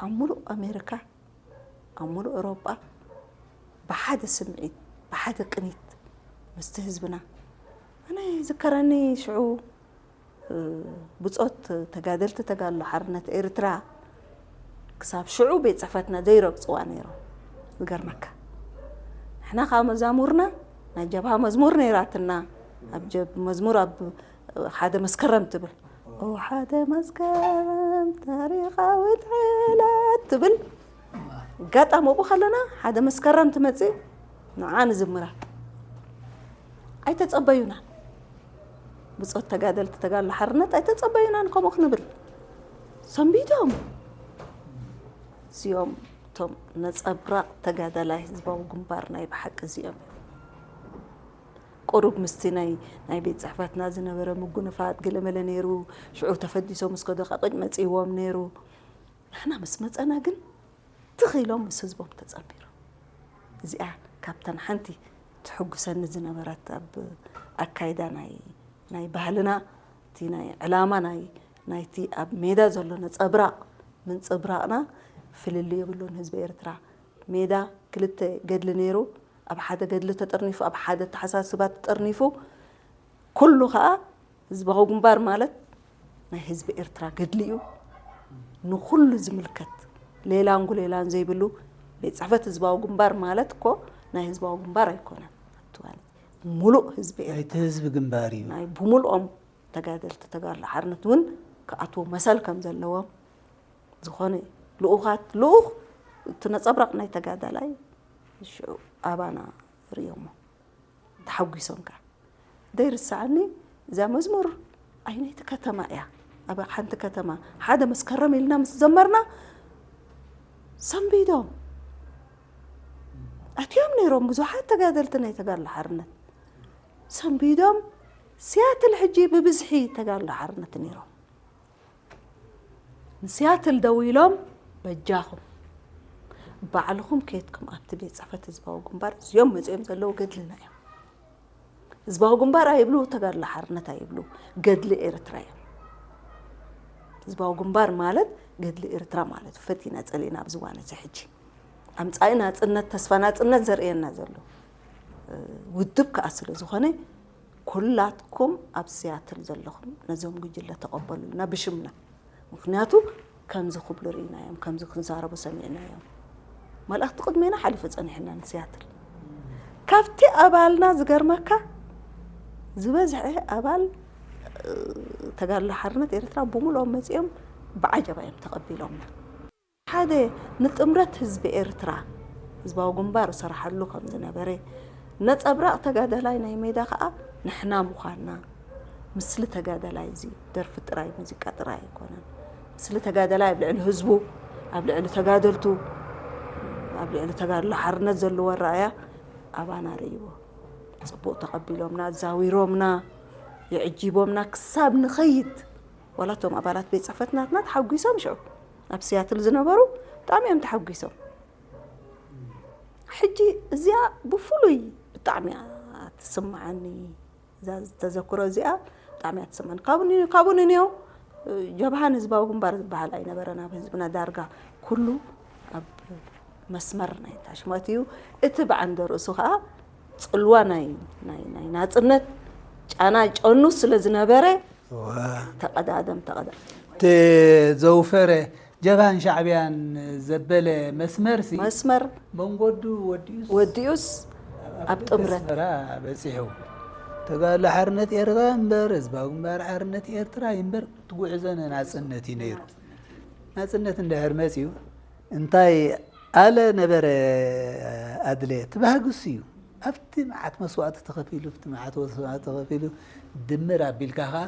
ኣብ ሙሉእ ኣሜሪካ፣ ኣብ ሙሉእ ኤውሮጳ ብሓደ ስምዒት፣ ብሓደ ቅኒት ምስቲ ህዝብና። ኣነ ይዝከረኒ ሽዑ ብጾት ተጋደልቲ ተጋድሎ ሓርነት ኤርትራ ክሳብ ሽዑ ቤት ጽሕፈትና ዘይረግጽዋ ነይሮም። ዝገርመካ ንሕና ካብ መዛሙርና ናይ ጀብሃ መዝሙር ነይራትና። ኣብ ጀብ መዝሙር ኣብ ሓደ መስከረም ትብል ኦ ሓደ መስከረም ታሪኻዊት ዕለት ትብል። ኣጋጣሚ ኣብኡ ከለና ሓደ መስከረም ትመጽእ ንዓ ንዝምራ ኣይተጸበዩና። ብጾት ተጋደልቲ ተጋድሎ ሓርነት ኣይተጸበዩናን ከምኡ ክንብል ሰንቢዶም። እዚኦም እቶም ነጸብራቕ ተጋዳላይ ህዝባዊ ግንባር ናይ ብሓቂ እዚኦም እዮም። ቁሩብ ምስቲ ናይ ናይ ቤት ጽሕፈትና ዝነበረ ምጉንፋት ገለመለ ነይሩ። ሽዑ ተፈዲሶም እስከ ደቃቂቅ መጺእዎም ነይሩ። ንሕና ምስ መጸና ግን ትኽ ኢሎም ምስ ህዝቦም ተጸንቢሮም። እዚኣ ካብተን ሓንቲ ትሕጉሰኒ ዝነበረት ኣብ ኣካይዳ ናይ ናይ ባህልና እቲ ናይ ዕላማ ናይ ናይቲ ኣብ ሜዳ ዘሎ ነጸብራቕ ምንጽብራቕና ፍልልይ የብሉን። ህዝቢ ኤርትራ ሜዳ ክልተ ገድሊ ነይሩ። ኣብ ሓደ ገድሊ ተጠርኒፉ፣ ኣብ ሓደ ኣተሓሳስባ ተጠርኒፉ። ኩሉ ከኣ ህዝባዊ ግንባር ማለት ናይ ህዝቢ ኤርትራ ገድሊ እዩ። ንኹሉ ዝምልከት ሌላን ጉሌላን ዘይብሉ ቤት ጽሕፈት ህዝባዊ ግንባር ማለት እኮ ናይ ህዝባዊ ግንባር ኣይኮነን። ኣትዋኒ ሙሉእ ህዝቢ ኤርትራ ናይቲ ህዝቢ ግንባር እዩ። ናይ ብምሉኦም ተጋደልቲ ተጋድሎ ሓርነት እውን ክኣትዉ መሰል ከም ዘለዎም ዝኾነ ልኡኻት ልኡኽ እቲ ነጸብራቕ ናይ ተጋዳላይ ሽዑ ኣባና ርእዮሞ ተሓጒሶም ከኣ ዘይርስዓኒ እዛ መዝሙር ኣይነይቲ ከተማ እያ ኣብ ሓንቲ ከተማ ሓደ መስከረም ኢልና ምስ ዘመርና ሰንቢዶም ኣትዮም ነይሮም ብዙሓት ተጋደልቲ ናይ ተጋድሎ ሓርነት ሰንቢዶም ሲያትል ሕጂ ብብዝሒ ተጋድሎ ሓርነት ነይሮም ንሲያትል ደዊሎም በጃኹም ባዕልኹም ከይድኩም ኣብቲ ቤት ጽሕፈት ህዝባዊ ግንባር እዚኦም መጺኦም ዘለዉ ገድልና እዮም ህዝባዊ ግንባር ኣይብሉ ተጋድሎ ሓርነት ኣይብሉ ገድሊ ኤርትራ እዮም ህዝባዊ ግንባር ማለት ገድሊ ኤርትራ ማለት ፈቲና ጸሊእና ኣብዚ ዋነ እዚ ሕጂ ኣምጻኢ ናጽነት ተስፋ ናጽነት ዘርእየና ዘሎ ውድብ ከኣ ስለ ዝኾነ ኩላትኩም ኣብ ሲያትል ዘለኹም ነዞም ጉጅለ ተቐበሉልና ብሽምና ምኽንያቱ ከምዚ ክብሉ ርኢናዮም ከምዚ ክንዛረቡ ሰሚዕናዮም መልእኽቲ ቅድሜና ሓሊፉ ጸኒሕና ንሲያትል ካብቲ ኣባልና ዝገርመካ ዝበዝሐ ኣባል ተጋድሎ ሓርነት ኤርትራ ብምልኦም መጺኦም ብዓጀባ እዮም ተቐቢሎምና ሓደ ንጥምረት ህዝቢ ኤርትራ ህዝባዊ ግንባር እሰርሓሉ ከም ዝነበረ ነጸብራቕ ተጋዳላይ ናይ ሜዳ ከኣ ንሕና ምዃንና፣ ምስሊ ተጋዳላይ እዚ ደርፊ ጥራይ፣ ሙዚቃ ጥራይ ኣይኮነን። ምስሊ ተጋዳላይ ኣብ ልዕሊ ህዝቡ፣ ኣብ ልዕሊ ተጋደልቱ፣ ኣብ ልዕሊ ተጋድሎ ሓርነት ዘለዎ ኣረኣእያ ኣባና ርእይዎ። ጽቡቕ ተቐቢሎምና፣ ዛዊሮምና፣ የዕጂቦምና ክሳብ ንኸይድ። ዋላ እቶም ኣባላት ቤት ጽሕፈት ናትና ተሓጒሶም ሽዑ። ኣብ ሲያትል ዝነበሩ ብጣዕሚ እዮም ተሓጒሶም። ሕጂ እዚኣ ብፍሉይ ብጣዕሚ እያ ትስምዓኒ። እዛ ተዘክሮ እዚኣ ብጣዕሚ እያ ትስምዓኒ። ካብኡ ኒ-፣ ካብኡ ንንየው ጀብሃን ህዝባዊ ግንባር ዝበሃል ኣይነበረን ኣብ ህዝብና። ዳርጋ ኩሉ ኣብ መስመር ናይ ታሽመት እዩ። እቲ ብዓንደ ርእሱ ከዓ ጽልዋ ናይ፣ ናይ፣ ናይ ናጽነት ጫና ጨኑ ስለ ዝነበረ እዋ። ተቐዳደም፣ ተቐዳደም። እቲ ዘውፈረ ጀብሃን ሻዕብያን ዘበለ መስመርሲ መስመር መንገዱ ወዲኡስ ወዲኡስ ኣብ ኣብ ኣፍደገ ጥምረት። ኣስመራ በጺሑ። ተጋድሎ ሓርነት ኤርትራ እምበር፣ ህዝባዊ ግንባር ሓርነት ኤርትራ እምበር፣ እቲ ጉዕዞ ንናጽነት እዩ ነይሩ። ናጽነት እንድሕር መጺኡ፣ እንታይ ኣለ ነበረ ኣድለ፣ እቲ ባህግስ እዩ። ኣብቲ መዓት መስዋእቲ ተኸፊሉ፣ ኣብቲ መዓት መስዋእቲ ተኸፊሉ፣ ድምር ኣቢልካ ኸኣ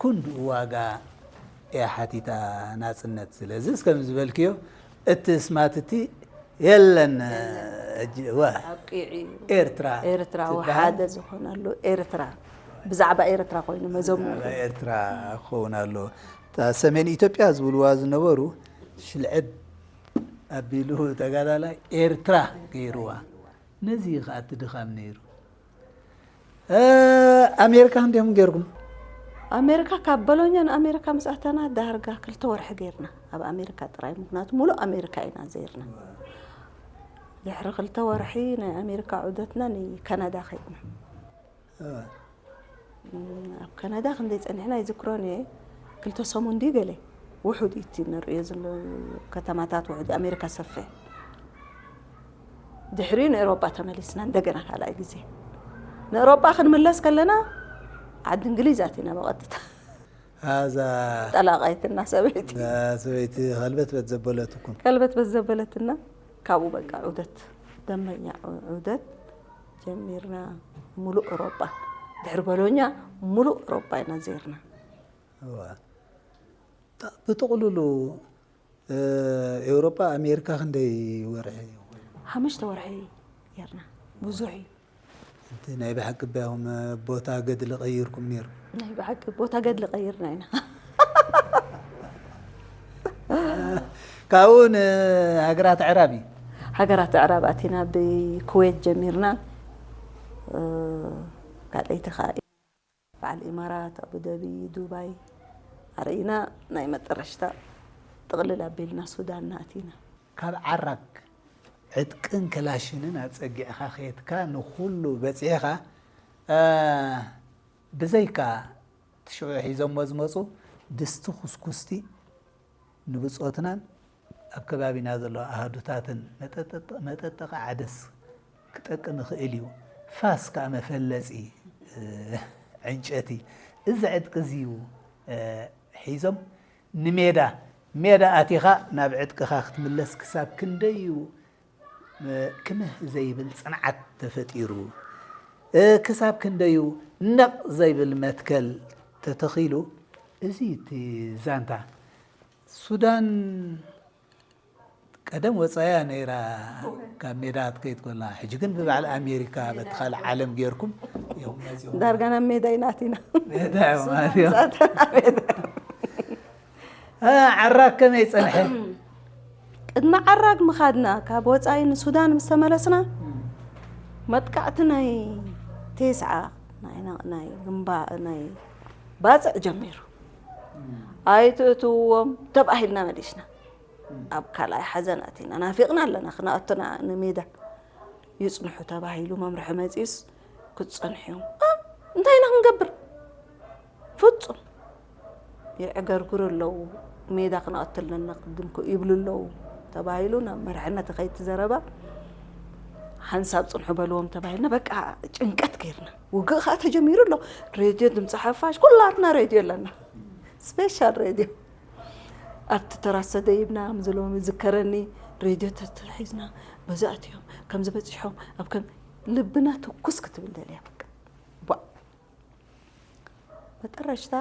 ክንድኡ ዋጋ እያ ሓቲታ ናጽነት። ስለዚ እስከም ዝበልክዮ፣ እቲ ስማትቲ የለን። እጅ-፣ ወ-፣ ኣብቂዑ እዩ። ኤርትራ ኤርትራ ትበሃል። ሓደ ዝኾነሉ ኤርትራ፣ ብዛዕባ ኤርትራ ኮይኑ መዘሙር። ብዛዕባ ኤርትራ ክኸውን ኣሎ። እታ ሰሜን ኢትዮጵያ ዝብልዋ ዝነበሩ ሽልዕድ ኣቢሉ ተጋዳላይ ኤርትራ ገይርዋ። ነዚ እዩ ኸኣ እቲ ድኻም ነይሩ። እ፣ ኣሜሪካ ክንደይ ጌርኩም? ኣሜሪካ፣ ካብ በሎኛ ንኣሜሪካ ምስ ኣተና ዳርጋ ክልተ ወርሒ ጌርና ኣብ ኣሜሪካ ጥራይ። ምኽንያቱ ሙሉእ ኣሜሪካ ኢና ዜርና። ድሕሪ ክልተ ወርሒ ናይ ኣሜሪካ ዑደትና ንካናዳ ኸድና። እወ። እም፣ ኣብ ካናዳ ክንደይ ጸኒሕና ኣይዝክሮን እየ። ክልተ ሰሙን ድዩ ገለ ውሑድ እዩ እቲ ንርእዮ ዘሎ ከተማታት ውሑድ፣ ኣሜሪካ ሰፊሕ። ድሕሪኡ ንኤውሮጳ ተመሊስና እንደገና ካልኣይ ግዜ። ንኤውሮጳ ክንምለስ ከለና ዓዲ እንግሊዝ ኣቲና ብቐጥታ። ኣዛ ጠላቓይትና ሰበይቲ። እዛ ሰበይቲ ከልበት በት ዘበለትኩም። ከልበት በት ዘበለትና፣ ካብኡ በቃ ዑደት፣ ደንበኛ ዑ-፣ ዑደት ጀሚርና። ሙሉእ ኤውሮጳ፣ ድሕሪ በሎኛ ሙሉእ ኤውሮጳ ኢና ዜርና። እዋ። ጣ-፣ ብጥቕሉሉ፣ እ፣ ኤውሮጳ፣ ኣሜሪካ ክንደይ ወርሒ? ሓሙሽተ ወርሒ ጌርና። ብዙሕ እዩ። እቲ ናይ ብሓቂ ቢያኹም ቦታ ገድሊ ቀይርኩም ነይሩ? ናይ ብሓቂ ቦታ ገድሊ ቀይርና ኢና። ካብኡ ንሃገራት ኣዕራብ እዩ? ሃገራት ኣዕራብ ኣቲና፣ ብኩዌት ጀሚርና፣ እ፣ ካልኣይቲ ኸኣ በዓል ኢማራት፣ ኣቡደቢ፣ ዱባይ ኣርኢና፣ ናይ መጠረሽታ ጥቕልል ኣቢልና ሱዳን ኣቲና። ካብ ዓራግ ዕጥቅን ክላሽንን ኣጸጊዕኻ ኬድካ ንኹሉ በጺሕኻ፣ እ፣ ብዘይካ እቲ ሽዑ ሒዞሞ ዝመጹ ድስቲ ኩስኩስቲ ንብጾትናን ኣብ ከባቢና ዘለዋ ኣሃዱታትን መጠጠ-፣ መጠጠቒ ዓደስ ክጠቅም ይኽእል እዩ። ፋስ ከኣ መፈለጺ፣ እ፣ ዕንጨቲ። እዚ ዕጥቂ እዚ እዩ፣ እ፣ ሒዞም ንሜዳ፣ ሜዳ ኣቲኻ ናብ ዕጥቅኻ ክትምለስ ክሳብ ክንደይ እዩ፣ እ፣ ክምህ ዘይብል ጽንዓት ተፈጢሩ? እ፣ ክሳብ ክንደይ እዩ ነቕ ዘይብል መትከል ተተኺሉ? እዚ እቲ ዛንታ። ሱዳን ቀደም ወጻያ ነይራ ካብ ሜዳ ክትከይድ ከላ፣ ሕጂ ግን ብባዕል ኣሜሪካ በቲ ካልእ ዓለም ጌርኩም እዮም መጺኦም። ዳርጋ ናብ ሜዳ ኢና ኣቲና። ሜዳ እዮም ኣትዮም። ሱዳን ዛተ ናብ ሜዳ። እ፣ ዓራግ ከመይ ጸንሐ? ቅድሚ ዓራግ ምኻድና፣ ካብ ወጻኢ ንሱዳን ምስ ተመለስና፣ መጥቃዕቲ ናይ ቴስዓ ናይ፣ ናይ ግንባ-፣ ናይ ባጽዕ ጀሚሩ። ኣይትእትውዎም ተባሂልና መሊስና። ኣብ ካልኣይ ሓዘን ኣቲና። ናፊቕና ኣለና፣ ክነኣቱ ና-፣ ንሜዳ። ይጽንሑ ተባሂሉ መምርሒ መጺኡስ ክትጸንሑ እዮም። እ፣ እንታይ ኢና ክንገብር? ፍጹም። የዕገርግሩ ኣለዉ። ሜዳ ክነኣቱ ኣለና ቅድምኩ ይብሉ ኣለዉ ተባሂሉ ናብ መርሕነት ይኸይድ እቲ ዘረባ። ሓንሳብ ጽንሑ በልዎም ተባሂልና፣ በቃ ጭንቀት ጌርና። ውግእ ከኣ ተጀሚሩ ኣሎ። ሬድዮ ድምጺ ሓፋሽ፣ ኩላትና ሬድዮ ኣለና። ስፔሻል ሬድዮ። ኣብቲ ተራሰ ደይብና፣ ከምዚ ሎሚ ዝከረኒ፣ ሬድዮ ተተሒዝና፣ በዚ ኣትዮም፣ ከምዚ በጺሖም፣ ኣብ ከም-፣ ልብና ትኩስ ክትብል ደልያ በቃ። ቧዕ። መጠረሽታ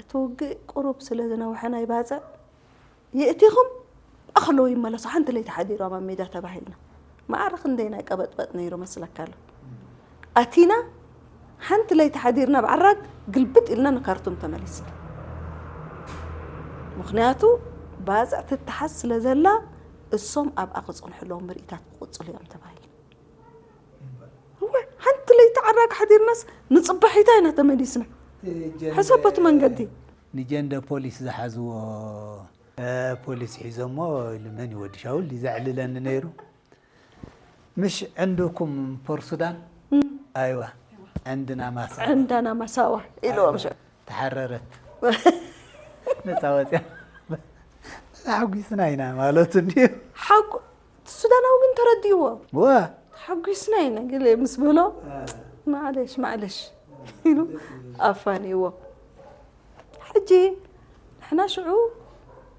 እቲ ውግእ ቁሩብ ስለ ዝነውሐ ናይ ባጽዕ፣ የእቲኹም ኣኽለዉ ይመለሱ፣ ሓንቲ ለይቲ ሓዲሮም ኣብ ሜዳ ተባሂልና። መዓረ ክንደይ ናይ ቀበጥበጥ ነይሩ መስለካ ኣሎ። ኣቲና ሓንቲ ለይቲ ሓዲርና ብዓራግ ግልብጥ ኢልና ንካርቱም ተመሊስና። ምኽንያቱ ባጽዕ ትተሓዝ ስለ ዘላ እሶም ኣብኣ ክጸንሑ ኣለዎም፣ ምርኢታት ክቕጽሉ እዮም ተባሂሉ። እወ፣ ሓንቲ ለይቲ ዓራግ ሓዲርናስ ንጽባሒታ ኢና ተመሊስና። ሕሰቦት መንገዲ። ንጀንደ ፖሊስ ዝሓዝዎ ፖሊስ ሒዞሞ ኢሉ መን እዩ ወዲ ሻውል ድዩ ዘዕልለኒ ነይሩ። ምሽ ዕንድኩም ፖርሱዳን? እም። ኣይዋ፣ ዕንድና ማሳ። ዕንዳና ማሳዋ ኢልዎም ሽዑ። ተሓረረት። ነፃ ወፅያ። ተሓጒስና ኢና ማለት እንድዩ። ሓጉ-፣ ሱዳናዊ ግን ተረዲእዎ። ዋ። ተሓጒስና ኢና ገለ ምስ በሎ፣ እ። ማዕለሽ፣ ማዕለሽ ኢሉ ኣፋንይዎ። ሕጂ ንሕና ሽዑ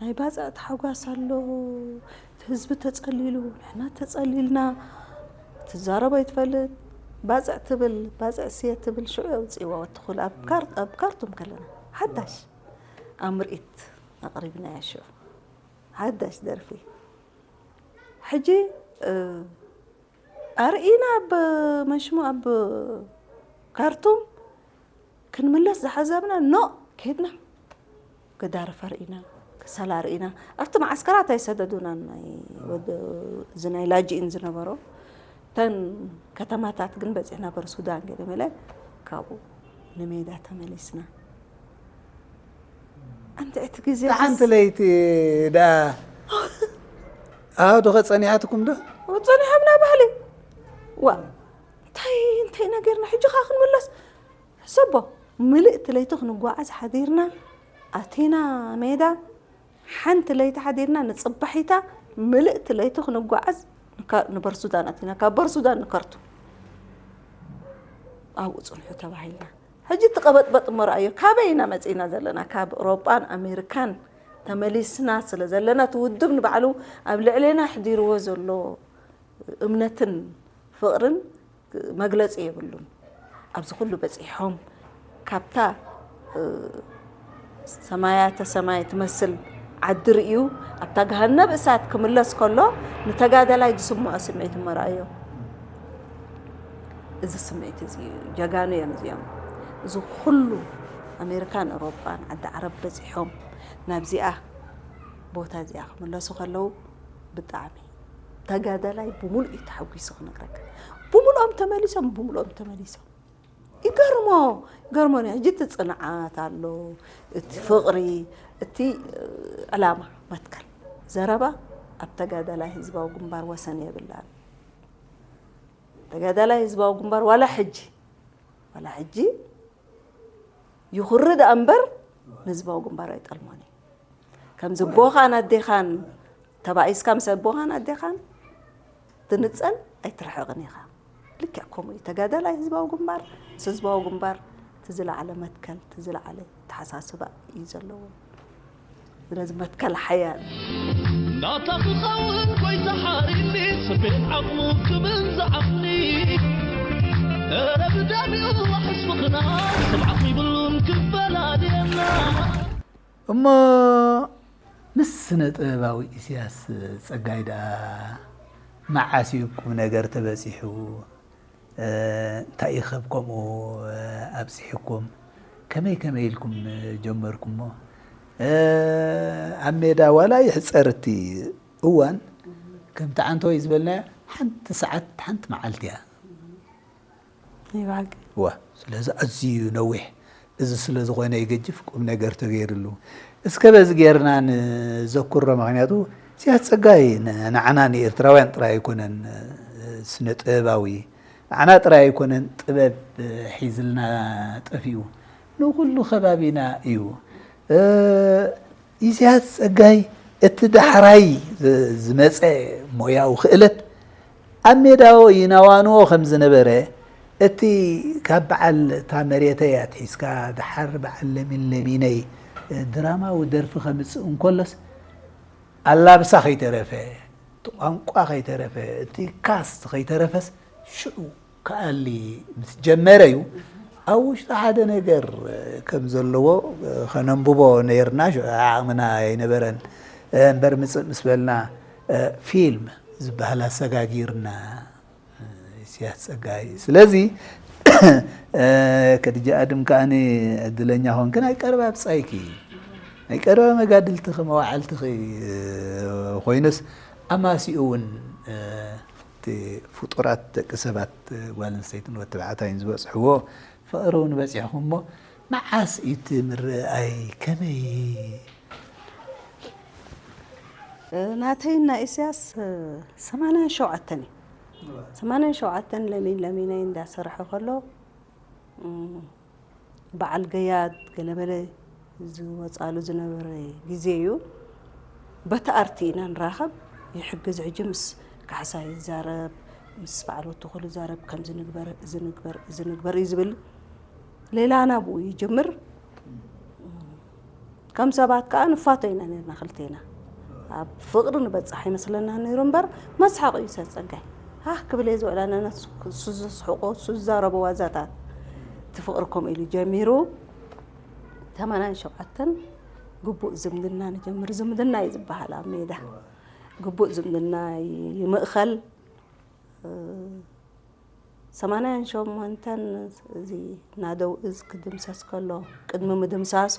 ናይ ባጽዕ ተሓጓስ ኣሎ፣ እቲ ህዝቢ ተጸሊሉ፣ ንሕና ተጸሊልና፣ ትዛረብ ኣይትፈልጥ፣ ባጽዕ ትብል፣ ባጽዕ ስየ ትብል ሽዑ የውጽእዋ ወትኹል ኣብ ካር-፣ ኣብ ካርቱም ከለና። ሓዳሽ ኣብ ምርኢት ኣቕሪብናያ ሽዑ። ሓዳሽ ደርፊ። ሕጂ፣ እ፣ ኣርኢና ኣብ መሽሙ ኣብ ካርቱም ክንምለስ ዝሓሰብና ኖ፣ ከድና። ገዳርፍ ኣርኢና፣ ከሰላ ኣርኢና። ኣብቲ መዓስከራት ኣይሰደዱናን፣ ናይ ወደ-፣ እዚ ናይ ላጅኢን ዝነበሮ። እተን ከተማታት ግን በጺሕና፣ በርሱዳን ገለ መለ፣ ካብኡ ንሜዳ ተመሊስና። ኣንቲ እቲ ግዜ ሓንቲ ክስ- ለይቲ ደኣ ኣዶ ኸ ጸኒሓትኩም ዶ? ጸኒሖምና ባህሊ። ዋ፣ እንታይ፣ እንታይ ነገርና? ሕጂ ኸኣ ክንምለስ? ሕሰቦ፣ ምልእቲ ለይቲ ክንጓዓዝ ሓዲርና፣ ኣቲና ሜዳ፣ ሓንቲ ለይቲ ሓዲርና፣ ንጽባሒታ ምልእቲ ለይቲ ክንጓዓዝ ንካ-፣ ንበርሱዳን ኣቲና፣ ካብ በርሱዳን ንከርቱም። ኣብኡ ጽንሑ ተባሂልና። ሕጂ እቲ ቀበጥበጥ እሞ ረኣዮ፣ ካበይ ኢና መጺእና ዘለና? ካብ ኤውሮጳን ኣሜሪካን ተመሊስና ስለ ዘለና፣ እቲ ውድብ ንባዕሉ ኣብ ልዕሌና ኣሕዲርዎ ዘሎ እምነትን ፍቕርን መግለጺ የብሉን። ኣብዚ ኩሉ በጺሖም፣ ካብታ፣ እ፣ ሰማያተ ሰማይ ትመስል ዓዲ ርእዩ፣ ኣብታ ገሃነብ እሳት ክምለስ ከሎ፣ ንተጋዳላይ ዝስምዖ ስምዒት እሞ ረኣዮ። እዚ ስምዒት እዚ እዩ። ጀጋኑ እዮም እዚኦም። እዚ ኩሉ ኣሜሪካን ኤውሮጳን ዓዲ ዓረብ በጺሖም ናብዚኣ ቦታ እዚኣ ክምለሱ ከለዉ ብጣዕሚ ተጋዳላይ ብምሉእ እዩ ተሓጒሱ ክነግረካ። ብምሉኦም ተመሊሶም፣ ብምሉኦም ተመሊሶም። ይገርሞ፣ ይገርሞ ነው። ሕጂ እቲ ጽንዓት ኣሎ፣ እቲ ፍቕሪ፣ እቲ፣ እ፣ ዕላማ መትከል። ዘረባ ኣብ ተጋዳላይ ህዝባዊ ግንባር ወሰን የብላን። ተጋዳላይ ህዝባዊ ግንባር ዋላ ሕጂ፣ ዋላ ሕጂ ይኹሪ ደኣ እምበር ንህዝባዊ ግንባር ኣይጠልሞን እዩ። ከምዚ ኣቦኻን ኣዴኻን ተባኢስካ ምስ ኣቦኻን ኣዴኻን ትንጸል ኣይትርሕቕን ኢኻ። ልክዕ ከምኡ እዩ። ተጋዳላይ ህዝባዊ ግንባር ምስ ህዝባዊ ግንባር እቲ ዝለዓለ መትከል፣ እቲ ዝለዓለ ኣተሓሳስባ እዩ ዘለዎ። ስለዚ መትከል ሓያል። ናታ ክኸውን ጎይታ ሓሪኒ፣ ስቤት ዓቕሙ ክብል ዝዓቕኒ። እረ ብደም ይብላሕ ህዝብኽና፣ ስብዓት ይብሉን ክፈላልየና። እሞ ምስ ስነ ጥበባዊ ኢሳያስ ጸጋይ ደኣ መዓስ እዩ ቁም ነገር ተበጺሑ? እ፣ እንታይ እዩ ኸብ ከምኡ፣ እ፣ ኣብጺሑኩም? ከመይ ከመይ ኢልኩም፣ እ፣ ጀመርኩሞ? እ፣ ኣብ ሜዳ ዋላ ይሕጸር እቲ እዋን፣ ከምቲ ዓንተወይ ዝበልናዮ፣ ሓንቲ ሰዓት፣ ሓንቲ መዓልቲ እያ። ናይ ብሓቂ። ዋ፣ ስለዚ ኣዝዩ ነዊሕ። እዚ ስለ ዝኾነ ይገጅፍ ቁም ነገር ተገይርሉ። እስከ በዚ ጌርና ንዘክሮ፣ ምኽንያቱ ኢሳያስ ጸጋይ ን-፣ ንዓና ንኤርትራውያን ጥራይ ኣይኮነን፣ እ፣ ስነ ጥበባዊ፣ ንዓና ጥራይ ኣይኮነን ጥበብ ሒዝልና ጠፊኡ፣ ንኹሉ ከባቢና እዩ። እ፣ ኢሳያስ ጸጋይ እቲ ዳሕራይ ዝ-፣ ዝመጸ ሞያዊ ክእለት ኣብ ሜዳዎ ይናዋንዎ ከም ዝነበረ፣ እቲ ካብ በዓል እታ መሬተይ ኣትሒዝካ ደሓር በዓል ለሚን ለሚነይ ድራማዊ ደርፊ ከምጽእ እንከሎስ፣ ኣላብሳ ከይተረፈ፣ እቲ ቋንቋ ከይተረፈ፣ እቲ ካስት ከይተረፈስ ሽዑ ክኣሊ ምስ ጀመረ እዩ ኣብ ውሽጡ ሓደ ነገር ከም ዘለዎ ከነንብቦ ነይርና። ሽዑ ዓቕምና ኣይነበረን እምበር፣ ምጽእ ምስ በልና ፊልም ዝበሃል ኣሰጋጊርና። ኢሳያስ ጸጋይ። ስለዚ ከድጃ ኣድም ከኣኒ ዕድለኛ ኾንኪ፣ ናይ ቀረባ ብጻይኪ፣ ናይ ቀረባ መጋድልትኺ መዋዕልትኺ ኮይኑስ፣ ኣማሲኡ እውን እቲ ፍጡራት ደቂ ሰባት፣ ጓል ኣንስተይትን ወዲ ተባዕታይን ዝበጽሕዎ ፍቕሪ እውን በጺሕኹሞ። መዓስ እዩ እቲ ምርኣይ? ከመይ? ናተይን ናይ ኢሳያስ ሰማንያን ሸውዓተን እዩ። ሰማንያን ሸውዓተን ለሚን ለሚነይ እንዳሰርሐ ከሎ፣ እም፣ በዓል ገያድ ገለመለ ዝወፃሉ ዝነበረ ግዜ እዩ። በቲ ኣርቲ ኢና ንራኸብ። ይሕግዝ፣ ሕጂ ምስ ካሕሳ ይዛረብ፣ ምስ በዓል ወትኹል ይዛረብ፣ ከምዚ ንግበር፣ እዚ ንግበር፣ እዚ ንግበር እዩ ዝብል። ሌላ ናብኡ ይጅምር። ከም ሰባት ከዓ ንፋቶ ኢና ነርና ክልቴና። ኣብ ፍቕሪ ንበፅሕ ኣይመስለና ነይሩ እምበር፣ መስሓቕ እዩ ሰብ ጸጋይ። ሃህ ክብል እየ ዝውዕል ኣነ፣ ንሱ፣ እሱ ዘስሕቆ፣ እሱ ዝዛረቦ ዋዛታት። እቲ ፍቕሪ ከምኡ ኢሉ ጀሚሩ። ተማንያን ሸውዓተን ግቡእ ዝምድና ንጀምር። ዝምድና እዩ ዝበሃል ኣብ ሜዳ። ግቡእ ዝምድና ይምእኸል። ሰማንያን ሸሞንተን እዚ ናደው እዝ ክድምሰስ ከሎ፣ ቅድሚ ምድምሳሱ፣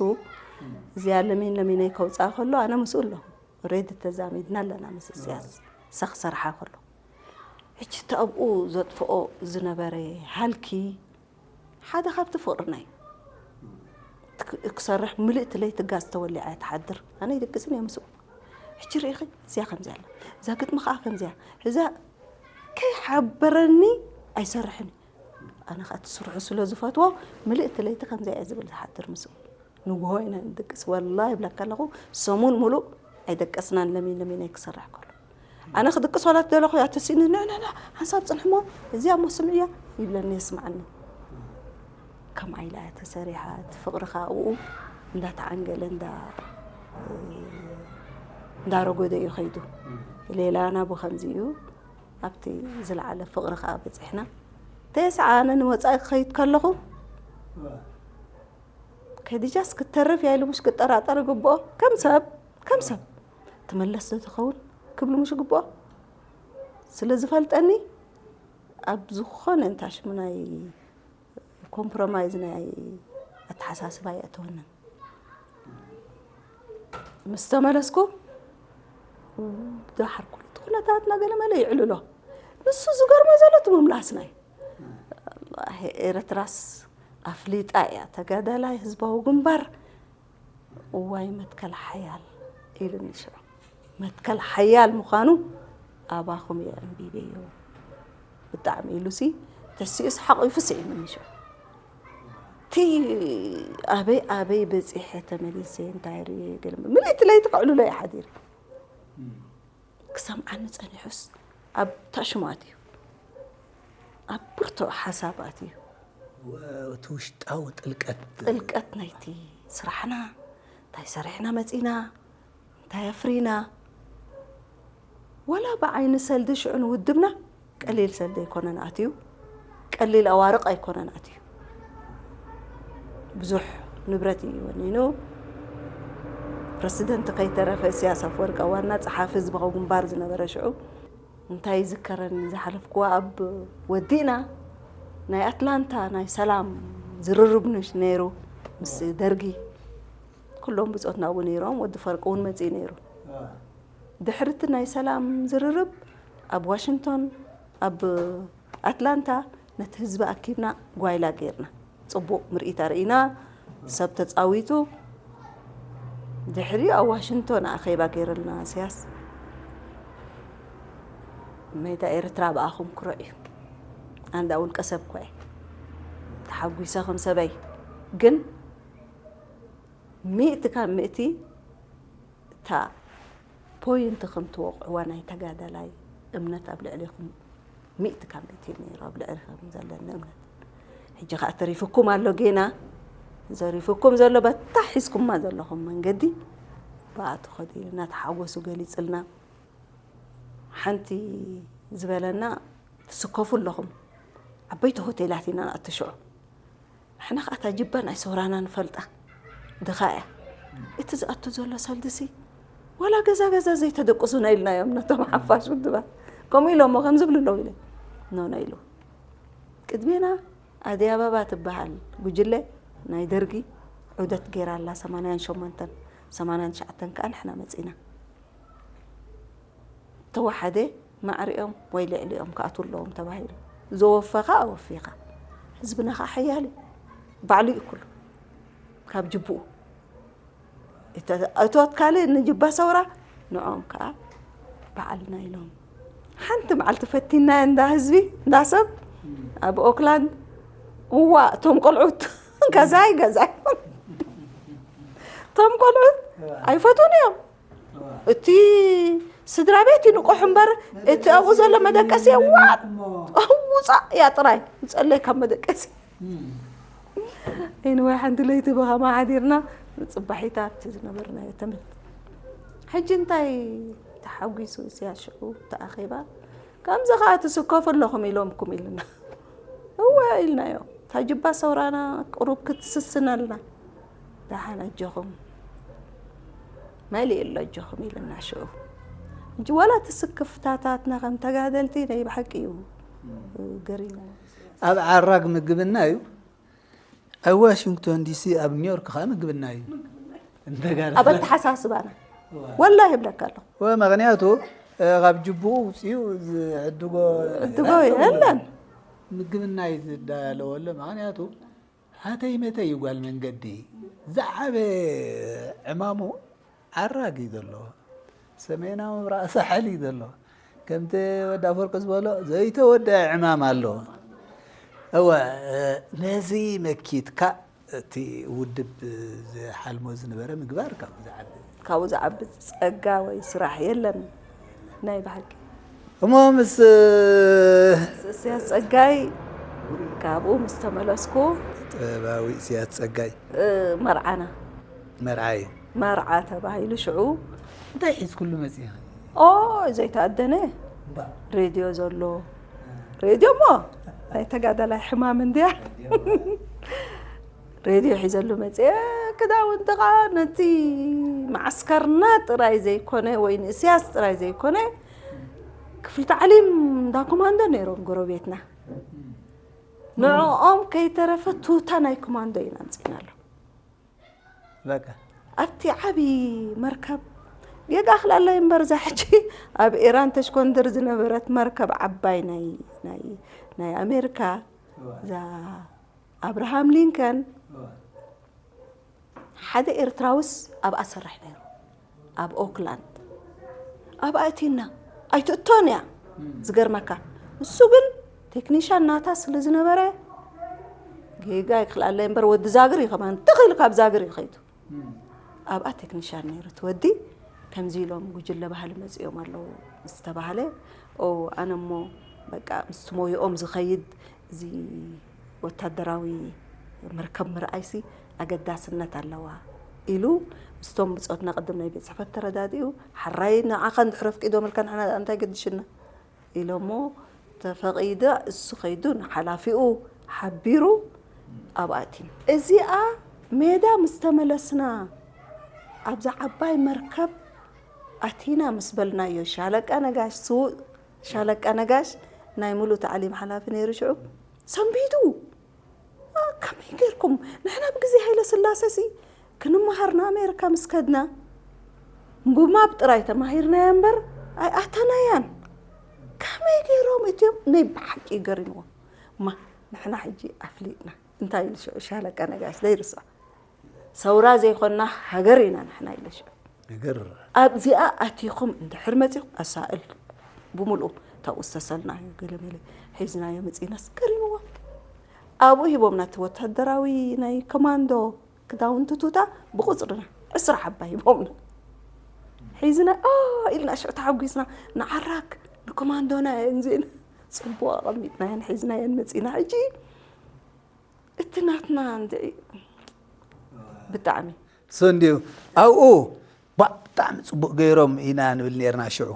እዚኣ ለሚን ለሚነይ ከውፅኣ ከሎ፣ ኣነ ምስኡ ኣለኹ። ሬድ ተዛሚድና ኣለና ምስ እስያስ። እሳ ክሰርሓ ከሎ። ሕጂ እቲ ኣብኡ ዘጥፍኦ ዝነበረ ሃልኪ ሓደ ካብቲ ፍቕርና እዩ። ክሰርሕ ምልእቲ ለይቲ ጋዝ ተወሊዓ እያ ትሓድር። ኣነ ይድቅስን እየ ምስኡ። ሕጂ ርኢኺ፣ እዚኣ ከምዚኣ ኣላ። እዛ ግጥሚ ኸዓ ከምዚኣ። እዛ ከይሓበረኒ ኣይሰርሕን እዩ። ኣነ ኸዓ እቲ ስርሑ ስለ ዝፈትዎ፣ ምልእቲ ለይቲ ከምዚኣ እየ ዝብል ዝሓድር ምስኡ። ንግሆ ኢና ንድቅስ። ወላሂ ይብለካ ኣለኹ፣ ሰሙን ሙሉእ ኣይደቀስናን ለሚን ለሚነይ ክሰርሕ ከሎ። ኣነ ክድቅስ ዋላ ትደለኹ እያ ተሲእኒ፣ ንዕ፣ ንዕ፣ ንዕ፣ ሓንሳብ ጽንሕሞ፣ እዚኣ እሞ ስምዕያ ይብለኒ፣ የስምዓኒ። ከምኣ ኢላ እያ ተሰሪሓ። እቲ ፍቕሪ ኸዓ ኣብኡ እንዳተዓንገለ፣ እንዳ-፣ እንዳረጎደ እዩ ኸይዱ። ሌላና ብኸምዚ እዩ። ኣብቲ ዝለዓለ ፍቕሪ ኸዓ በጺሕና። ተስዓ ኣነ ንወጻኢ ክኸይድ ከለኹ፣ ከዲጃስ ክትተርፍ እያ ኢሉ ምሽ ክጠራጠር ይግብኦ። ከም ሰብ፣ ከም ሰብ። ትመለስ ዶ ትኸውን ክብል ምሽ ይግብኦ። ስለ ዝፈልጠኒ፣ ኣብ ዝኾነ እንታ ሽሙ ናይ ኮምፕሮማይዝ ናይ ኣተሓሳስባ የእተወንን። ምስ ተመለስኩ፣ ደሓር ኩሉ እቲ ኩነታትና ገለመለ ይዕልሎ። ንሱ ዝገርሞ ዘሎ እቲ ምምላስና እዩ። ኣላህ፣ ኤርትራስ ኣፍሊጣ እያ፣ ተጋዳላይ ህዝባዊ ግንባር እዋይ መትከል ሓያል ኢሉኒ ሽዑ። መትከል ሓያል ምዃኑ ኣባኹም እየ ኣንቢበዮ። ብጣዕሚ ኢሉሲ ተሲኡስ ሓቑ ይፍስዕ ኢሉኒ ሽዑ። እቲ ኣበይ ኣበይ በጺሐ ተመሊሰ እንታይ ርእየ ገለ ምልእቲ ለይቲ ከዕልሎ እየ ሓዲረ። ክሰምዓኒ ጸኒሑስ ኣብ ታሽሙ ኣትዩ። ኣብ ብርቱዕ ሓሳብ ኣትዩ። እቲ ውሽጣዊ ጥልቀት ጥልቀት ናይቲ ስራሕና፣ እንታይ ሰሪሕና መጺና፣ እንታይ ኣፍሪና፣ ወላ ብዓይኒ ሰልዲ ሽዑ ንውድብና ቀሊል ሰልዲ ኣይኮነን ኣትዩ፣ ቀሊል ኣዋርቕ ኣይኮነን ኣትዩ። ብዙሕ ንብረት እዩ ወኒኑ። ፕረሲደንት ከይተረፈ፣ ኢሳያስ ኣፈወርቂ ዋና ጸሓፊ ህዝባዊ ግንባር ዝነበረ ሽዑ፣ እንታይ ይዝከረኒ ዝሓለፍክዋ ኣብ ወዲእና ናይ ኣትላንታ ናይ ሰላም ዝርርብ ነይሩ ምስ ደርጊ። ኩሎም ብጾትና ኣብኡ ነይሮም፣ ወዲ ፈርቂ እውን መጺኡ ነይሩ። ድሕሪ እቲ ናይ ሰላም ዝርርብ ኣብ ዋሽንግቶን፣ ኣብ ኣትላንታ ነቲ ህዝቢ ኣኪብና ጓይላ ገይርና። ጽቡቕ ምርኢት ኣርኢና፣ ሰብ ተጻዊቱ። ድሕሪኡ ኣብ ዋሽንግቶን ኣኼባ ገይርልና ኢሳያስ። ሜዳ ኤርትራ ብኣኹም ክሩዕ እዩ። ኣንዳ ውልቀ ሰብ እኳ እየ ተሓጒሰ ከም ሰበይ። ግን ሚእቲ ካብ ሚእቲ እታ ፖይንት ከም ትወቕዕዋ ናይ ተጋዳላይ እምነት ኣብ ልዕሌኹም ሚእቲ ካብ ሚእቲ እዩ ነይሩ፣ ኣብ ልዕሌኹም ዘለኒ እምነት። ሕጂ ኸኣ ተሪፍኩም ኣሎ ጌና፣ ዘሪፍኩም ዘሎ በታ ሒዝኩማ ዘለኹም መንገዲ ብኣ ትኸዱ ኢልና ተሓጎሱ ገሊጽልና። ሓንቲ ዝበለና፣ ትስከፉ ኣለኹም፣ ዓበይቲ ሆቴላት ኢና ንኣቱ ሽዑ። ንሕና ከኣ እታ ጅባ ናይ ሰውራና ንፈልጣ፣ ድኻ እያ። እቲ ዝኣቱ ዘሎ ሰልድሲ፣ ዋላ ገዛ ገዛ ዘይተደቅሱና ኢልናዮም ነቶም ሓፋሽ ውድባት። ከምኡ ኢሎሞ ከም ዝብሉ ኣለዉ ኢለ። ኖ፣ ኖ ኢሉ። ቅድሜና ኣደይ ኣበባ ትበሃል ጉጅለ ናይ ደርጊ ዑደት ገይራ ኣላ፣ ሰማንያን ሸሞንተን፣ ሰማንያን ትሽዓተን ከኣ ንሕና መጺና። ተወሓደ ማዕሪኦም ወይ ልዕሊኦም ክኣትዉ ኣለዎም ተባሂሉ። ዘወፈኻ ኣወፊኻ። ህዝብና ኸዓ ሓያል እዩ። ባዕሉ እዩ ኩሉ። ካብ ጅብኡ። እተ-፣ እቶት ካልእ ንጅባ ሰውራ፣ ንዕኦም ከኣ በዓልና ኢሎም። ሓንቲ መዓልቲ ፈቲናዮ እንዳ ህዝቢ፣ እንዳ ሰብ፣ ኣብ ኦክላንድ፣ እዋ፣ እቶም ቆልዑት፣ ገዛይ፣ ገዛይ። እቶም ቆልዑት ኣይፈትዉን እዮም። እቲ ስድራ ቤት ይንቆሕ እምበር፣ እቲ ኣብኡ ዘሎ መደቀሲ፣ ዋ፣ ውጻእ እያ ጥራይ፣ ውጸለይ ካብ መደቀሲ። ኤኒወይ፣ ሓንቲ ለይቲ ብኸማ ሓዲርና፣ ጽባሒታ ኣብቲ ዝነበርናዮ ተመት። ሕጂ እንታይ ተሓጒሱ እስያ ሽዑ እቲ ኣኼባ? ከምዚ ኸኣ ትስከፉ ኣለኹም ኢሎምኩም ኢሉና። እወ ኢልናዮ። እታ ጅባ ሰውራና ቁሩብ ክትስስነልና። ደሓን ኣጆኹም። መሊኡ ኣሎ ኣጆኹም ኢሉና ሽዑ። ሕጂ ዋላ እቲ ስክፍታታትና ከም ተጋደልቲ ናይ ብሓቂ እዩ ገሪሙ። ኣብ ዓራግ ምግብና እዩ። ኣብ ዋሽንግቶን ዲሲ፣ ኣብ ኒውዮርክ ከኣ ምግብና እዩ። እንተጋር ኣብ ኣተሓሳስባና። ወላሂ እብለካ ኣለኹ። ወ-፣ ምኽንያቱ፣ እ፣ ካብ ጅቡኡ ውፅኡ ዝዕድጎ ዕድጎ የለን። ምግብና እዩ ዝዳለወሉ። ምኽንያቱ፣ ሃተይ መተይ እዩ ጓል መንገዲ። ዝዓበ ዕማሙ ዓራግ እዩ ዘሎ። ሰሜናዊ ምብራቕ ሳሕል እዩ ዘሎ። ከምቲ ወዲ ኣፈወርቂ ዝበሎ፣ ዘይተወደአ ዕማም ኣሎ። እወ፣ እ፣ ነዚ መኪትካ እቲ ውድብ ዝሓልሞ ዝነበረ ምግባር ካብኡ ዝዓቢ። ካብኡ ዝዓቢ ጸጋ ወይ ስራሕ የለን ናይ ብሓቂ። እሞ ምስ፣ እ፣ ምስ እስያስ ጸጋይ፣ ካብኡ ምስ ተመለስኩ፣ ጥበባዊ እስያስ ጸጋይ። እ፣ መርዓና። መርዓይ። መርዓ ተባሂሉ ሽዑ። እንታይ ሒዝኩሉ መጺኻ? ኦ፣ ዘይተኣደነ። እምባ። ሬድዮ ዘሎ። ሬድዮ እሞ ናይ ተጋዳላይ ሕማም እንድያ። ሬድዮ ሒዘሉ መጽየ። ክዳውንቲ ኸኣ ነቲ መዓስከርና ጥራይ ዘይኮነ ወይ ንእስያስ ጥራይ ዘይኮነ፣ ክፍሊ ታዕሊም እንዳ ኮማንዶ ነይሮም ጎረቤትና። ንዕኦም ከይተረፈ ቱታ ናይ ኮማንዶ ኢና ኣምጺእናሎም። በቃ። ኣብቲ ዓቢ መርከብ ጌጋ ክልኣላይ እምበር፣ እዛ ሕጂ ኣብ ኢራን ተሽኮንድር ዝነበረት መርከብ ዓባይ ናይ፣ ናይ፣ ናይ ኣሜሪካ፣ እዋ። እዛ ኣብርሃም ሊንከን፣ እዋ። ሓደ ኤርትራውስ ኣብኣ ሰርሕ ነይሩ፣ ኣብ ኦክላንድ። ኣብኣ ኣእቲና፣ ኣይትእቶን እያ፣ እም። ዝገርመካ። እሱ ግን ቴክኒሻን ናታ ስለ ዝነበረ፣ ጌጋ ኣይክልኣለይ እምበር፣ ወዲ ዛግር እዩ ከማን፣ ትኽ ኢሉ ካብ ዛግር እዩ ከይዱ። እም። ኣብኣ ቴክኒሻን ነይሩ እቲ ወዲ። ከምዚ ኢሎም ጉጅለ ባህሊ መጺኦም ኣለዉ ዝተባህለ፣ ኦ፣ ኣነ እሞ በቃ ምስቲ ሞይኦም ዝኸይድ እዚ ወታደራዊ መርከብ ምርኣይሲ ኣገዳስነት ኣለዋ ኢሉ፣ ምስቶም ብጾትና ቅድም ናይ ቤት ጽሕፈት ተረዳዲኡ፣ ሓራይ ንዓኻ እንድሕር ኣፍቂዶምልካ ንሕና እንታይ ገድሽና? ኢሎሞ ተፈቒደ፣ እሱ ከይዱ ንሓላፊኡ ሓቢሩ ኣብኣ ኣቲና። እዚኣ ሜዳ ምስ ተመለስና ኣብዛ ዓባይ መርከብ ኣቲና ምስ በልናዮ፣ ሻለቃ ነጋሽ፣ ስዉእ ሻለቃ ነጋሽ ናይ ሙሉእ ታዕሊም ሓላፊ ነይሩ ሽዑ፣ ሰንቢዱ። አ፣ ከመይ ጌርኩም? ንሕና ብግዜ ሃይለ ስላሰሲ ክንመሃር ንኣሜሪካ ምስ ከድና፣ ብማፕ ጥራይ ተማሂርናያ እምበር ኣይኣተናያን። ከመይ ጌሮም እትዮም? ናይ ብሓቂ ገሪምዎም። እማ ንሕና ሕጂ ኣፍሊጥና። እንታይ ኢሉ ሽዑ ሻለቃ ነጋሽ ዘይርስዖ? ሰውራ ዘይኮንና ሃገር ኢና ንሕና ኢሉ ሽዑ። ሃገር። ኣብዚኣ ኣቲኹም እንድሕር መጺኹም ኣሳእል ብምልኡ፣ ታብኡ ዝተሰልናዮ ገለመለ ሒዝናዮ መጺእናስ ገሪምዎም። ኣብኡ ሂቦምና፣ እቲ ወታደራዊ ናይ ኮማንዶ ክዳውንቲ ቱታ ብቑጽርና ዕስራ ሓባ ሂቦምና። ሒዝና፣ ኦ፣ ኢልና ሽዑ ተሓጒስና፣ ንዓራክ ንኮማንዶና እየን እዚኤን። ጽቡቕ ኣቐሚጥናየን ሒዝናየን መጺእና። ሕጂ እቲ ናትና እንድዒ ብጣዕሚ። እሱ እንድዩ ኣብኡ፣ ባ፣ ብጣዕሚ ጽቡቕ ገይሮም ኢና ንብል ኔርና ሽዑ።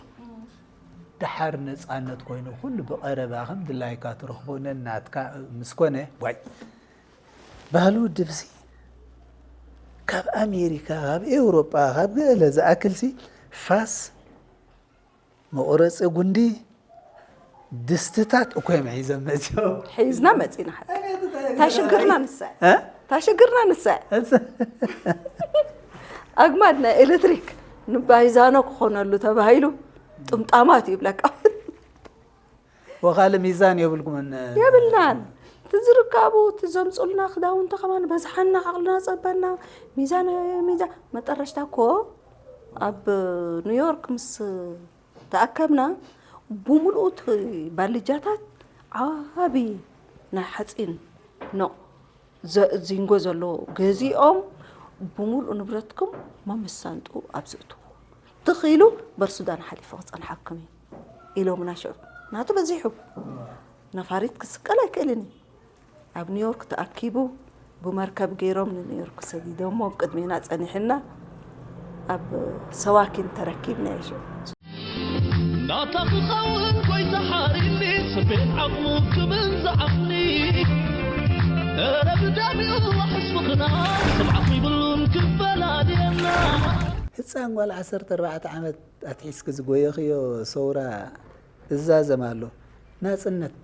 ደሓር ነፃነት ኮይኑ ኩሉ ብቐረባ ከም ድላይካ ትረኽቦ ነናትካ ምስ ኮነ፣ ዋይ፣ ባህሊ ውድብሲ ካብ ኣሜሪካ፣ ካብ ኤውሮጳ፣ ካብ ገለ ዝኣክልሲ ፋስ፣ መቑረፂ ጉንዲ፣ ድስትታት እኮ እዮም ሒዞም መፂኦም። ሒዝና መፂና። ሓቂ እታ ሽግርና ንሳ እያ። እ? እታ ሽግርና ንሳ እያ። ኣግማድ ናይ ኤሌክትሪክ ንባይዛኖ ክኾነሉ ተባሂሉ ጥምጣማት እዩ ብለካ። ወኻሊ ሚዛን የብልኩምን። የብልናን። እቲ ዝርካቡ፣ እቲ ዘምፁልና ክዳውንቲ ከማን በዝሓና፣ ዓቕልና ፀበና። ሚዛን፣ ሚዛን። መጠረሽታ እኮ ኣብ ኒውዮርክ ምስ ተኣከብና፣ ብምልኡ እቲ ባልጃታት ዓቢ ናይ ሓፂን ኖቕ ዘ-፣ ዚንጎ ዘሎ ገዚኦም፣ ብምልኡ ንብረትኩም መመሳንጡ ኣብዚ እትዎ። ትኽኢሉ በር ሱዳን ሓሊፉ ክጸንሓኩም እዩ ኢሎምና። ሽዑ ናቱ በዚሑ፣ ነፋሪት ክስቀል ኣይክእልን እዩ። ኣብ ኒውዮርክ ተኣኪቡ፣ ብመርከብ ገይሮም ንኒውዮርክ ሰዲዶሞ። ቅድሜና ጸኒሕና ኣብ ሰዋኪን ተረኪብና። ይሹ ናታ ክኸውን ጎይታ ሓሪኒ፣ ስቤን ዓቕሙ ክብል ዝዓቕሊ። ኧረ ብዳሚኡ ዋሕስ ምኽና፣ ስምዓኽ ይብሉን ክፈላልየና። ህፃን ጓል ዓሰርተ ኣርባዕተ ዓመት ኣትሒዝኪ ዝጎየኽዮ ሰውራ እዛዘም ኣሎ። ናፅነት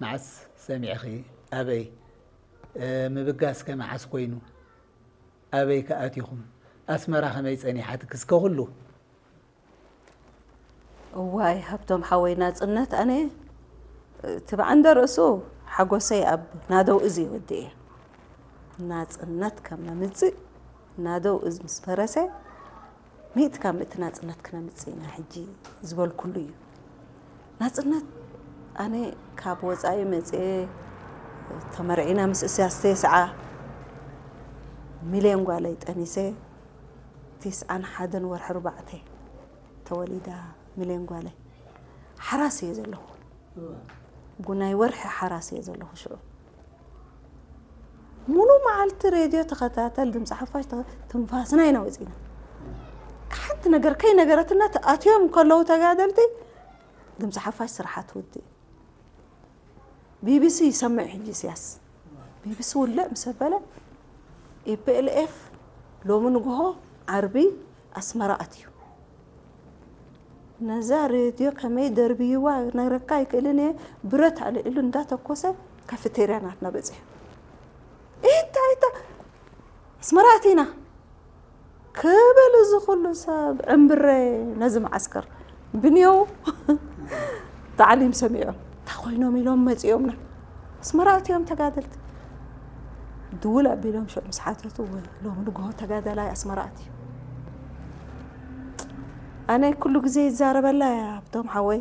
መዓስ ሰሚዕኺ? ኣበይ? ምብጋስከ መዓስ ኮይኑ? ኣበይ ከ ኣቲኹም? ኣስመራ ከመይ ፀኒሓትኪ? እስከ ኩሉ። እዋይ ሃብቶም ሓወይ፣ ናፅነት ኣነ እቲ ብዓንደ ርእሱ ሓጎሰይ ኣብ ናደው እዚ ይወድእ እየ። ናፅነት ከም ነምፅእ ናደው እዚ ምስ ፈረሰ፣ ሚእቲ ካብ ሚእቲ ናፅነት ክነምፅእ ኢና ሕጂ ዝበልኩሉ እዩ። ናፅነት ኣነ ካብ ወፃኢ መፅኤ፣ ተመርዒና ምስ እስያስ ተስዓ፣ ሚልዮን ጓለይ ጠኒሰ፣ ተስዓን ሓደን ወርሒ ኣርባዕተ ተወሊዳ ሚልዮን ጓለይ። ሓራስ እየ ዘለኹ። ጉናይ ወርሒ ሓራስ እየ ዘለኹ። ሽዑ ሙሉ መዓልቲ ሬድዮ ተኸታተል፣ ድምፂ ሓፋሽ ተኸ-፣ ትንፋስና ኢና ወፂና። ሓንቲ ነገር ከይነገረትና ተ-፣ ኣትዮም ከለዉ ተጋደልቲ፣ ድምፂ ሓፋሽ ስርሓ ትውድእ። ቢቢሲ ይሰምዕ ሕጂ እስያስ። ቢቢሲ ውልዕ ምስ ኣበለ፣ ኢፒኤልኤፍ ሎሚ ንግሆ ዓርቢ ኣስመራ ኣትዩ። ነዛ ሬድዮ ከመይ ደርብይዋ ክነግረካ ኣይክእልን እየ። ብረት ኣልዒሉ እንዳተኮሰ ካፌቴርያ ናትና በፂሑ። ኢታ፣ ኢታ፣ ኣስመራ ኣቲና ክብል እዚ ኩሉ ሰብ ዕምብረ ነዚ መዓስከር ብንየው ታዕሊም ሰሚዖም። እንታይ ኮይኖም ኢሎም መፂኦምና። ኣስመራ ኣትዮም ተጋደልቲ። ድውል ኣቢሎም ሽዑ ምስ ሓተቱ፣ ወይ ሎሚ ንግሆ ተጋዳላይ ኣስመራ ኣትዩ። ኣነ ኩሉ ግዜ ይዛረበላ እያ፣ ሃብቶም ሓወይ።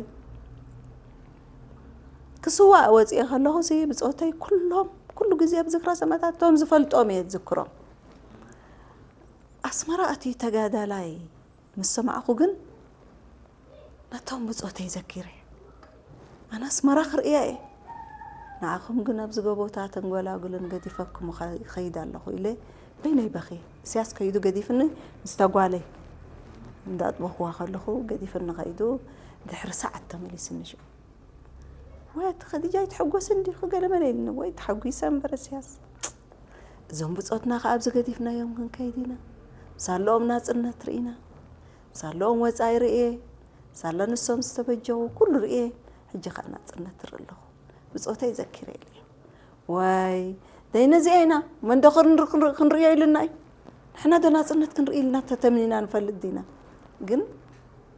ክስዋእ ወፂኤ ከለኹ ሲ ብፆተይ ኩሎም፣ ኩሉ ግዜ ኣብ ዝክረ ሰማእታት እቶም ዝፈልጦም እየ ዝዝክሮም። ኣስመራ ኣትዩ ተጋዳላይ ምስ ሰማዕኹ ግን ነቶም ብፆተይ ዘኪረ። ኣነ ኣስመራ ክርእያ እየ። ንዓኹም ግን ኣብዚ ጎቦታትን ጎላጉልን ገዲፈኩም እኸ-፣ ይኸይድ ኣለኹ ኢለ በይነይ በኽየ። እስያስ ከይዱ ገዲፍኒ ምስታ ጓለይ እንዳጥበኽዋ ከለኹ ገዲፍኒ ከይዱ ድሕሪ ሰዓት ተመሊስኒ ሽዑ። ወይ ኣቲ ኸዲጃ ኣይትሕጎስን ዲኺ ገለ መለ ኢልኒ። ወይ ተሓጒሰ እምበር እስያስ። እዞም ብጾትና ኸዓ ኣብዚ ገዲፍናዮም ክንከይድ ኢና። ምሳለኦም ናጽነት ርኢና። ምሳለኦም ወጻኢ ርእየ። ሳላ ንሶም ዝተበጀዉ ኩሉ ርእየ። ሕጂ ኸዓ ናጽነት እርኢ ኣለኹ። ብጾተይ ዘኪረ ኢለ። ዋይ ደይ ነዚኣ ኢና መንዶ ክንር-፣ ክንር-፣ ክንርእዮ ኢሉና እዩ። ንሕና ዶ ናጽነት ክንርኢ ኢልና ተተምኒና ንፈልጥ ዲና? ግን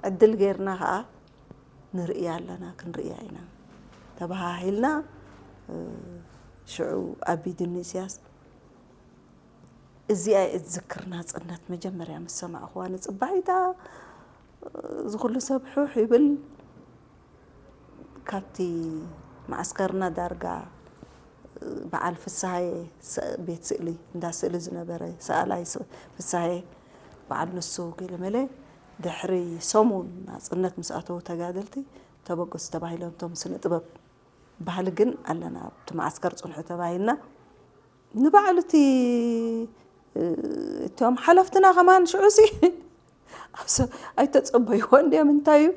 ዕድል ጌርና ኸዓ ንርእያ ኣለና፣ ክንርእያ ኢና ተበሃሂልና። እ፣ ሽዑ ኣቢዱኒ ኢሳያስ። እዚኣ እየ እትዝክር ናጽነት መጀመርያ ምስ ሰማዕኽዋ። ንጽባሒታ፣ እ፣ እዚ ኩሉ ሰብ ሑሕ ይብል። ካብቲ መዓስከርና ዳርጋ፣ እ፣ በዓል ፍስሃየ ሰ-፣ ቤት ስእሊ፣ እንዳ ስእሊ ዝነበረ ሰኣላይ ስ-፣ ፍስሃየ በዓል ንሱ ገለመለ። ድሕሪ ሰሙን ናጽነት ምስ ኣተዉ ተጋደልቲ ተበገሱ ተባሂሎም፣ እቶም ስነ ጥበብ። ባህሊ ግን ኣለና፣ ኣብቲ መዓስከር ጽንሑ ተባሂልና። ንባዕሉ እቲ፣ እ፣ እቶም ሓለፍትና ከማን ሽዑሲ ኣብ ሰ-፣ ኣይተጸበይዎ እንድዮም። እንታይ እዩ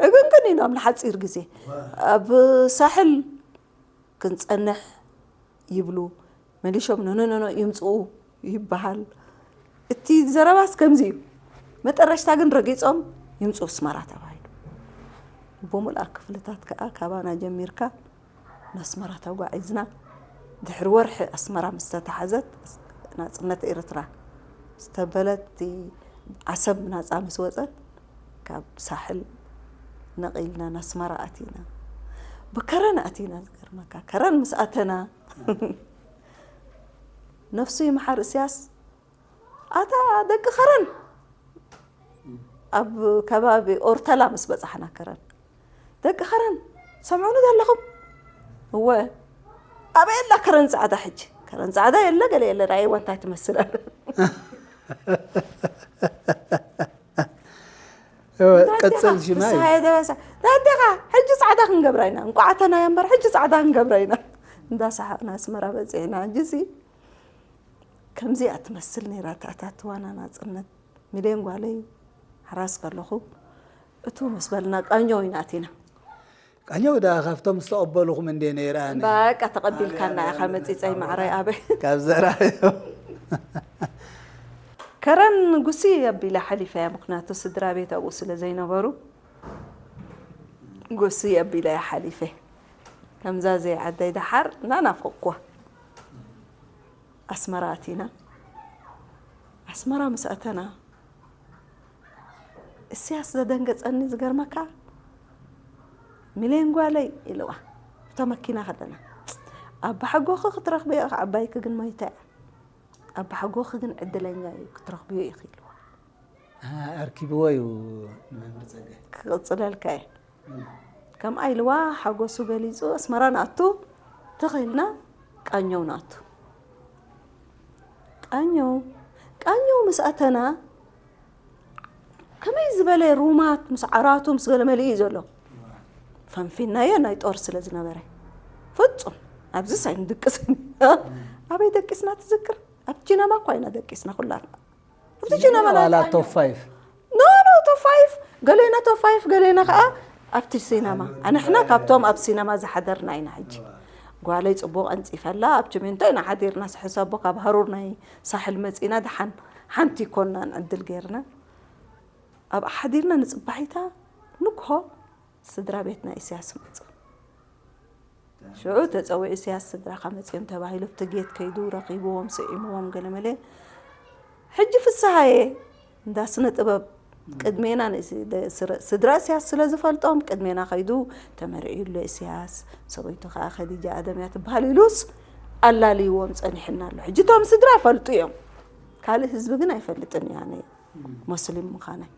ዕግንግን ኢሎም ንሓፂር ግዜ ኣብ ሳሕል ክንፀንሕ ይብሉ። መሊሾም ኖኖኖኖ ይምፅኡ ይበሃል። እቲ ዘረባስ ከምዚ እዩ። መጠረሽታ ግን ረጊፆም ይምፅኡ ኣስመራ ተባሂሉ። ብሙልኣ ክፍልታት ከዓ ካባና ጀሚርካ ንኣስመራ ተጓዒዝና። ድሕሪ ወርሒ ኣስመራ ምስ ተታሓዘት ናፅነት ኤርትራ ዝተበለት፣ ዓሰብ ናፃ ምስ ወፀት፣ ካብ ሳሕል ነቒልና ናስመራ ኣቲና። ብከረን ኣቲና። ዝገርመካ፣ ከረን ምስ ኣተና፣ ነፍሱ ይምሓር እስያስ፣ ኣታ ደቂ ከረን፣ ኣብ ከባቢ ኦርተላ ምስ በፃሕና፣ ከረን፣ ደቂ ከረን ሰምዑኒ ዘለኹም? እወ። ኣበይ ኣላ ከረን ፃዕዳ ሕጂ? ከረን ፃዕዳ የለ፣ ገለ የለ፣ ራእይዋ እንታይ ትመስል ኣለ። ቀፀል ሽማ እዩ። ፍስሃየ ደበሳ፣ ዳዴኻ፣ ሕጂ ፃዕዳ ክንገብራ ኢና፣ እንቋዕ ኣተናያ እምበር ሕጂ ፃዕዳ ክንገብራ ኢና። እንዳሰሓቕና ኣስመራ በፂሕና። ሕጂ ሲ ከምዚኣ ትመስል ነይራ እታ ኣታትዋና ናፅነት። ሚልዮን ጓለይ፣ ሓራስ ከለኹ እቱ ምስ በልና ቃኘው ኢና ኣቲና። ቃኘው ደኣ ካብቶም ዝተቐበልኹም እንዴ ነይረ ኣነ። በቃ ተቐቢልካና ኢኻ መፂፀይ ማዕረይ ኣበይ። ካብ ዘራዮም ከረን ጉሲ ኣቢለ ሓሊፈያ፣ ምኽንያቱ ስድራ ቤት ኣብኡ ስለ ዘይነበሩ ጉሲ ኣቢለያ ሓሊፈ። ከምዛ ዘይዓደይ ደሓር እናናፈቅኩዋ ኣስመራ ኣቲና። ኣስመራ ምስ ኣተና እስያስ ዘደንገፀኒ ዝገርመካ፣ ሚሌን ጓለይ ኢልዋ፣ እታ መኪና ከለና፣ ኣባሓጎኺ ክትረኽብዮ ኢኺ፣ ዓባይኪ ግን ሞይታ እያ። ኣባሓጎኺ ግን ዕድለኛ እዩ፣ ክትረኽብዮ ኢኺ ኢልዋ። ኣርኪብዎ እዩ ንመምህር ጸጋይ። ክቕፅለልካ እየ። ከምኣ ኢልዋ ሓጎሱ ገሊፁ ኣስመራ ንኣቱ ተኸልና ቃኘው ንኣቱ። ቃኘው ቃኘው ምስ ኣተና ከመይ ዝበለ ሩማት ምስ ዓራቱ ምስ ገለ መሊኡ እዩ ዘሎ። ፈንፊናዮ ናይ ጦር ስለ ዝነበረ ፍፁም ኣብዚስ ኣይንድቅስን ኢና። ኣበይ ደቂስና ትዝክር? ኣብ ቺነማ እኳ ኢና ደቂስና ኩላትና። ኣብቲ ቺነማ ናይ ዋላ ቃኘው። ቶፕ ፋይቭ ኖ ኖ ቶፕ ፋይቭ ገሌና ቶፕ ፋይቭ ገሌና ከዓ ኣብቲ ሲነማ። ኣንሕና ካብቶም ኣብ ሲነማ ዝሓደርና ኢና። ሕጂ ጓለይ ፅቡቕ ኣንፂፈላ ኣብ ችሜንቶ ኢና ሓዲርና። ሕሰቦ ካብ ሃሩር ናይ ሳሕል መፂና ደሓን ሓንቲ ይኮናን ዕድል ገይርና ኣብ ሓዲርና ንፅባሒታ ንግሆ ስድራ ቤት ናይ ኢሳያስ መፁ። ሽዑ ተፀዊዑ ኢሳያስ ስድራኻ መፂኦም ተባሂሉ ኣብቲ ጌት ከይዱ ረኺብዎም ስዒምዎም ገለመለ። ሕጂ ፍስሃየ እንዳ ስነ ጥበብ ቅድሜና ንእስ- ደ- ስረ- ስድራ ኢሳያስ ስለ ዝፈልጦም ቅድሜና ከይዱ ተመርዕዩ ኣሎ ኢሳያስ፣ ሰበይቱ ከዓ ከዲጃ ኣደም እያ ትበሃል ኢሉስ ኣላልይዎም ፀኒሕና ኣሎ። ሕጂ እቶም ስድራ ፈልጡ እዮም። ካልእ ህዝቢ ግን ኣይፈልጥን እዩ ኣነ ሞስሊም ምዃነይ።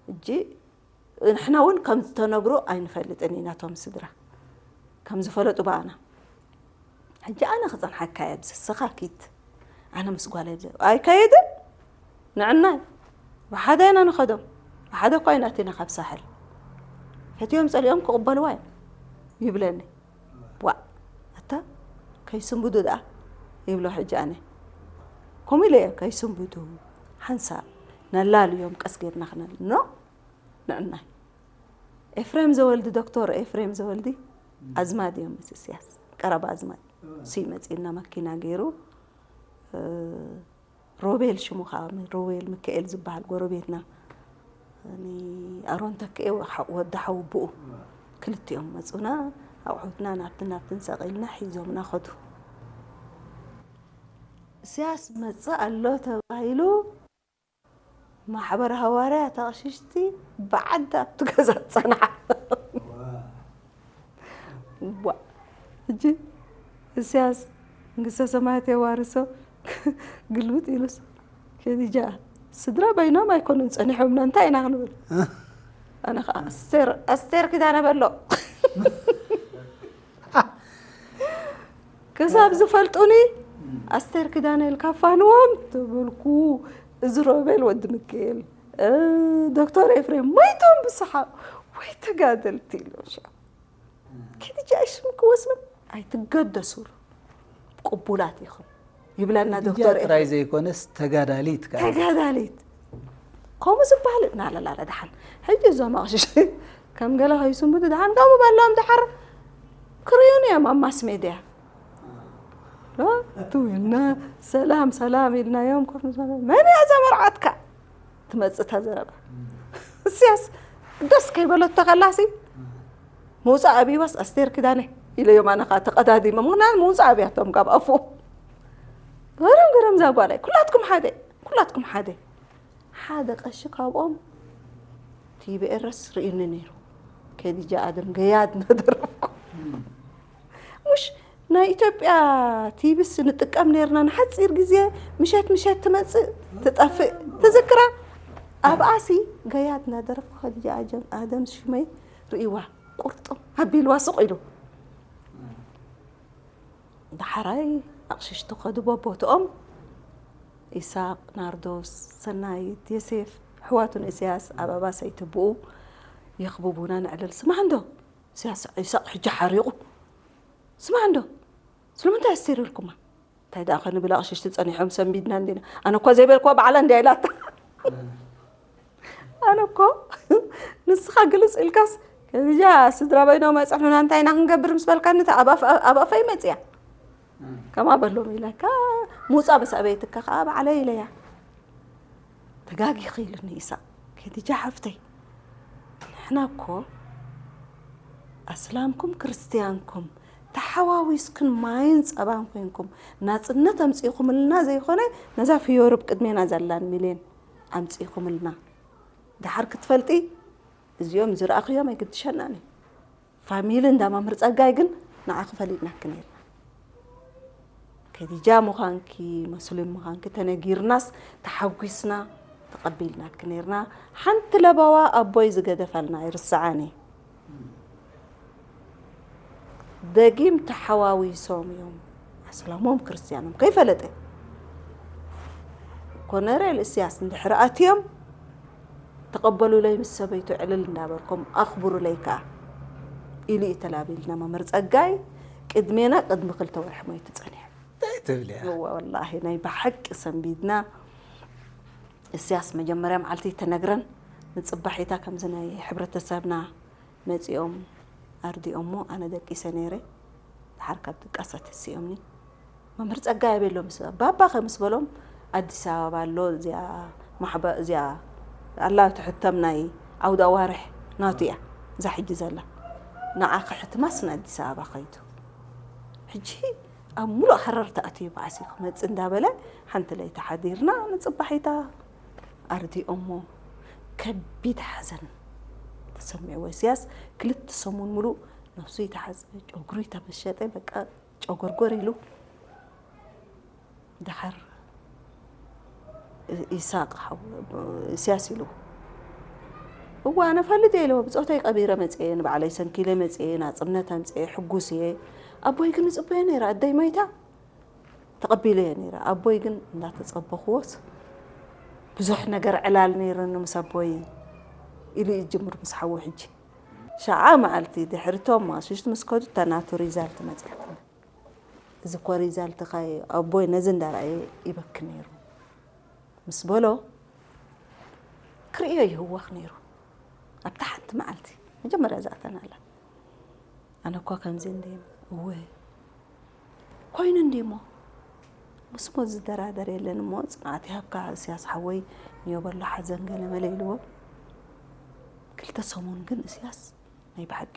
ሕጂ ንሕና እውን ከም ዝተነግሩ ኣይንፈልጥን ኢና። እቶም ስድራ ከም ዝፈለጡ ብኣና። ሕጂ ኣነ ክፀንሓካ እየ ኣብዚ፣ ንስኻ ኪድ። ኣነ ምስ ጓለይ ኣብዚ ኣይከይድን። ንዕናይ ብሓደ ኢና ንኸዶም። ብሓደ እኳ ኢና ኣቲና ካብ ሳሕል። ፈትዮም ፀሊኦም ክቕበልዋ እዮም ይብለኒ። ዋእ ኣታ ከይስንብዱ ደኣ ይብሎ። ሕጂ ኣነ ከምኡ ኢለ እየ፣ ከይስንብዱ ሓንሳብ ነላልዮም ቀስ ጌርና ክነል ኖ ንዕናይ ኤፍሬም ዘወልዲ፣ ዶክተር ኤፍሬም ዘወልዲ ኣዝማድ እዮም ምስ እስያስ ቀረባ ኣዝማድ። እሱ ይመፅእና መኪና ገይሩ። እ፣ ሮቤል ሽሙ ከዓ ሮቤል ሚካኤል ዝበሃል ጎረቤትና፣ ኣሮን ተክኤ ወ- ወዲ ሓውብኡ ክልቲኦም መፁና። ኣቑሑትና ናብትን ናብትን ሰቒልና ሒዞምና ኸዱ። እስያስ መፅእ ኣሎ ተባሂሉ ማሕበር ሃዋርያ ተቕሽሽቲ ብዓዲ ኣብቲ ገዛ ፀንሓ። ዋ፣ ሕጂ እስያስ መንግስተ ሰማያት የዋርሶ ግልብጥ ኢሉስ ከዲጃ ስድራ በይኖም ኣይኮኑን ፀኒሖምና እንታይ ኢና ክንብል? ኣነ ከዓ ኣስቴር ኣስቴር ኪዳነ በሎ ክሳብ ዝፈልጡኒ ኣስቴር ኪዳነ ኢልካ ፋንዎም ተበልኩ። እዚ ሮቤል ወዲ ሚካኤል፣ እ፣ ዶክተር ኤፍሬም ሞይቶም ብሰሓቕ። ወይ ተጋደልቲ ኢሎም ሻ። ከዲጃ ሽም ክወስኖም ኣይትገደሱሉ፣ ቅቡላት ኢኹም ይብለና ዶክተር ኤፍሬም። ጥራይ ዘይኮነስ ተጋዳሊት ከኣ። ተጋዳሊት ከምኡ ዝበሃል እናለላለ ደሓን ሕጂ እዞም ኣቕሽሽ ከም ገለ ከይስንብቱ ደሓን ከምኡ በሎም ደሓር ክርእዩን እዮም ኣብ ማስ ሜድያ። እቱ ኢልና ሰላም ሰላም ኢልናዮም ኮፍ ምስ በለ፣ መን እያ እዛ መርዓትካ? ትመጽእ እታ ዘረባ። እስያስ ደስ ከይበለቶ ከላሲ ምውፃእ ኣብይዋስ ኣስቴር ኪዳነ ኢለዮም። ኣነ ከዓ ተቐዳዲመ ምክንያት ምውፃእ ኣብያቶም ካብ ኣፉ። ገረም ገረም እዛ ጓለይ ኩላትኩም ሓደ ኩላትኩም ሓደ። ሓደ ቀሺ ካብኦም ቲቢኤረስ ርእዩኒ ነይሩ። ከዲጃ ኣደም ገያድ እናደረፍኩ ሙሽ ናይ ኢትዮጵያ ቲቪስ ንጥቀም ነርና ንሓፂር ግዜ ምሸት ምሸት ትመፅእ ትጠፍእ ትዝክራ ኣብኣሲ ገያድ እናደረፍኩ ከዲጃ ኣደም ሽመይ ርእይዋ ቁርጥም ኣቢልዋ ስቕ ኢሉ ዳሕራይ ኣቕሽሽቲ ከዱ በቦትኦም ኢሳቕ ናርዶስ ሰናይት የሴፍ ኣሕዋቱ ንእስያስ ኣበባ ሰይትብኡ የኽብቡና ነዕልል ስማዕ እንዶ እስያስ ኢሳቕ ሕጂ ሓሪቑ ስማዕ እንዶ ስለምንታይ ኣስቴር ኢልኩማ እንታይ ደኣ ከንብል ኣቕሽሽቲ ጸኒሖም ሰንቢድና እንዲና ኣነ እኳ ዘይበልክዋ ባዕላ እንዲያ ኢላታ ኣነ እኮ ንስኻ ግልጽ ኢልካስ ከዚጃ ስድራ በይኖም ኣጽንሑና እንታይ ኢና ክንገብር ምስ በልካኒ እታ ኣብ ኣፍ- ኣብ ኣፈይ መጽያ ከማ በሎም ኢለካ ሙጻ በሰበይትካ ከዓ ባዕለይ ኢለያ ተጋጊኺ ኢሉኒ ኢሳቅ ከዲጃ ሓፍተይ ንሕና እኮ ኣስላምኩም ክርስትያንኩም ተሓዋዊስክን ማይን ጸባን ኮንኩም ናጽነት ኣምጺእኩምልና ዘይኮነ ነዛ ፍዮርብ ቅድሜና ዘላን ሚልዮን ኣምጺእኩምልና ደሓር ክትፈልጢ እዚኦም ዝረኣኽዮም ኣይግድሸናን እዩ ፋሚሊ እንዳ መምህር ጸጋይ ግን ንዓኺ ፈሊጥናኪ ነርና ከዲጃ ምዃንኪ መስሉም ምዃንኪ ተነጊርናስ ተሓጒስና ተቐቢልናኪ ነርና ሓንቲ ለባዋ ኣቦይ ዝገደፈልና ኣይርስዓን እየ ደጊም ተሓዋዊሶም እዮም ኣስላሞም ክርስትያኖም ከይፈለጠ ኮነሬል እስያስ እንድሕር ኣትዮም ተቐበሉለይ ምስ ሰበይቱ ዕልል እንዳበልኩም ኣኽብሩለይ ከኣ ኢሉ እዩ ተላቢልና መምህር ጸጋይ ቅድሜና ቅድሚ ክልተ ወርሒ ሞይቱ ጸኒሑ እንታይ ትብሊ እያ እወ ወላሂ ናይ ብሓቂ ሰንቢድና እስያስ መጀመርያ መዓልቲ ተነግረን ንጽባሒታ ከምዚ ናይ ሕብረተሰብና መጺኦም ኣርዲኦሞ ኣነ ደቂሰ ነይረ ድሓር ካብ ድቃሳ ተሲኦምኒ መምህር ጸጋይ ኣበይ ኣሎ ምስ ባባ ከ ምስ በሎም ኣዲስ ኣበባ ኣሎ እዚኣ ማሕበ እዚኣ ኣላ ትሕተም ናይ ዓውደ ኣዋርሕ ናቱ እያ እዛ ሕጂ ዘላ ንዓ ክሕትማስ ንኣዲስ ኣበባ ከይዱ ሕጂ ኣብ ሙሉእ ሃረር ተኣትዩ ባዕሲ ክመጽእ እንዳበለ ሓንቲ ለይቲ ሓዲርና ንጽባሒታ ኣርዲኦሞ ከቢድ ሓዘን ተሰሚዕዎ ኢሳያስ ክልተ ሰሙን ሙሉእ ነብሱ ይተሓጽበ ጨጉሩ ይተመሸጠ በቃ ጨጎርጎር ኢሉ ደሓር ኢሳቅ ሓው ኢሳያስ ኢሉ እዋ ኣነ ፈልጥ እየ ኢለዎ ብፆተይ ቀቢረ መፅየ ንባዕለይ ሰንኪለ መፅየ ናፅነት ኣምፅየ ሕጉስ እየ ኣቦይ ግን ይፅበዮ ነይረ ኣደይ መይታ ተቐቢለዮ ነይረ ኣቦይ ግን እንዳተፀበኽዎስ ብዙሕ ነገር ዕላል ነይረኒ ምስ ኣቦይ ኢሉ ይጅምር ምስ ሓዉ ሕጂ ሸዓ መዓልቲ ድሕሪ ቶም ማሽሽቲ ምስ ከዱ እታ ናቱ ሪዛልት መፅያትኒ እዚ እኮ ሪዛልትኻ እዩ ኣቦይ ነዚ እንዳረኣየ ይበኪ ነይሩ ምስ በሎ ክርእዮ ይህወኽ ነይሩ ኣብታ ሓንቲ መዓልቲ መጀመርያ ዝኣተናላ ኣነ እኳ ከምዚ እንደ እወ ኮይኑ እንዲሞ ምስሞ ዝደራደር የለን እሞ ፅንዓት ይሃብካ እስያስ ሓወይ ንዮ በሎ ሓዘን ገለ መለ ኢልዎ ክልተ ሰሙን ግን እስያስ ናይ ብሓቂ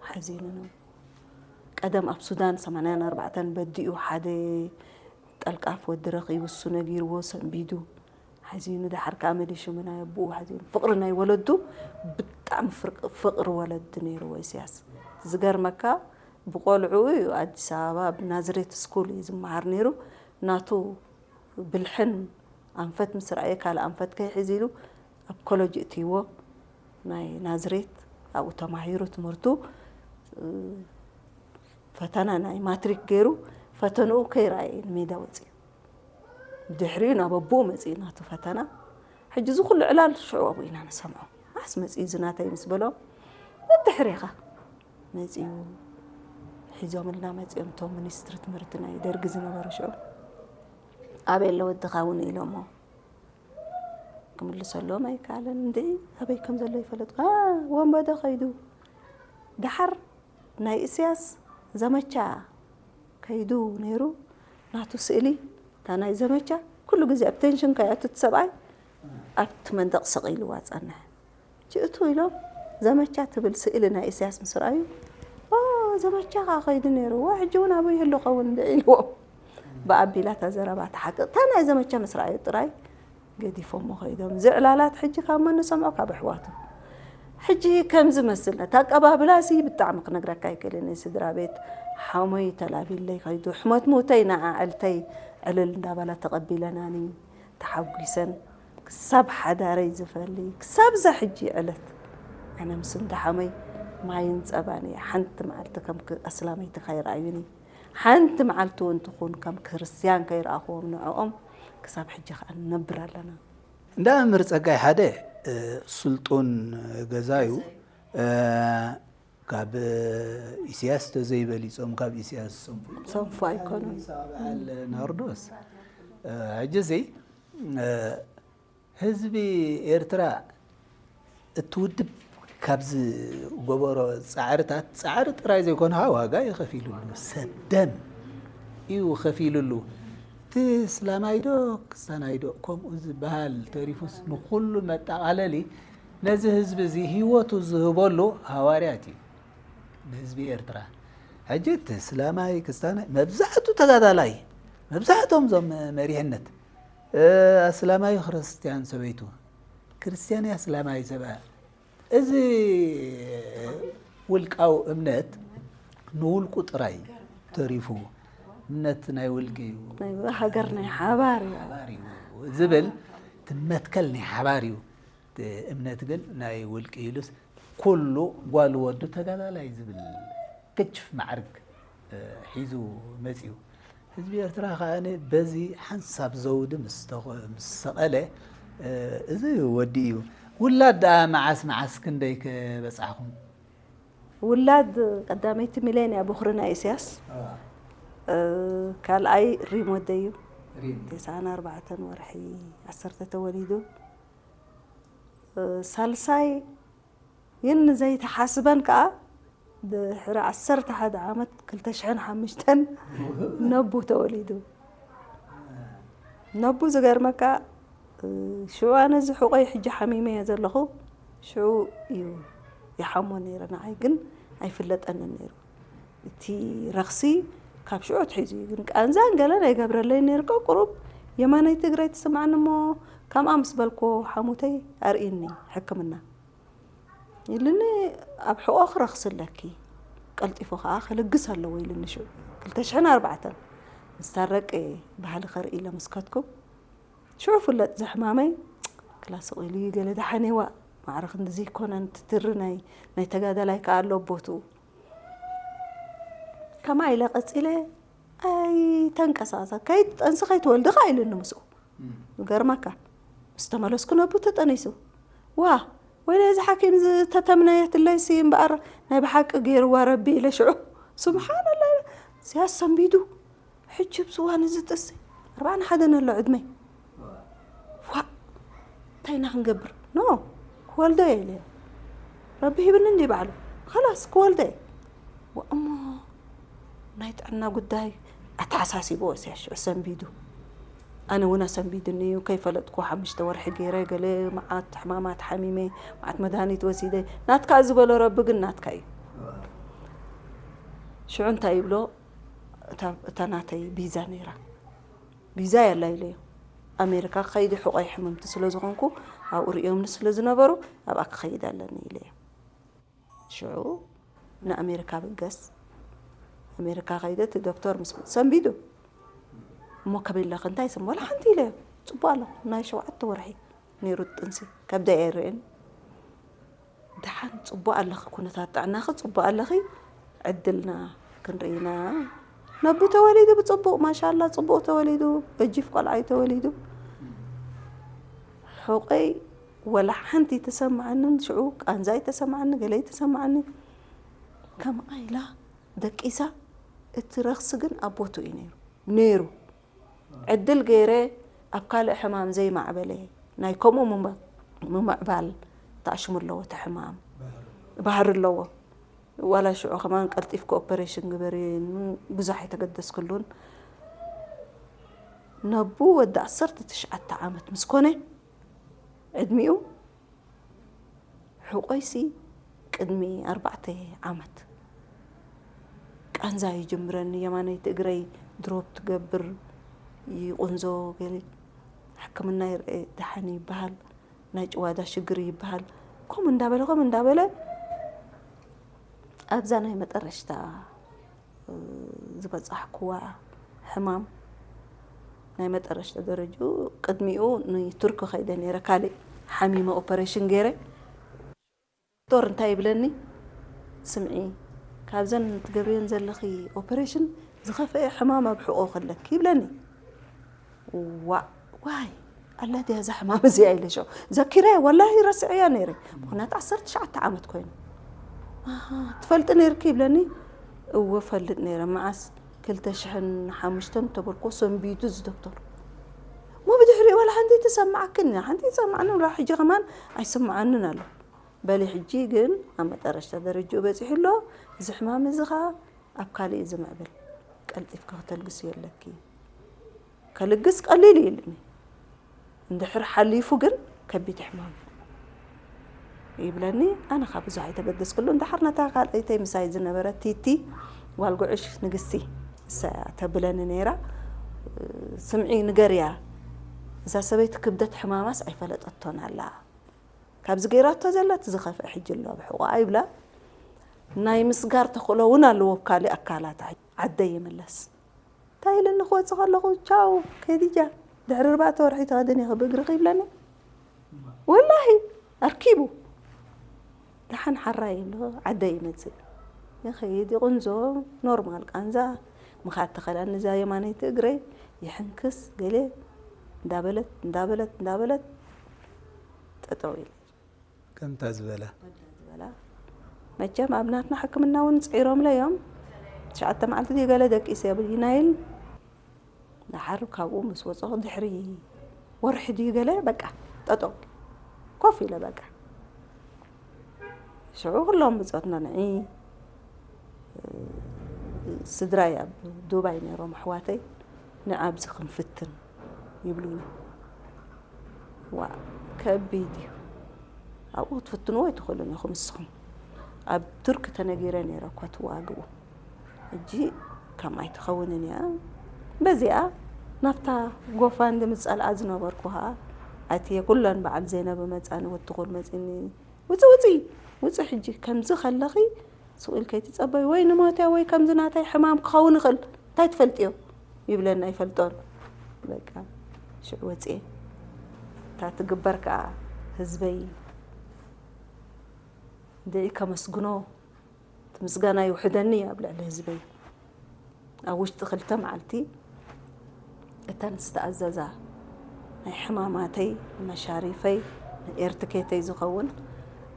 ሓዚኑ ነው ቀደም ኣብ ሱዳን ሰማንያን ኣርባዕተን በዲኡ ሓደ ጠልቃፍ ወዲ ረኺቡ እሱ ነጊርዎ ሰንቢዱ ሓዚኑ ደሓር ከዓ መሊሹ ምናይ ኣቦኡ ሓዚኑ ፍቕሪ ናይ ወለዱ ብጣዕሚ ፍርቅ- ፍቕሪ ወለዲ ነይርዎ ኢሳያስ ዝገርመካ ብቆልዕኡ እዩ ኣዲስ ኣበባ ኣብ ናዝሬት ስኩል እዩ ዝመሃር ነይሩ ናቱ ብልሕን ኣንፈት ምስ ረኣየ ካልእ ኣንፈት ከይሕዝ ኢሉ ኣብ ኮለጅ እትይዎ ናይ ናዝሬት ኣብኡ ተማሂሩ ትምህርቱ ፈተና ናይ ማትሪክ ገይሩ ፈተንኡ ከይረኣየ ንሜዳ ወፅዩ ድሕሪኡ ናብ ኣቦኡ መፅኡ ናቱ ፈተና ሕጂ እዚ ኩሉ ዕላል ሽዑ ኣብኡ ኢና ንሰምዖ ኣስ መፅኡ እዚ ናተይ ምስ በሎ ድሕሪኻ መፅኡ ሒዞምልና መፅኦም እቶም ሚኒስትሪ ትምህርቲ ናይ ደርጊ ዝነበሩ ሽዑ ኣበይ ኣሎ ወድኻ እውን ኢሎሞ ክምልሰሎም ኣይከኣለን። እንድዒ ኣበይ ከም ዘሎ ይፈለጥኩ። ኣ፣ ወንበደ ከይዱ። ደሓር ናይ ኢሳያስ ዘመቻ ከይዱ ነይሩ። ናቱ ስእሊ፣ እታ ናይ ዘመቻ፣ ኩሉ ግዜ ኣብ ቴንሽን ከየእቱ እቲ ሰብኣይ ኣብቲ መንደቕ ሰቒልዋ ጸንሐ። ጅእቱ ኢሎም ዘመቻ ትብል ስእሊ ናይ ኢሳያስ ምስ ረኣዩ፣ "ኦ፣ ዘመቻ ከኣ ከይዱ ነይሩ። ዋ፣ ሕጂ እውን ኣብኡ ይህሉ ኸውን?" እንድዒ ኢልዎም። ብኣቢላታ ዘረባ ተሓቅቕ። እታ ናይ ዘመቻ ምስ ረኣዩ ጥራይ ገዲፎሞ ከይዶም። እዚ ዕላላት ሕጂ ካብ መን ንሰምዖ? ካብ ኣሕዋቱ። ሕጂ ከም ዝመስል ነቲ ኣቀባብላሲ ብጣዕሚ ክነግረካ ኣይክእልን እየ። ስድራ ቤት ሓሞይ ተላቢለይ ከይዱ። ሕሞት ሙተይ ንዓዕልተይ ዕልል እንዳበላ ተቐቢለናኒ፣ ተሓጒሰን። ክሳብ ሓዳረይ ዝፈሊ፣ ክሳብ እዛ ሕጂ ዕለት፣ ኣነ ምስ እንዳ ሓሞይ ማይን ጸባን እየ። ሓንቲ መዓልቲ ከም ክ-፣ ኣስላመይቲ ከይረኣዩኒ፣ ሓንቲ መዓልቲ እውን ትኹን ከም ክርስትያን ከይረኣኽዎም ንዕኦም፣ ክሳብ ሕጂ ከኣ ንነብር ኣለና። እንዳ መምህር ጸጋይ ሓደ፣ እ፣ ስልጡን ገዛዩ፣ እ፣ ካብ ኢሳያስ ተዘይበሊጾም፣ ካብ ኢሳያስ ዝሰንፉ ሰንፉ ኣይኮኑን። በዓል ናርዶስ፣ እ፣ ሕጂ እዚ፣ እ፣ ህዝቢ ኤርትራ እቲ ውድብ ካብ ዝገበሮ ጻዕርታት፣ ጻዕሪ ጥራይ ዘይኮነ፣ ዋጋ እዩ ከፊሉሉ። ሰብ ደም እዩ ከፊሉሉ። እቲ እስላማይ ዶ ክስታናይ ዶ ከምኡ ዝበሃል ተሪፉስ፣ ንኹሉ መጠቓለሊ ነዚ ህዝቢ እዚ ህይወቱ ዝህበሉ ሃዋርያት እዩ ንህዝቢ ኤርትራ። ሕጂ እቲ እስላማይ ክስታናይ መብዛሕቱ ተጋዳላይ፣ መብዛሕቶም እዞም መሪሕነት፣ እ፣ ኣስላማይ ክርስትያን ሰበይቱ፣ ክርስትያን ኣስላማይ ሰብኣ፣ እዚ ውልቃዊ እምነት ንውልቁ ጥራይ ተሪፉ፣ እምነት ናይ ውልቂ እዩ፣ ናይ ሃገር ናይ ሓባር እዩ። ሓባር እዩ ዝብል፣ እቲ መትከል ናይ ሓባር እዩ። እቲ እምነት ግን ናይ ውልቂ ኢሉስ፣ ኩሉ ጓል ወዱ ተጋዳላይ ዝብል ግችፍ ማዕርግ፣ እ፣ ሒዙ መጺኡ። ህዝቢ ኤርትራ ከኣ በዚ ሓንሳብ ዘውዲ ምስ ተኸ-፣ ምስ ሰቐለ፣ እ፣ እዚ ወዲ እዩ። ውላድ ደኣ መዓስ መዓስ ክንደይ ከ በጻሕኹም? ውላድ ቀዳመይቲ ሚልዮን እያ፣ በኹሪ ናይ ኢሳያስ። እ፣ ካልኣይ ሪም ወደይ እዩ። ሪም። ተስዓን ኣርባዕተን ወርሒ ዓሰርተ ተወሊዱ። እ፣ ሳልሳይ ግን ንዘይተሓስበን ከኣ ድሕሪ ዓሰርተ ሓደ ዓመት ክልተ ሽሕን ሓሙሽተን ነቡ ተወሊዱ። ነቡ ዝገርመካ፣ እ፣ ሽዑ ኣነ እዚ ሕቖይ ሕጂ ሓሚመዮ ዘለኹ፣ ሽዑ እዩ ይሓሞ ነይረ። ንዓይ ግን ኣይፍለጠንን ነይሩ። እቲ ረኽሲ ካብ ሽዑ ኣትሒዙ እዩ። ግን ቃንዛን ገለን ኣይገብረለይን ነይሩ። ቁሩብ የማነይቲ እግረይ ትስምዓኒ እሞ፣ ከምኣ ምስ በልኩዎ ሓሙተይ ኣርእይኒ ሕክምና ኢሉኒ። ኣብ ሕቖኺ ረኽሲ ኣለኪ፣ ቀልጢፉ ከኣ ክልግስ ኣለዎ ኢሉኒ። ሽዑ ክልተ ሽሕን ኣርባዕተን ምስ ታረቀ ባህሊ ከርኢ ኢለ ምስ ከድኩ፣ ሽዑ ፍለጥ ዝሕማመይ ክላስቕ ኢሉ እዩ፣ ገለ ደሓን እየ፣ ዋእ፣ ማዕረ ክንድዚ ኣይኮነን፣ ትትሪ ናይ፣ ናይ ተጋዳላይ ከኣ ኣሎ ቦትኡ። ከምኣ ኢለ ቀጺለ፣ ኣይተንቀሳቐሳ፣ ከይት-፣ ጥንሲ ከይትወልዲ ከኣ ኢሉኒ ምስኡ። እም። ዝገርመካ፣ ምስ ተመለስኩ ነቡ ተጠኒሱ። ዋ፣ ወይለይ እዚ ሓኪም ዝተተምነየትለይሲ እምበኣር ናይ ብሓቂ ገይርዋ ረቢ ኢለ ሽዑ። ሱብሓነላህ፣ ኢሳያስ ሰንቢዱ። ሕጂ ኣብዚ እዋን እዚ ጥንሲ ኣርብዓን ሓደን ኣሎ ዕድመይ። ዋእ፣ እንታይ ኢና ክንገብር? ኖ፣ ክወልዶ እየ ኢለዮ። ረቢ ሂብኒ እንድዩ ባዕሉ። ኸላስ፣ ክወልዶ እየ። ዋእ፣ እሞ ናይ ጥዕና ጉዳይ ኣተሓሳሲብዎ ኢሳያስ ሽዑ ሰንቢዱ። ኣነ እውን ኣሰንቢዱኒ እዩ፣ ከይፈለጥኩ ሓሙሽተ ወርሒ ገይረ፣ ገለ መዓት ሕማማት ሓሚመ፣ መዓት መድሃኒት ወሲደ። ናትካ ዝበሎ ረቢ ግን ናትካ እዩ። ሽዑ እንታይ ይብሎ? እታ፣ እታ ናተይ ቪዛ ነይራ። ቪዛ የላ ኢለዮ። ኣሜሪካ ክኸይድ ሕቆይ ሕምምቲ ስለ ዝኾንኩ፣ ኣብኡ ርእዮምኒ ስለ ዝነበሩ፣ ኣብኣ ክኸይድ ኣለኒ ኢለዮ። ሽዑ ንኣሜሪካ ብገስ። ኣሜሪካ ከይደ እቲ ዶክተር ምስ ሰንቢዱ። እሞ ከመይ ኣለኺ? እንታይ ስም? ዋላ ሓንቲ ኢለዮ። ጽቡቕ ኣለኹ። ናይ ሸውዓተ ወርሒ ነይሩ ጥንሲ። ከብደይ ኣይርእን። ደሓን ጽቡቕ ኣለኺ፣ ኩነታት ጥዕናኺ ጽቡቕ ኣለኺ፣ ዕድልና ክንርኢ ኢና። ነቡ ተወሊዱ ብጽቡቕ፣ ማሻላ ጽቡቕ ተወሊዱ፣ በጂፍ ቆልዓ እዩ ተወሊዱ። ሕቆይ ወላ ሓንቲ ተሰማዓንን፣ ሽዑ ቃንዛ ይተሰማዓኒ፣ ገለ ይተሰማዓኒ። ከምኣ ኢላ ደቂሳ፣ እቲ ረኽሲ ግን ኣብ ቦትኡ እዩ ነይሩ፣ ነይሩ። ዕድል ገይረ ኣብ ካልእ ሕማም ዘይማዕበለ፣ ናይ ከምኡ ምም- ምምዕባል ተኣሽሙ ኣለዎ። እቲ ሕማም ባህሪ ኣለዎ። ዋላ ሽዑ ከማን ቀልጢፍኪ ኦፐሬሽን ግበሪ ብዙሕ ኣይተገደስክሉን። ነቡ ወዲ ዓሰርተ ትሽዓተ ዓመት ምስ ኮነ ዕድሚኡ፣ ሕቆይሲ ቅድሚ ኣርባዕተ ዓመት ቃንዛ ይጅምረኒ። የማነይቲ እግረይ ድሮፕ ትገብር፣ ይቁንዞ፣ ገለ ሕክምና ይርአ፣ ደሓን ይበሃል። ናይ ጭዋዳ ሽግር ይበሃል። ከምኡ እንዳበለ ከምኡ እንዳበለ ኣብዛ ናይ መጠረሽታ ዝበጻሕክዋ ሕማም፣ ናይ መጠረሽታ ደረጅኡ፣ ቅድሚኡ ንቱርኪ ከይደ ነይረ፣ ካልእ ሓሚመ ኦፐሬሽን ገይረ። ዶክተር እንታይ ይብለኒ? ስምዒ፣ ካብዘን ትገብርየን ዘለኺ ኦፐሬሽን ዝኸፍአ ሕማም ኣብ ሕቖኺ ኣለኪ ይብለኒ። ዋእ፣ ዋይ፣ ኣላ ድያ እዛ ሕማም እዚኣ ኢለ ሽዑ ዘኪረያ፣ ወላሂ ረሲዐያ ነይረ። ምኽንያቱ ዓሰርተ ትሽዓተ ዓመት ኮይኑ። ኣሃ፣ ትፈልጢ ነይርኪ ይብለኒ። እወ፣ ፈልጥ ነይረ። መዓስ? ክልተ ሽሕን ሓሙሽተን ተበልኩ፣ ሰንቢዱ እዚ ዶክተር። እሞ ብድሕሪኡ ዋላ ሓንቲ ተሰማዓክን፣ ሓንቲ ይሰማዓኒ፣ ዋላ ሕጂ ከማን ኣይስምዓንን ኣሎ። በሊ ሕጂ ግን ኣብ መጠረሽታ ደረጅኡ በጺሑ ኣሎ። እዚ ሕማም እዚ ኸኣ ኣብ ካልእ እዩ ዝምዕብል። ቀልጢፍኪ ክተልግስዮ ኣለኪ። ከልግስ ቀሊል እዩ ኢሉኒ። እንድሕር ሓሊፉ ግን ከቢድ ሕማም እዩ ይብለኒ። ኣነ ኸኣ ብዙሕ ኣይተገደስክሉን። ደሓር ነታ ካልኣይተይ ምሳይ ዝነበረት ቲቲ ጓል ጉዕሽ ንግስቲ፣ እሳ እያ ተብለኒ ነይራ። ስምዒ ንገርያ፣ እዛ ሰበይቲ ክብደት ሕማማስ ኣይፈለጠቶን ኣላ። ካብዚ ገይራቶ ዘላ እቲ ዝኸፍአ ሕጂ ኣሎ ኣብ ሕቖኣ ይብላ። ናይ ምስጋር ተኽእሎ እውን ኣለዎ ኣብ ካልእ ኣካላታ። ዓደይ ይምለስ። እንታይ ኢልኒ ክወጽእ ከለኹ፣ ቻው ከዲጃ፣ ድሕሪ ኣርባዕተ ወርሒ ትኸድን ኢኺ ብእግርኺ ይብለኒ። ወላሂ ኣርኪቡ። ደሓን ሓራይ ኣሎ፣ ዓደይ ይመጽእ። ይኸይድ ይቕንዞ፣ ኖርማል ቃንዛ። ምኻድ ተኸላኒ እዛ የማነይቲ እግረይ፣ ይሕንክስ፣ ገለ እንዳበለት፣ እንዳበለት፣ እንዳበለት፣ ጠጠው ኢለ። ከምታ ዝበላ። ከምታ ዝበላ። መቸም ኣብ ናትና ሕክምና እውን ጽዒሮምለ እዮም። ትሽዓተ መዓልቲ ድዩ ገለ ደቂሰ ይብል ናይል። ደሓር ካብኡ ምስ ወጸኹ ድሕሪ ወርሒ ድዩ ገለ በቃ ጠጠው። ኮፍ ኢለ በቃ። ሽዑ ኩሎም ብጾትና ንዒ፣ ስድራይ ኣብ ዱባይ ነይሮም ኣሕዋተይ፣ ንዓ ኣብዚ ክንፍትን ይብሉኒ። ዋ፣ ከቢድ እዩ። ኣብኡ ክትፍትንዎ ኣይትኽእሉን ኢኹም ንስኹም። ኣብ ቱርኪ ተነጊረ ነይረ እኳ ትዋግኡ። ሕጂ ከምኣ ኣይትኸውንን እያ። በዚኣ ናብታ ጎፋንድሚ ዝጸልኣ ዝነበርኩ ኸኣ ኣትየ። ኩለን በዓል ዜነብ መጻኒ፣ ወትኹል መጺኒ፣ "ውጺ፣ ውጺ፣ ውጺ ሕጂ ከምዚ ከለኺ ስቕ ኢልኪ ኣይትጸበዪ፣ ወይ ንሞት እያ ወይ ከምዚ ናተይ ሕማም ክኸውን ይኽእል፣ እንታይ ትፈልጥዮ?" ይብለኒ፣ ኣይፈልጦን። በቃ ሽዑ ወጺኤ። እታ ትግበር ከኣ ህዝበይ እንድዒ ከመስግኖ፣ እቲ ምስጋና ይውሕደኒ ኣብ ልዕሊ ህዝበይ። ኣብ ውሽጢ ክልተ መዓልቲ እተን ዝተኣዘዛ ናይ ሕማማተይ፣ መሻሪፈይ፣ ንኤርትኬተይ ዝኸውን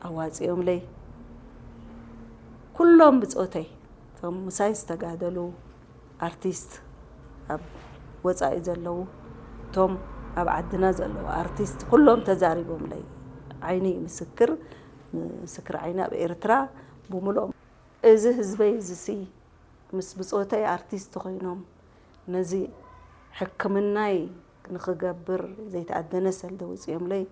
ኣዋጺኦምለይ። ኩሎም ብጾተይ፣ እቶም ምሳይ ዝተጋደሉ ኣርቲስት፣ ኣብ ወጻኢ ዘለዉ፣ እቶም ኣብ ዓድና ዘለዉ ኣርቲስት፣ ኩሎም ተዛሪቦምለይ። ዓይኒ ምስክር፣ ምስክር ዓይኒ ኣብ ኤርትራ፣ ብምልኦም። እዚ ህዝበይ እዚሲ ምስ ብጾተይ ኣርቲስት ኮይኖም ነዚ ሕክምናይ ንኽገብር ዘይተኣደነ ሰልዲ ውጽኦምለይ፣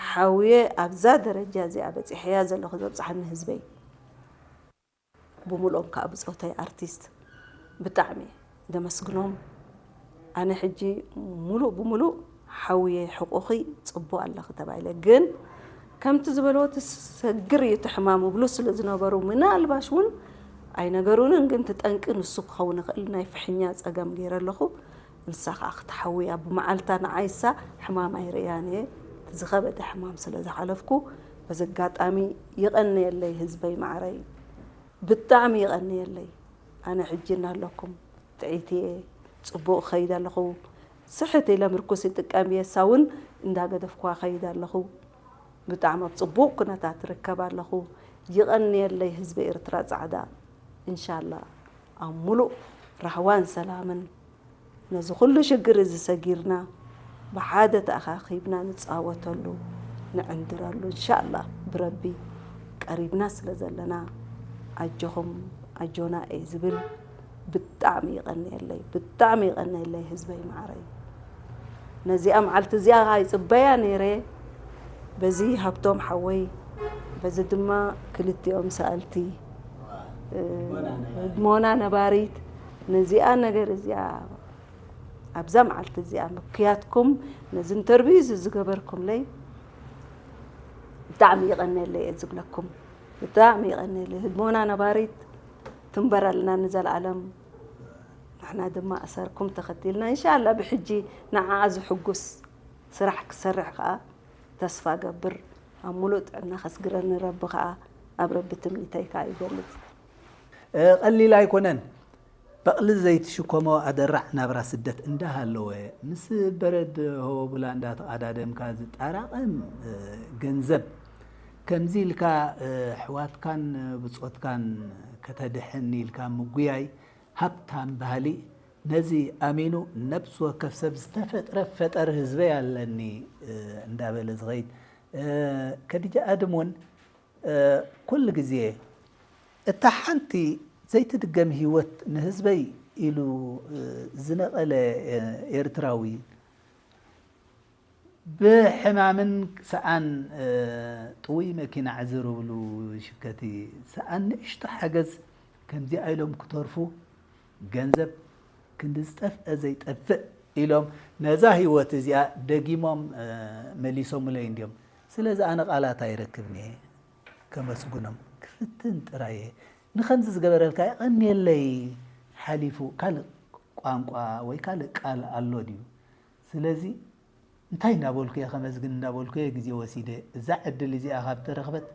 ሓውየ ኣብዛ ደረጃ እዚኣ በጺሐያ ዘለኹ ዘብጽሓኒ ህዝበይ። ብምልኦም ከኣ ብጾተይ ኣርቲስት ብጣዕሚ ደመስግኖም። ኣነ ሕጂ ሙሉእ ብሙሉእ ሓውየ ሕቁኺ ጽቡቕ ኣለኺ ተባሂለ። ግን ከምቲ ዝበልዎ እቲ ሰግር እዩ እቲ ሕማም እብሉ ስለ ዝነበሩ ምናልባሽ እውን ኣይነገሩንን። ግን እቲ ጠንቂ ንሱ ክኸውን ይኽእል። ናይ ፍሕኛ ጸገም ገይረ ኣለኹ። ንሳ ከኣ ክትሓውያ ብመዓልታ ንዓይሳ ሕማም ኣይርእያን እየ። እቲ ዝኸበደ ሕማም ስለ ዝሓለፍኩ በዚ ኣጋጣሚ ይቐንየለይ ህዝበይ ማዕረይ። ብጣዕሚ ይቐንየለይ። ኣነ ሕጂ እናለኩም ጥዕይቲ እየ፣ ጽቡቕ እኸይድ ኣለኹ። ስሕት ኢለ ምርኩስ ይጥቀም እየ፣ እሳ እውን እንዳገደፍኩዋ እኸይድ ኣለኹ። ብጣዕሚ ኣብ ጽቡቕ ኩነታት እርከብ ኣለኹ። ይቐንየለይ ህዝቢ ኤርትራ ጻዕዳ። እንሻላ ኣብ ሙሉእ ራህዋን ሰላምን ነዚ ኩሉ ሽግር እዚ ሰጊርና ብሓደ ተኣኻኺብና ንጻወተሉ፣ ንዕንድረሉ። እንሻላ ብረቢ ቀሪብና ስለ ዘለና፣ ኣጆኹም ኣጆና እየ ዝብል። ብጣዕሚ ይቐንየለይ፣ ብጣዕሚ ይቐንየለይ ህዝበይ መዓረይ። ነዚኣ መዓልቲ እዚኣ ከዓ ይጽበያ ነይረ። በዚ ሃብቶም ሓወይ፣ በዚ ድማ ክልቲኦም ሰኣልቲ፣ እ፣ ህድሞና ነባሪት፣ ነዚኣ ነገር እዚኣ ኣብዛ መዓልቲ እዚኣ ምክያትኩም፣ ነዚ ኢንተርቪው እዚ ዝገበርኩምለይ ብጣዕሚ ይቐንየለይ እየ ዝብለኩም። ብጣዕሚ ይቐንየለይ። ህድሞና ነባሪት ትንበረልና ንዘለኣለም። ንሕና ድማ ኣሰርኩም ተኸቲልና፣ እንሻላ ብሕጂ ንዓኣ ዝሕጉስ ስራሕ ክሰርሕ ከኣ ተስፋ ገብር። ኣብ ሙሉእ ጥዕና ከስግረኒ ረቢ ከኣ ኣብ ረቢ ትምኒተይ ከኣ ይገልጽ። እ፣ ቀሊል ኣይኮነን። በቕሊ ዘይትሽከሞ ኣደራዕ ናብራ ስደት እንዳሃለወ፣ ምስ በረድ ሆቦቡላ እንዳተቓዳደምካ ዝጣራቐም፣ እ፣ ገንዘብ፣ ከምዚ ኢልካ፣ እ፣ ኣሕዋትካን ብጾትካን ከተድሕን ኢልካ ምጉያይ፣ ሃብታም ባህሊ፣ ነዚ ኣሚኑ ነብሲ ወከፍ ሰብ ዝተፈጥረ ፈጠር ህዝበይ ኣለኒ፣ እ፣ እንዳበለ ዝኸይድ፣ እ፣ ከዲጃ ኣድም እውን፣ እ፣ ኩሉ ግዜ እታ ሓንቲ ዘይትድገም ህይወት ንህዝበይ ኢሉ፣ እ፣ ዝነቐለ፣ እ፣ ኤርትራዊ ብሕማምን ሰኣን፣ እ፣ ጥውይ መኪና ዕዝር ብሉ ሽከቲ ሰኣን ንእሽቶ ሓገዝ ከምዚኣ ኢሎም ክተርፉ ገንዘብ ክንዲ ዝጠፍአ ዘይጠፍእ ኢሎም ነዛ ህይወት እዚኣ ደጊሞም፣ እ፣ መሊሶምለይ እንድዮም። ስለዚ ኣነ ቃላት ኣይረክብን እየ። ከመስግኖም ክፍትን ጥራይ እየ። ንኸምዚ ዝገበረልካ የቐንየለይ። ሓሊፉ ካልእ ቋንቋ ወይ ካልእ ቃል ኣሎ ድዩ? ስለዚ እንታይ እንዳበልኩ እየ ከመስግን እንዳበልኩ እየ ግዜ ወሲደ። እዛ ዕድል እዚኣ ካብ ተረኽበት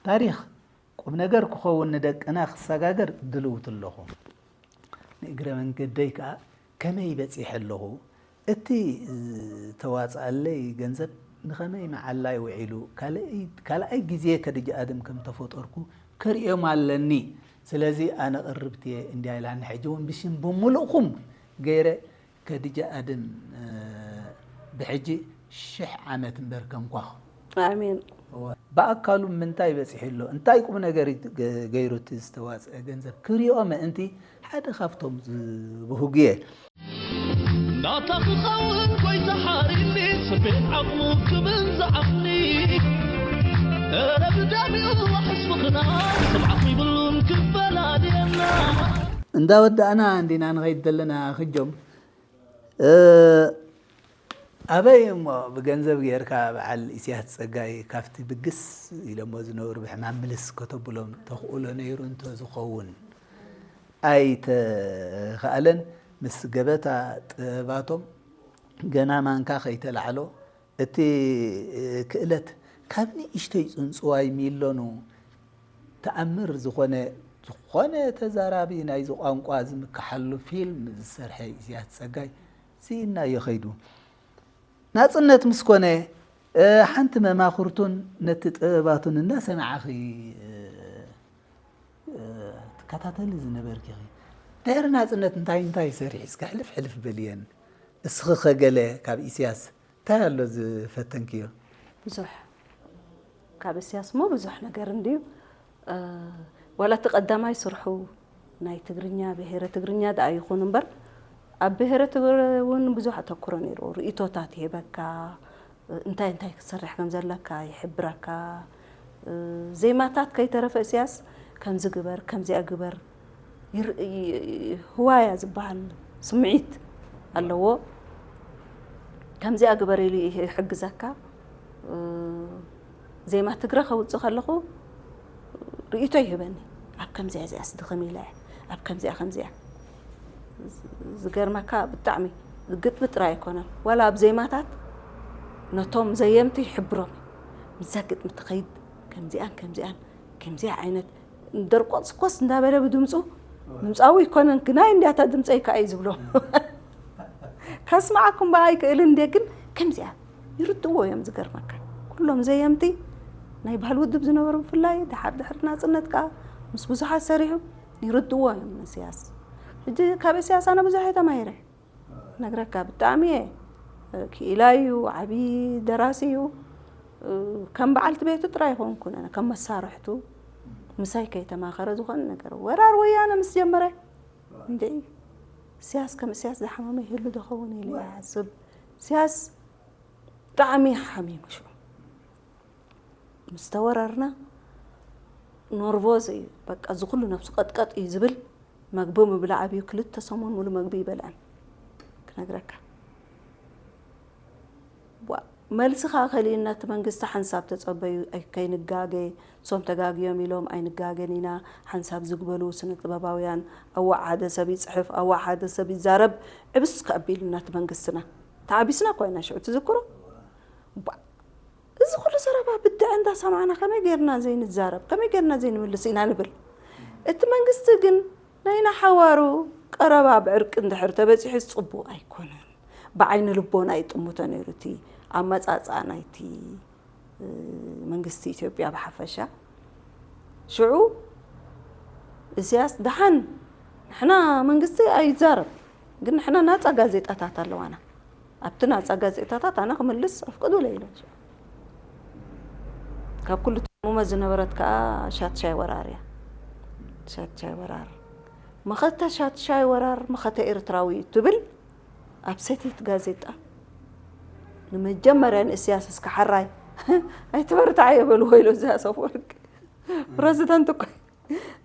ታሪኽ ቁም ነገር ክኸውን ንደቅና ክሰጋገር ድልውቲ ኣለኹ። ንእግረ መንገደይ ከኣ ከመይ በጺሐ ኣለኹ? እቲ ዝተዋጽኣለይ ገንዘብ ንኸመይ መዓላይ ውዒሉ? ካልኣይ፣ ካልኣይ ግዜ ከድጃ ኣድም ከም ተፈጠርኩ ከርእዮም ኣለኒ። ስለዚ ኣነ ቅርብቲ እየ እንድያ ኢላኒ። ሕጂ እውን ብሽም ብምሉእኹም ገይረ ከድጃ ኣድም፣ እ፣ ብሕጂ ሽሕ ዓመት እምበር ከንኳኹ። ኣሜን። እወ። ብኣካሉ ምንታይ በጺሑ ኣሎ? እንታይ ቁም ነገር እዩ ገ-፣ ገይሩ እቲ ዝተዋጽአ ገንዘብ ክሪኦ ምእንቲ ሓደ ካብቶም ዝብህጉ እየ። ናታ ክኸውን ጎይታ ሓሪኒ፣ ስቤት ዓቕሙ ክብል ዝዓቕኒ። እረ ብዳሚኡ ዋሕስ ፍቕርና፣ ስምዓት ይብሉን ክፈላልየና። እንዳወዳእና እንዲና ንኸይድ ዘለና ክጆም፣ እ፣ ኣበይ እሞ ብገንዘብ ጌርካ በዓል ኢሳያስ ጸጋይ ካብቲ ብግስ ኢሎሞ ዝነብሩ ብሕማም ምልስ ከተብሎም ተኽእሎ ነይሩ እንተዝኸውን ኣይተኻእለን። ምስ ገበታ ጥበባቶም ገና ማንካ ከይተላዕሎ እቲ ክእለት ካብ ንእሽተይ ጽንጽዋይ ሚሎኑ ተኣምር ዝኾነ፣ ዝኾነ ተዛራቢ ናይዚ ቋንቋ ዝምክሓሉ ፊልም ዝሰርሐ ኢሳያስ ጸጋይ ስኢናዮ ከይዱ። ናጽነት ምስ ኮነ፣ እ፣ ሓንቲ መማኽርቱን ነቲ ጥበባቱን እናሰማዕኺ፣ እ፣ እ፣ ትከታተሊ ዝነበርኪ ኢኺ። ድሕሪ ናጽነት እንታይ እንታይ ሰሪሕስ? ከሕልፍ ሕልፍ በልየን። እስኺ ኸ ገለ ካብ ኢሳያስ እንታይ ኣሎ ዝፈተንክዮ? ብዙሕ። ካብ እስያስ እሞ ብዙሕ ነገር እንድዩ። እ፣ ዋላ እቲ ቀዳማይ ስርሑ ናይ ትግርኛ፣ ብሄረ ትግርኛ ደኣ ይኹን እምበር፣ ኣብ ብሄረ ትግረ እውን ብዙሕ ኣተኩሮ ነይርዎ። ርእይቶታት ይህበካ፣ እንታይ እንታይ ክትሰርሕ ከም ዘለካ ይሕብረካ። እ፣ ዜማታት ከይተረፈ እስያስ ከምዚ ግበር፣ ከምዚኣ ግበር፣ ይር-፣ ይ-፣ ህዋያ ዝበሃል ስምዒት ኣለዎ። ከምዚኣ ግበር ኢሉ ይሕግዘካ። እ፣ ዜማ ትግረ ከውጽእ ከለኹ ርእይቶ ይህበኒ። ኣብ ከምዚኣ እዚኣስ ድኽም ኢለ እየ። ኣብ ከምዚኣ ከምዚኣ። ዝገርመካ ብጣዕሚ ግጥሚ ጥራይ ኣይኮነን። ዋላ ኣብ ዜማታት ነቶም ዘየምቲ ይሕብሮም። ምስዛ ግጥሚ ትኸይድ ከምዚኣን ከምዚኣን፣ ከምዚኣ ዓይነት ደርቆስ ኮስ እንዳበለ ብድምፁ፣ ድምፃዊ ይኮነን፣ ግናይ እንዲያታ ድምፀይ ከዓ እዩ ዝብሎ። ከስምዓኩም በኣ ኣይክእልን እንዴ፣ ግን ከምዚኣ ይርድእዎ እዮም። ዝገርመካ፣ ኩሎም ዘየምቲ ናይ ባህል ውድብ ዝነበሩ ብፍላይ፣ ድሓር ድሕሪ ናፅነት ከዓ ምስ ብዙሓት ሰሪሑ፣ ይርድእዎ እዮም ንእስያስ። ሕጂ ካብ እስያስ ኣነ ብዙሕ እየ ተማሂረ። ነግረካ፣ ብጣዕሚ እየ። ክኢላ እዩ፣ ዓብዪ ደራሲ እዩ። ከም በዓልቲ ቤቱ ጥራይ ኣይኮንኩን ኣነ፣ ከም መሳርሕቱ ምሳይ ከይተማኸረ ዝኾነ ነገር። ወራር ወያነ ምስ ጀመረ እንድዒ፣ እስያስ ከም እስያስ ዝሓመመ ይህሉ ዶ ኸውን ኢለ ይሓስብ። እስያስ ብጣዕሚ ሓሚሙ ሽዑ። ምስ ተወረርና ኖርቮዝ እዩ፣ በቃ እዚ ኩሉ ነብሱ ቀጥቀጥ እዩ ዝብል። መግቢ ምብላዕ ኣብዩ፣ ክልተ ሰሙን ሙሉ መግቢ ይበልዕን ክነግረካ። ዋ፣ መልሲ ከኣ ከሊእና፣ እቲ መንግስቲ ሓንሳብ ተጸበዩ፣ ኣይ-፣ ከይንጋገ፣ እሶም ተጋግዮም ኢሎም ኣይንጋገን ኢና። ሓንሳብ ዝግበሉ ስነ ጥበባውያን ኣዋዕ ሓደ ሰብ ይጽሕፍ፣ ኣዋዕ ሓደ ሰብ ይዛረብ፣ ዕብስ ከኣቢሉና እቲ መንግስትና። ተዓቢስና እኳ ኢና ሽዑ ትዝክሮ። ባ-፣ እዚ ኩሉ ዘረባ ብድዐ እንዳሰማዕና ከመይ ጌርና ዘይንዛረብ፣ ከመይ ጌርና ዘይንምልስ ኢና ንብል። እቲ መንግስቲ ግን ናይና ሓዋሩ ቀረባ ብዕርቂ እንድሕር ተበጺሑ ጽቡቕ ኣይኮነን። ብዓይኒ ልቦና ይጥምቶ ነይሩ እቲ ኣመጻጽኣ ናይቲ፣ እ፣ መንግስቲ ኢትዮጵያ ብሓፈሻ። ሽዑ እስያስ ደሓን ንሕና መንግስቲ ኣይዛረብ፣ ግን ንሕና ናጻ ጋዜጣታት ኣለዋና። ኣብቲ ናጻ ጋዜጣታት ኣነ ክምልስ ኣፍቅዱለይ ኢሎም። ካብ ኩሉ ትሙመ ዝነበረት ከኣ ሻትሻይ ወራር እያ። ሻትሻይ ወራር። መኸተ ሻትሻይ ወራር፣ መኸተ ኤርትራዊ እዩ ትብል ኣብ ሰቲት ጋዜጣ። ንመጀመርያ ንእስያስ እስከ ሓራይ ኣይተበርታዓዮ በልዎ ኢሉ ኢሳያስ ኣፈወርቂ። ፕረዚደንት እኮ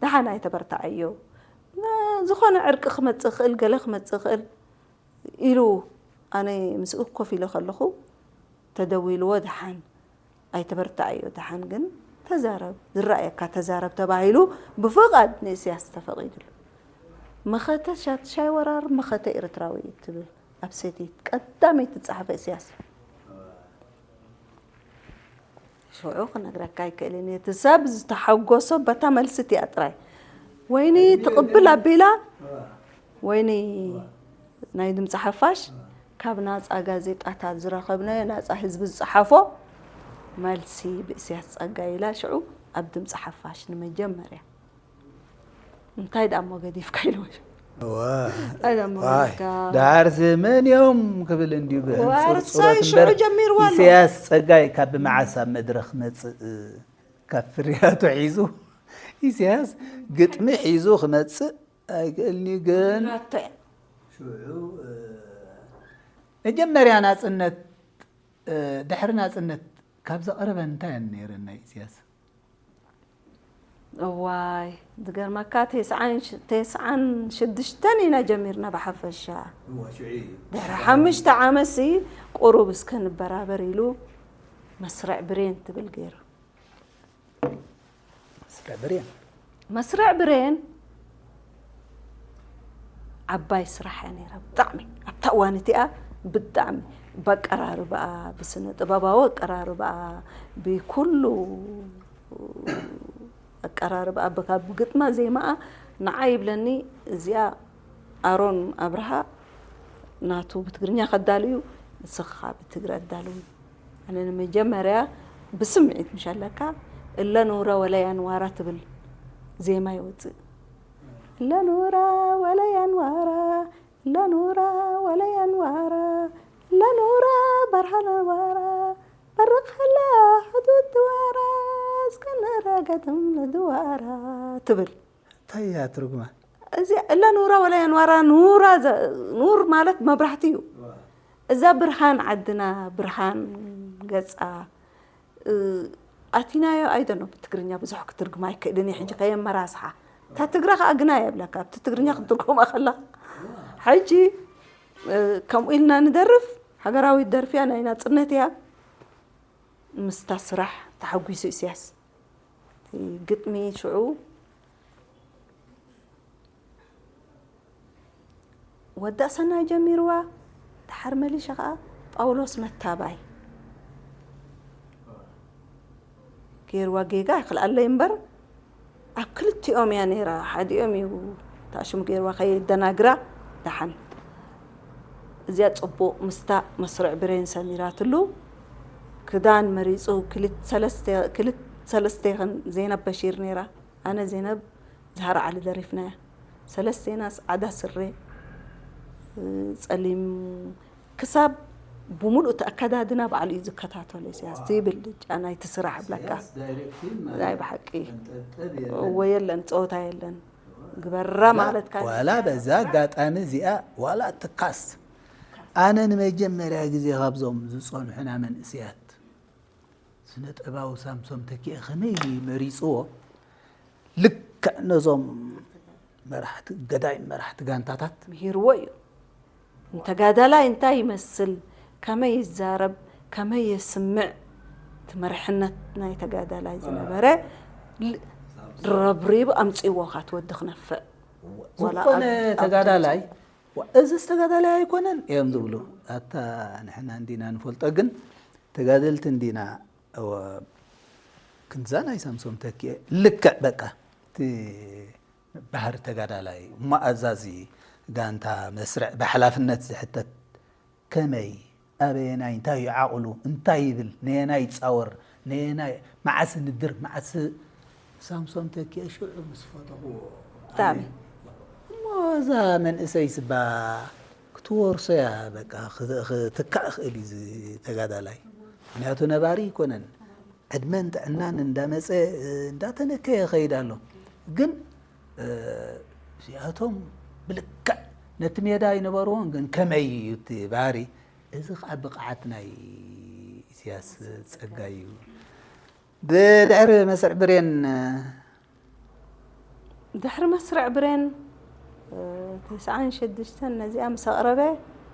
ደሓን ኣይተበርታዓዮ። ዝኾነ ዕርቂ ክመጽእ ክእል፣ ገለ ክመጽእ ክእል ኢሉ ኣነ ምስኡ ኮፍ ኢለ ከለኹ ተደዊልዎ ደሓን ኣይተበርታዓዮ፣ ደሓን ግን ተዛረብ፣ ዝረኣየካ ተዛረብ ተባሂሉ ብፍቓድ ንእስያስ ተፈቒድሉ። መኸተ ሻትሻይ ወራር መኸተ ኤርትራዊ እዩ ትብል ኣብ ሰቲት ቀዳመይቲ ዝጸሓፈ እስያስ። ሽዑ ክነግረካ ኣይክእልን እየ። እቲ ሰብ ዝተሓጎሶ በታ መልሲ እቲኣ ጥራይ። ወይኒ ትቕብል ኣቢላ፣ ወይኒ ናይ ድምፂ ሓፋሽ ካብ ናፃ ጋዜጣታት ዝረኸብናዮ፣ ናፃ ህዝቢ ዝፀሓፎ መልሲ ብእስያስ ጸጋይ ኢላ ሽዑ ኣብ ድምፂ ሓፋሽ ንመጀመርያ። እንታይ ደኣ እሞ ገዲፍካ ኢልዎ። እዋ። እንታይ ደኣ እሞ ዋይ፣ ገዲፍካ? ደሓርሲ መን እዮም ክብል እንድዩ ብህንጹር ዋርሳይ ጹረት ሽዑ እምበር፣ ጀሚርዋ ኣሎ። ኢሳያስ ጸጋይ ካብ ብመዓስ ኣብ መድረኽ መጽእ፣ ካብ ፍርያቱ ሒዙ፣ ኢሳያስ ግጥሚ ሒዙ ክመጽእ ኣይክእልን'ዩ። ግን ራቶ እያ። ሽዑ፣ እ፣ መጀመርያ ናጽነት፣ እ፣ ድሕሪ ናጽነት ካብ ዘቕርበን እንታይ እየን ነይረን ናይ ኢሳያስ? እዋይ፣ ዝገርመካ፣ ተስዓን ሽ-፣ ተስዓን ሽዱሽተን ኢና ጀሚርና ብሓፈሻ። እዋ፣ ሽዑ እዩ። ድሕሪ ሓሙሽተ ዓመትሲ ቁሩብ እስከ ንበራበር ኢሉ መስርዕ ብሬን ትብል ገይሩ። መስርዕ ብሬን? መስርዕ ብሬን ዓባይ ስራሕ እያ ነይራ። ብጣዕሚ ኣብታ እዋን እቲኣ ብጣዕሚ በቀራርባኣ፣ ብስነ ጥበባዊ ኣቀራርባኣ፣ ብኩሉ ኣቀራርባኣ፣ ብካ-፣ ብግጥማ ዜማኣ ንዓይ ይብለኒ፣ እዚኣ ኣሮን ኣብርሃ ናቱ ብትግርኛ ከዳልዩ፣ ንስኻ ብትግረ ኣዳልው። ኣነ ንመጀመርያ ብስምዒት ምሽ ኣለካ፣ እለ ኑረ ወለ ያንዋራ ትብል ዜማ ይወፅእ። እለ ኑራ ወለ ያንዋራ፣ እለ ኑራ ወለ ያንዋራ፣ እለ ኑራ በርሃ ነዋራ፣ በርቕ ሀላ ሕዱድ ድዋራ፣ እስከ ንረገድም ንድዋራ ትብል። እንታይ እያ ትርጉማ? እዚ እለ ኑራ ወለ ያንዋራ፣ ኑራ ዘ-፣ ኑር ማለት መብራህቲ እዩ። እዛ ብርሃን ዓድና፣ ብርሃን ገጻ፣ እ፣ ኣቲናዮ ኣይደኖ፣ ብትግርኛ ብዙሕ ክትርጉማ ኣይክእልን እየ፣ ሕጂ ከየመራስሓ። እታ ትግረ ከኣ ግና የብለካ፣ ኣብቲ ትግርኛ ክትርጉማ ከላ። ሕጂ፣ እ፣ ከምኡ ኢልና ንደርፍ፣ ሃገራዊት ደርፊ እያ፣ ናይ ናጽነት እያ። ምስታ ስራሕ ተሓጒሱ ኢሳያስ። እቲ ግጥሚ ሽዑ ወዲ ኣሰናይ ጀሚርዋ፣ ደሓር መሊሸ ኸኣ ጳውሎስ ነታባይ ገይርዋ። ጌጋ ይኽልኣለይ እምበር፣ ኣብ ክልቲኦም እያ ነይራ። ሓዲኦም እዩ ታሽሙ ገይርዋ ከየደናግራ። ደሓን እዚኣ ጽቡቕ ምስታ መስርዕ ብሬን ሰሚራትሉ። ክዳን መሪጹ ክልት-፣ ሰለስተ፣ ክልት-፣ ሰለስተ ይኽን ዜናብ በሺር ነይራ። ኣነ ዜናብ ዝሃር ዓሊ ደሪፍናያ። ሰለስቴና ጻዕዳ ስረ፣ እ፣ ጸሊም ክሳብ ብምሉእ እቲ ኣከዳድና ባዕሉ እዩ ዝከታተሎ ኢሳያስ። ዘይብል ጫና እቲ ስራሕ ብለካ። ናይ ብሓቂ። እዎ፣ የለን፣ ጸወታ የለን። ግበራ ማለት ካን ዋላ በዛ ኣጋጣሚ እዚኣ ዋላ ትካስ ኣነ ንመጀመርያ ግዜ ካብዞም ዝጸንሑና መንእስያት ስነ ጥበባዊ ሳምሶም ተኪኤ ከመይ ኢሉ እዩ መሪጽዎ? ልክዕ ነዞም መራሕቲ፣ ገዳይ መራሕቲ ጋንታታት ምሂርዎ እዩ። ንተጋዳላይ እንታይ ይመስል፣ ከመይ ይዛረብ፣ ከመይ የስምዕ፣ እቲ መሪሕነት ናይ ተጋዳላይ ዝነበረ ል-፣ ረብሪቡ ኣምጺእዎ፣ ካት ወዲ ክነፍዕ። ዋላ ዝኾነ ኣብ-፣ ኣብ ተጋዳላይ፣ "ዋ፣ እዝስ ተጋዳላይ ኣይኮነን?" እዮም ዝብሉ። ኣታ ንሕና እንዲና ንፈልጦ፣ ግን ተጋደልቲ እንዲና። እወ፣ ክንዛ ናይ ሳምሶም ተኪኤ ልክዕ በቃ እቲ ባህሪ ተጋዳላይ እሞ ኣዛዚ ጋንታ መስርዕ ብሓላፍነት ዝሕተት ከመይ ኣበየናይ እንታይ እዩ ዓቕሉ እንታይ ይብል ነየናይ ይፃወር ነየናይ መዓስ ንድር መዓስ ሳምሶም ተኪኤ ሽዑ ምስ ፈተኽዎ ብጣዕሚ። ኣነ እሞ እዛ መንእሰይ ስባ ክትወርሶ እያ በቃ ክት- ክትካእ ክእል እዩ እዚ ተጋዳላይ ምክንያቱ ነባሪ ይኮነን ዕድመን ጥዕናን እንዳመፀ እንዳተነከየ ይኸይድ ኣሎ። ግን እዚኣቶም ብልክዕ ነቲ ሜዳ ኣይነበርዎን፣ ግን ከመይ እዩ እቲ ባህሪ? እዚ ከዓ ብቕዓት ናይ ኢሳያስ ፀጋይ እዩ። ብድሕሪ መስርዕ ብሬን ድሕሪ መስርዕ ብሬን ተስዓን ሽዱሽተን ነዚኣ ምስ ኣቕረበ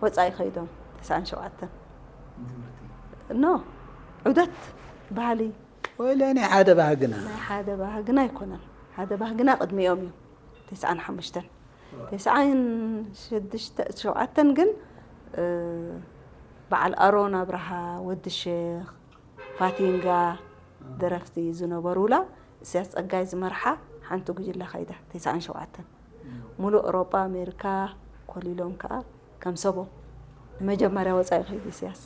ወፃኢ ከይዶም ተስዓን ሸውዓተን ኖ ዑደት ባህሊ ወይለ ናይ ሓደ ባህግና ናይ ሓደ ባህግና ኣይኮነን ሓደ ባህግና ቅድሚኦም እዩ ተስዓን ሓሙሽተን ተስዓን ሽዱሽተ ሸውዓተን ግን በዓል ኣሮን ኣብርሃ ወዲ ሼክ ፋቲንጋ ደረፍቲ ዝነበሩላ እስያስ ፀጋይ ዝመርሓ ሓንቲ ጉጅለ ከይዳ ተስዓን ሸውዓተን ሙሉእ ኤውሮጳ ኣሜሪካ ኮሊሎም ከዓ ከም ሰቦ ንመጀመርያ ወፃኢ ከይዱ እስያስ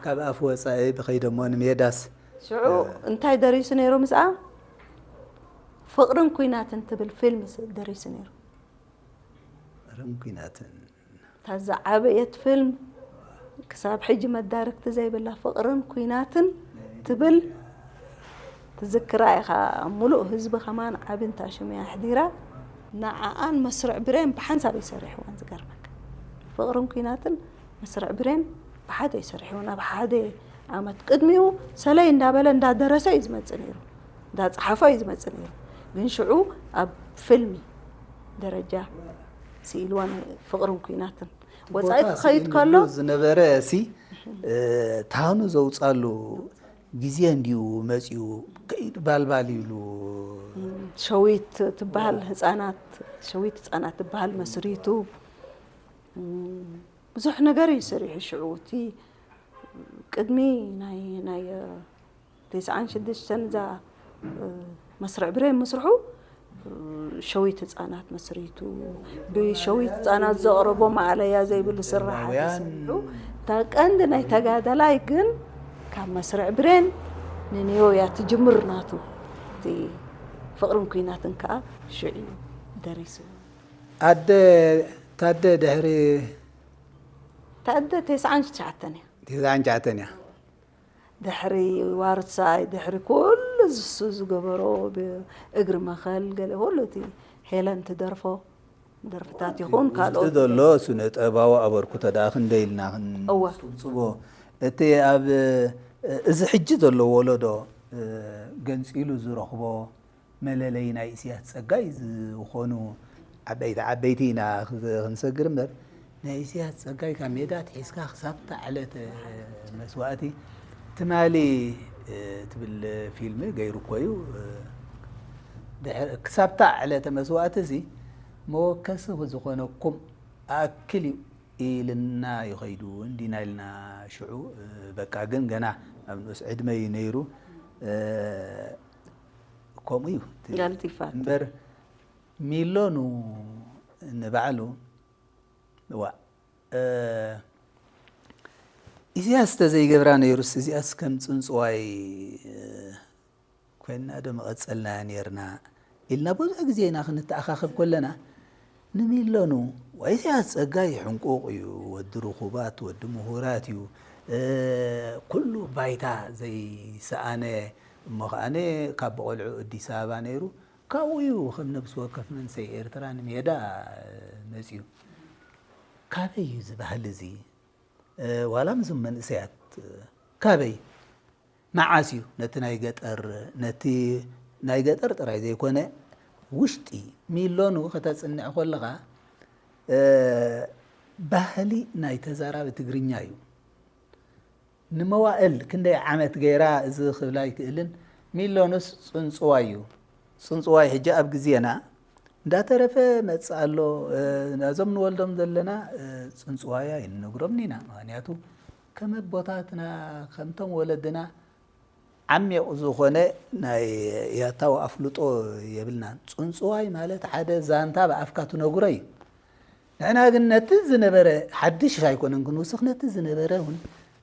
ካብ ኣፍ ወፃኢ ብኸይደሞ ንሜዳስ ሽዑ እንታይ ደሪሱ ነይሩ ምስኣ ፍቕርን ኩናትን ትብል ፊልም ደሪሱ ነይሩ ፍቕርን ኩናትን እታ ዝዓበየት ፊልም ክሳብ ሕጂ መዳርግቲ ዘይብላ ፍቕርን ኩናትን ትብል ትዝክራ ኢኻ ሙሉእ ህዝቢ ከማን ዓቢ እንታሽም እያ ኣሕዲራ ንዓኣን መስርዕ ብሬን ብሓንሳብ እዩ ሰሪሕወን ዝገርመካ ፍቕርን ኩናትን መስርዕ ብሬን ብሓደ እዩ ሰሪሕወን ኣብ ሓደ ዓመት ቅድሚኡ ሰለይ እንዳበለ እንዳደረሰ እዩ ዝመፅእ ነይሩ እንዳፀሓፎ እዩ ዝመፅእ ነይሩ ግን ሽዑ ኣብ ፊልሚ ደረጃ ስኢልዋ ናይ ፍቕርን ኩናትን ወፃኢ ክኸይድ ከሎ ዝነበረ ሲ ታኑ ዘውፃሉ ግዜ እንዲዩ መፂኡ ከይድ ባልባል ይብሉ ሸዊት ትበሃል ህፃናት ሸዊት ህፃናት ትበሃል መስሪቱ ብዙሕ ነገር እዩ ሰሪሑ ሽዑ እቲ ቅድሚ ናይ ናይ ተስዓን ሽዱሽተን እዛ መስርዕ ብሬን ምስርሑ ሸዊት ህፃናት መስሪቱ ብሸዊት ህፃናት ዘቕረቦ ማዕለያ ዘይብሉ ስራሓት ሰሪሑ እታ ቀንዲ ናይ ተጋዳላይ ግን ካብ መስርዕ ብሬን ንኔው እያ ትጅምር ናቱ እቲ ፍቕርን ኩናትን ከዓ ሽዑ እዩ ደሪሱ ኣደ ታደ ድሕሪ ታደ ተስዓን ትሽዓተን እያ ተስዓን ትሽዓተን እያ ድሕሪ ዋርሳይ ድሕሪ ኩሉ ዝሱ ዝገበሮ ብእግሪ መኸል ገለ ኩሉ እቲ ሄለን ትደርፎ ደርፍታት ይኹን ካልኦት ዘሎ ስነ ጠባዊ ኣበርኩቶ ደኣ ክንደ ኢልና ክንፅብፅቦ እቲ ኣብ እዚ ሕጂ ዘሎ ወለዶ ገንፂሉ ዝረኽቦ መለለይ ናይ ኢሳያስ ጸጋይ ዝኾኑ ዓበይቲ ዓበይቲ ኢና ክንሰግር እምበር ናይ ኢሳያስ ጸጋይ ካብ ሜዳ ኣትሒዝካ ክሳብታ ዕለተ መስዋእቲ ትማሊ ትብል ፊልም ገይሩ እኮ እዩ ክሳብታ ዕለተ መስዋእቲ እዚ መወከሲ ዝኾነኩም ኣክል እዩ ኢልና ይኸይዱ እንዲና ኢልና ሽዑ በቃ ግን ገና ኣብ ንኡስ ዕድመ እዩ ነይሩ ከምኡ እዩ እቲ ቀልጢፋ እምበር ሚሎኑ ንባዕሉ ዋ ኢሳያስ ተዘይገብራ ነይሩስ እዚኣስ ከም ፅንፅዋይ ኮይና ዶ መቐፀልናያ ነይርና ኢልና ብዙሕ ግዜ ኢና ክንተኣኻኸብ ከለና ንሚለኑ፣ ኢሳያስ ጸጋይ ሕንቁቕ እዩ፣ ወዲ ርኹባት፣ ወዲ ምሁራት እዩ። እ፣ ኩሉ ባይታ ዘይሰኣነ፣ እሞ ከኣነ ካብ ቆልዑ ኣዲስ ኣበባ ነይሩ፣ ካብኡ እዩ ከም ነብሲ ወከፍ መንሰይ ኤርትራ ንሜዳ፣ እ፣ መጺኡ። ካበይ እዩ እዚ ባህሊ እዚ? እ፣ ዋላ ምስም መንእሰያት፣ እ፣ ካበይ? መዓስ እዩ ነቲ ናይ ገጠር፣ ነቲ ናይ ገጠር ጥራይ ዘይኮነ፣ ውሽጢ ሚሎኑ ከተጽንዕ ከለኻ፣ እ፣ ባህሊ ናይ ተዛራቢ ትግርኛ እዩ። ንመዋእል ክንደይ ዓመት ገይራ እዚ ክብል ኣይክእልን። ሚሎኑስ ጽንጽዋይ እዩ። ጽንጽዋይ ሕጂ ኣብ ግዜና እንዳተረፈ መጽእ ኣሎ። እ፣ ነዞም ንወልዶም ዘለና፣ እ፣ ጽንጽዋይ ኣይንነግሮምን ኢና። ምኽንያቱ ከም ኣቦታትና፣ ከምቶም ወለድና ዓሚቕ ዝኾነ ናይ ያታዊ ኣፍልጦ የብልናን። ጽንጽዋይ ማለት ሓደ ዛንታ ብኣፍካ ትነግሮ እዩ። ንሕና ግን ነቲ ዝነበረ፣ ሓድሽ ኣይኮነን ክንውስኽ፣ ነቲ ዝነበረ እውን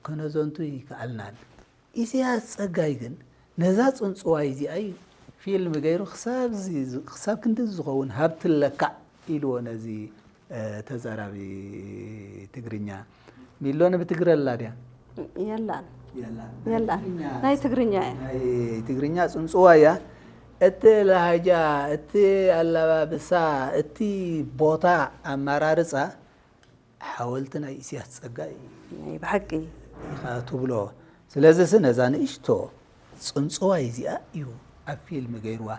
ከነዘንቱ ይከኣልናን። ኢሳያስ ጸጋይ ግን ነዛ ጽንጽዋይ እዚኣ እዩ ፊልም ገይሩ ክሳብ ዚ-፣ ክሳብ ክንዲ ዝኸውን ሃብቲ ለካዕ ኢልዎ ነዚ፣ እ፣ ተዛራቢ ትግርኛ። ሚሎን ብትግረ ኣላ ድያ? የላን የላን። የላን። ናይ ትግርኛ እያ። ናይ ትግርኛ ጽንጽዋይ እያ። እቲ ላሃጃ፣ እቲ ኣላባብሳ፣ እቲ ቦታ ኣመራርጻ ሓወልቲ ናይ ኢሳያስ ጸጋይ ናይ ብሓቂ ኢኻ ትብሎ። ስለዚሲ ነዛ ንእሽቶ ጽንጽዋይ እዚኣ እዩ ኣብ ፊልም ገይርዋ።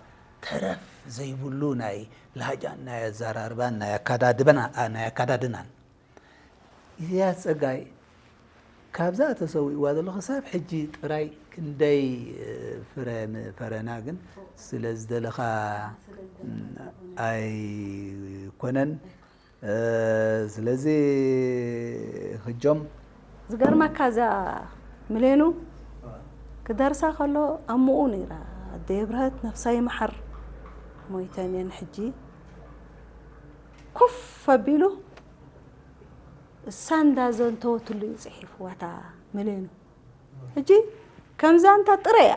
ተረፍ ዘይብሉ ናይ ላሃጃን ናይ ኣዘራርባን ናይ ኣካዳድበና-፣ ኣ፣ ናይ ኣካዳድናን። ኢሳያስ ጸጋይ ካብዛ ተሰዊእዋ ዘሎ ክሳብ ሕጂ ጥራይ ክንደይ፣ እ፣ ፍረ ምፈረና ግን ስለ ዝደለኻ፣ ም፣ ኣይኮነን። እ፣ ስለዚ ህጆም ዝገርመካ እዛ ምሌኑ ክደርሳ ከሎ ኣምኡ ነይራ ኣደ የብርሀት ነፍሳ ይምሓር ሞይተን እየን ሕጂ ኮፍ ኣቢሉ እሳ እንዳዘንተወትሉ እዩ ፅሒፍዋ እታ ምሌኑ ሕጂ ከምዛ እንታ ጥረ እያ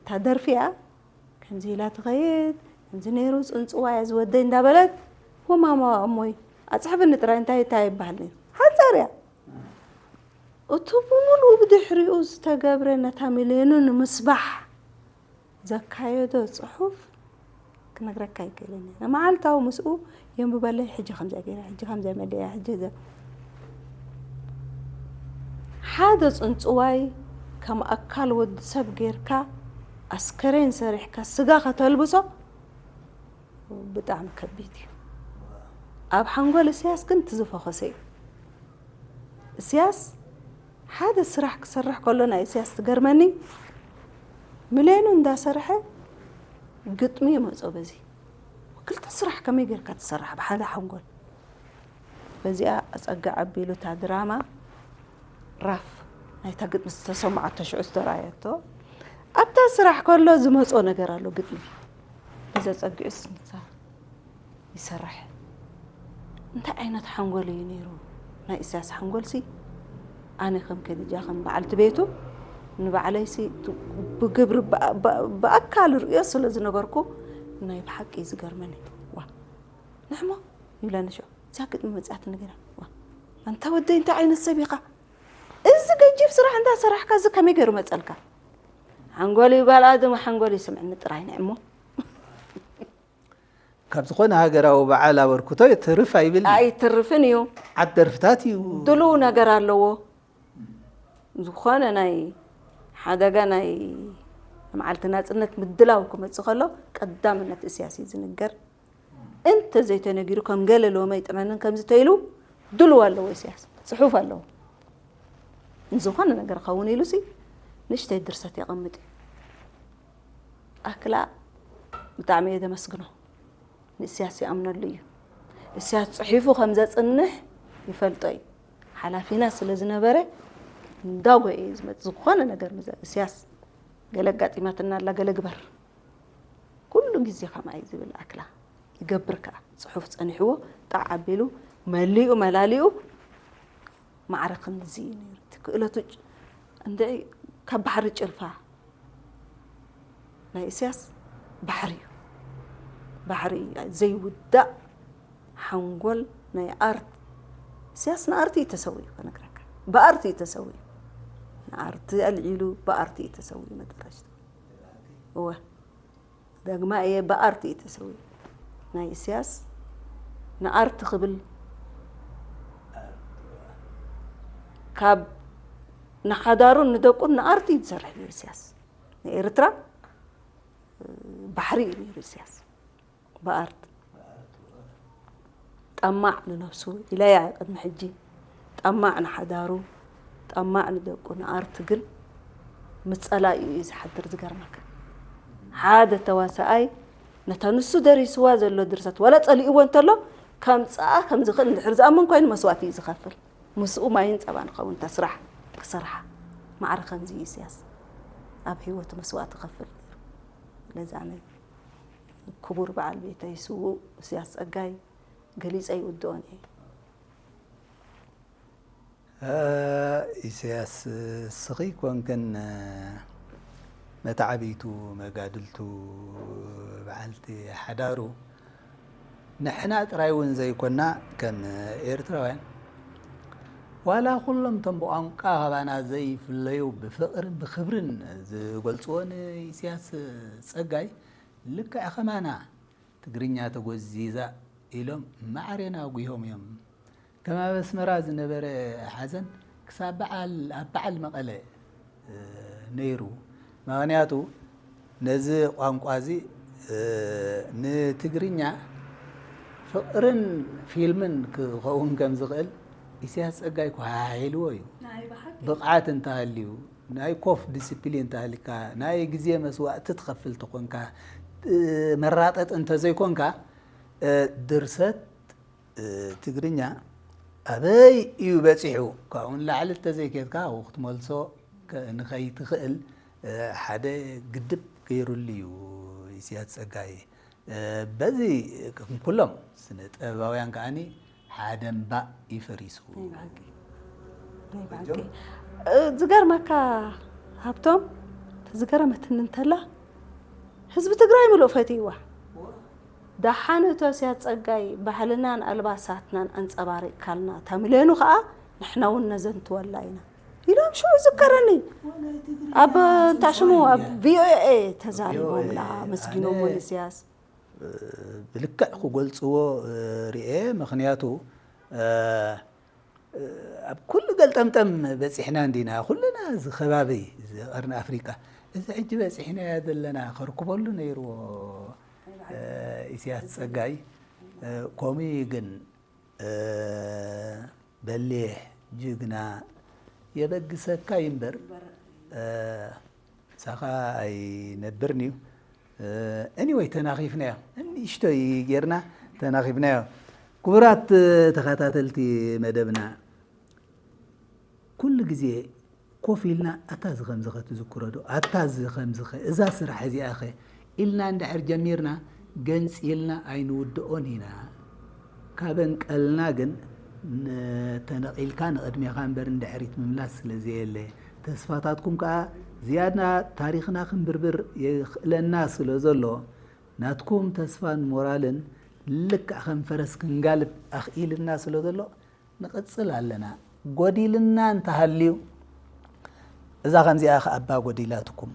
እታ ደርፊ እያ ከምዚ ኢላ ትኸይድ ከምዚ ነይሩ ፅንፅዋ እያ ዝወደይ እንዳበለት ወማማ እሞይ ኣፅሕፍኒ ጥራይ እንታይ እንታይ ይበሃል ነይሩ ሓንፃር እያ እቲ ብምሉኡ ብድሕሪኡ ዝተገብረ ነታ ሚሌኑ ንምስባሕ ዘካየዶ ፅሑፍ ክነግረካ ኣይክእልን እየ። ንመዓልታዊ ምስኡ የንብበለይ፣ ሕጂ ከምዚኣ ገይራ፣ ሕጂ ከምዚኣ መሊኣ፣ ሕጂ ዘ- ሓደ ፅንፅዋይ ከም ኣካል ወዲ ሰብ ጌርካ ኣስከሬን ሰሪሕካ ስጋ ከተልብሶ ብጣዕሚ ከቢድ እዩ። ኣብ ሓንጎል እስያስ ግን እቲ ዝፈኾሰ እዩ። እስያስ ሓደ ስራሕ ክሰርሕ ከሎ ናይ እስያስ ትገርመኒ ምሌኑ እንዳሰርሐ ግጥሚ ይመጾ በዚ ክልተ ስራሕ ከመይ ጌርካ ትሰርሕ ብሓደ ሓንጎል በዚኣ ኣጸግዕ ኣቢሉ እታ ድራማ ራፍ ናይታ ግጥሚ ዝተሰምዓቶ ሽዑ ዝተረኣየቶ ኣብታ ስራሕ ከሎ ዝመጾ ነገር ኣሎ ግጥሚ በዚ ኣጸጊዑስ ንሳ ይሰርሕ እንታይ ዓይነት ሓንጎል እዩ ነይሩ ናይ እስያስ ሓንጎልሲ ኣነ ከም ከዲጃ ከም በዓልቲ ቤቱ ንባዕለይሲ ብግብሪ ብኣካል ርእዮ ስለ ዝነበርኩ ናይ ብሓቂ እዩ ዝገርመኒ ዋ ንሕሞ ይብለኒ ሽዑ እዛ ግጥሚ መፅኣትኒ ገይራ ዋ ኣንታ ወደይ እንታይ ዓይነት ሰብ ኢኻ እዚ ገጂፍ ስራሕ እንዳሰራሕካ እዚ ከመይ ገይሩ መፀልካ ሓንጎል እዩ ጓል ኣድም ሓንጎል እዩ ስምዕኒ ጥራይ ንዕሞ ካብ ዝኾነ ሃገራዊ በዓል ኣበርክቶ ትርፍ ኣይብል ኣይትርፍን እዩ ዓት ደርፍታት እዩ ድልው ነገር ኣለዎ ዝኾነ ናይ ሓደጋ ናይ መዓልቲ ናፅነት ምድላው ክመፅእ ከሎ ቀዳምነት እስያስ እዩ ዝንገር እንተ ዘይተነጊሩ ከም ገለ ሎመ ይጥመንን ከምዚ ተይሉ ድልው ኣለዎ እስያስ ፅሑፍ ኣለዎ ንዝኾነ ነገር ኸውን ኢሉ ሲ ንእሽተይ ድርሰት የቐምጥ እዩ ኣክላ ብጣዕሚ እየ ዘመስግኖ ንእስያስ ይኣምነሉ እዩ። እስያስ ጽሒፉ ከም ዘጽንሕ ይፈልጦ እዩ። ሓላፊና ስለ ዝነበረ እንዳጎየ እዩ ዝመጽእ። ዝኾነ ነገር ምስ እስያስ ገለ ኣጋጢማትና ኣላ ገለ ግበር። ኩሉ ግዜ ከምኣ እዩ ዝብል ኣክላ ይገብር ከኣ። ጽሑፍ ጸኒሕዎ ጣዕ ኣቢሉ መሊኡ መላሊኡ ማዕረ ክንድዚ እዩ ነይሩ። እቲ ክእለቱ እንድዒ ካብ ባሕሪ ጭልፋ ናይ እስያስ ባሕሪ እዩ ባሕሪ ዘይውዳእ ሓንጎል ናይ ኣርት። ኢሳያስ ንኣርት እዩ ተሰዊኡ፣ ከነግረካ፣ ብኣርት እዩ ተሰዊኡ። ንኣርት ኣልዒሉ ብኣርት እዩ ተሰዊኡ መጠረሽታ። እወ፣ ደግማ እየ፣ ብኣርት እዩ ተሰዊኡ። ናይ ኢሳያስ ንኣርት ክብል፣ ካብ ንሓዳሩን ንደቁን ንኣርት እዩ ዝሰርሕ ነይሩ ኢሳያስ። ንኤርትራ ባሕሪ እዩ ነይሩ ኢሳያስ። ብኣርት ጠማዕ ንነብሱ ኢለያ፣ ቅድሚ ሕጂ ጠማዕ ንሓዳሩ፣ ጠማዕ ንደቁ፣ ንኣርት ግን ምስ ጸላኢኡ እዩ ዝሓድር። ዝገርመካ፣ ሓደ ተዋሳኣይ ነታ ንሱ ደሪስዋ ዘሎ ድርሰት ዋላ ጸሊእዎ እንተሎ ከምጽኣ ከም ዝኽእል እንድሕር ዝኣምን ኮይኑ መስዋእቲ እዩ ዝኸፍል። ምስኡ ማይን ጸባን ክኸውን እታ ስራሕ ክሰርሓ። ማዕረ ከምዚ እዩ ኢሳያስ ኣብ ህይወቱ መስዋእቲ ከፍል ነይሩ። ስለዚ ኣነ ክቡር በዓል ቤተይ ስዉእ ኢሳያስ ጸጋይ ገሊጸ ይውድኦን እየ። ኢሳያስ፣ እስኺ ኮንክን መተዓብይቱ መጋድልቱ በዓልቲ ሓዳሩ፣ ንሕና ጥራይ እውን ዘይኮና፣ ከም ኤርትራውያን ዋላ ኩሎም እቶም ብቋንቋ ካባና ዘይፍለዩ ብፍቕርን ብክብርን ዝገልጽዎ ንኢሳያስ ጸጋይ ልክዕ ከማና ትግርኛ ተጎዚዛ ኢሎም ማዕሬና ኣጉሆም እዮም። ከም ኣብ ኣስመራ ዝነበረ ሓዘን ክሳብ በዓል ኣብ በዓል መቐለ ነይሩ። ምኽንያቱ ነዚ ቋንቋ እዚ ንትግርኛ ፍቕርን ፊልምን ክኸውን ከም ዝኽእል ኢሳያስ ጸጋይ ኮሓሒልዎ እዩ። ብቕዓት እንተሃልዩ፣ ናይ ኮፍ ዲስፕሊን እንተሃልካ፣ ናይ ግዜ መስዋእቲ ትኸፍል ተኾንካ፣ መራጠጥ እንተዘይኮንካ፣ ድርሰት ትግርኛ ኣበይ እዩ በፂሑ? ካብኡ ንላዕሊ እንተዘይኬድካ፣ ኣብኡ ክትመልሶ ንኸይትኽእል ሓደ ግድብ ገይሩሉ እዩ ኢሳያስ ጸጋይ። በዚ ኩሎም ስነ ጥበባውያን ከዓኒ ሓደ እምባ እዩ ፈሪሱ። ዝገርመካ ሃብቶም፣ ዝገረመትኒ እንተላ ህዝቢ ትግራይ ምሉእ ፈትይዋ። ደሓን እቶ ኢሳያስ ጸጋይ ባህልናን ኣልባሳትናን ኣንጸባሪቕካልና ተምሌኑ ከኣ ንሕና እውን ነዘንትወላ ኢና ኢሎም ሽዑ ይዝከረኒ። ኣብ እንታይ ሽሙ ኣብ ቪኦኤ ተዛሪቦምላ ኣመስጊኖም እውን ኢሳያስ። ብልክዕ ክገልፅዎ ርኤ። ምኽንያቱ ኣብ ኩሉ ገልጠምጠም በፂሕና እንዲና፣ ኩልና እዚ ከባቢ እዚ ቀርኒ ኣፍሪቃ፣ እዚ ሕጂ በፂሕናዮ ዘለና ከርክበሉ ነይርዎ ኢሳያስ ጸጋይ። ከምኡ ግን በሊሕ ጅግና የበግሰካ ይንበር ምሳኻ ኣይነብርን እዩ። Anyway ተናኺፍናዮ፣ ንእሽቶይ ጌርና ተናኺፍናዮ። ክቡራት ተኸታተልቲ መደብና፣ ኩሉ ግዜ ኮፍ ኢልና ኣታ እዚ ከምዚ ከ ትዝክሮ ዶ? ኣታ እዚ ከምዚ ከ? እዛ ስራሕ እዚኣ ከ? ኢልና እንድሕር ጀሚርና ገንጺልና ኣይንውድኦን ኢና። ካበን ቀልና ግን ተነቒልካ ንቕድሜኻ እምበር ንድሕሪት ምምላስ ስለ ዘየለ፣ ተስፋታትኩም ከኣ ዝያዳ ታሪኽና ክንብርብር የኽእለና ስለ ዘሎ፣ ናትኩም ተስፋን ሞራልን ልክዕ ከም ፈረስ ክንጋልብ ኣኽኢልና ስለ ዘሎ፣ ንቕጽል ኣለና። ጎዲልና እንተሃልዩ፣ እዛ ከምዚኣ ከኣ እባ ጎዲላትኩም።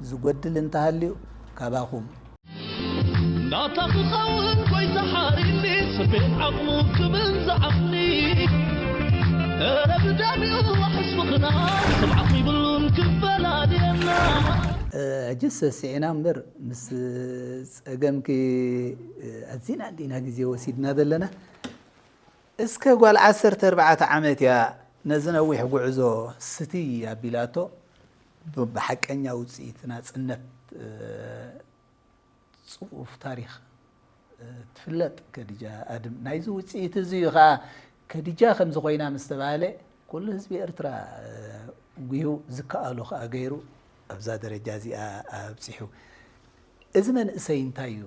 ዝጎድል እንተሃልዩ፣ ካባኹም። ናታ ክኸውን ጎይታ ሓሪኒ፣ ስፌት ዓቕሙ ክብል ዝዓቕኒ። እረ ብዳሚኡ ሕስምኽና፣ ስምዓት ይብሉን ክፈላልየና። ሕጂ ሰሲዕና እምበር፣ ምስ ጸገምኪ ኣዚና እንዲና ግዜ ወሲድና ዘለና። እስከ ጓል ዓሰርተ ኣርባዕተ ዓመት እያ ነዚ ነዊሕ ጉዕዞ ስትይ ኣቢላቶ። ብሓቀኛ ውፅኢት ናፅነት ፅፉፍ ታሪኽ ትፍለጥ ከዲጃ ኣድም። ናይዚ ውፅኢት እዚ እዩ ከዓ ከዲጃ ከምዚ ኮይና ምስ ተባህለ ኩሉ ህዝቢ ኤርትራ ጉሂው ዝከኣሎ ከዓ ገይሩ ኣብዛ ደረጃ እዚኣ ኣብፂሑ። እዚ መንእሰይ እንታይ እዩ?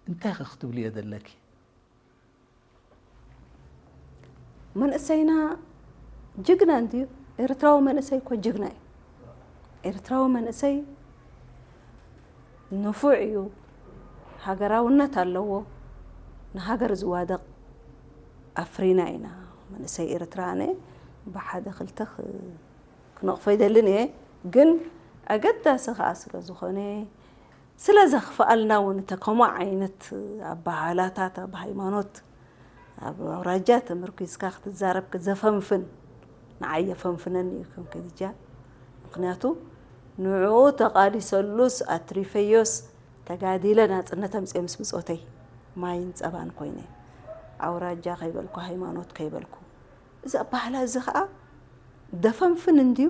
እንታይ ከ ክትብልዮ ዘለኪ? መንእሰይና ጅግና እንድዩ። ኤርትራዊ መንእሰይ እኮ ጅግና እዩ። ኤርትራዊ መንእሰይ ንፉዕ እዩ፣ ሃገራውነት ኣለዎ። ንሃገር ዝዋደቕ ኣፍሪና ኢና። መንእሰይ ኤርትራ ኣነ ብሓደ ክልተ ክ-፣ ክነቕፎ ኣይደልን እየ፣ ግን ኣገዳሲ ከኣ ስለ ዝኾነ፣ ስለ ዘኽፍኣልና እውን እተ ከምኡ ዓይነት ኣበሃህላታት ኣብ ሃይማኖት፣ ኣብ ኣውራጃ ተመርኪዝካ ክትዛረብ ዘፈንፍን፣ ንዓይ የፈንፍነኒ እዩ ከም ከዲጃ። ምኽንያቱ ንዕኡ ተቓሊሰሉስ ኣትሪፈዮስ ተጋዲለ ናጽነት ኣምጽኤ ምስ ብጾተይ ማይን ጸባን ኮይነ፣ ኣውራጃ ከይበልኩ፣ ሃይማኖት ከይበልኩ። እዚ ኣባህላ እዚ ኸኣ ደፈንፍን እንድዩ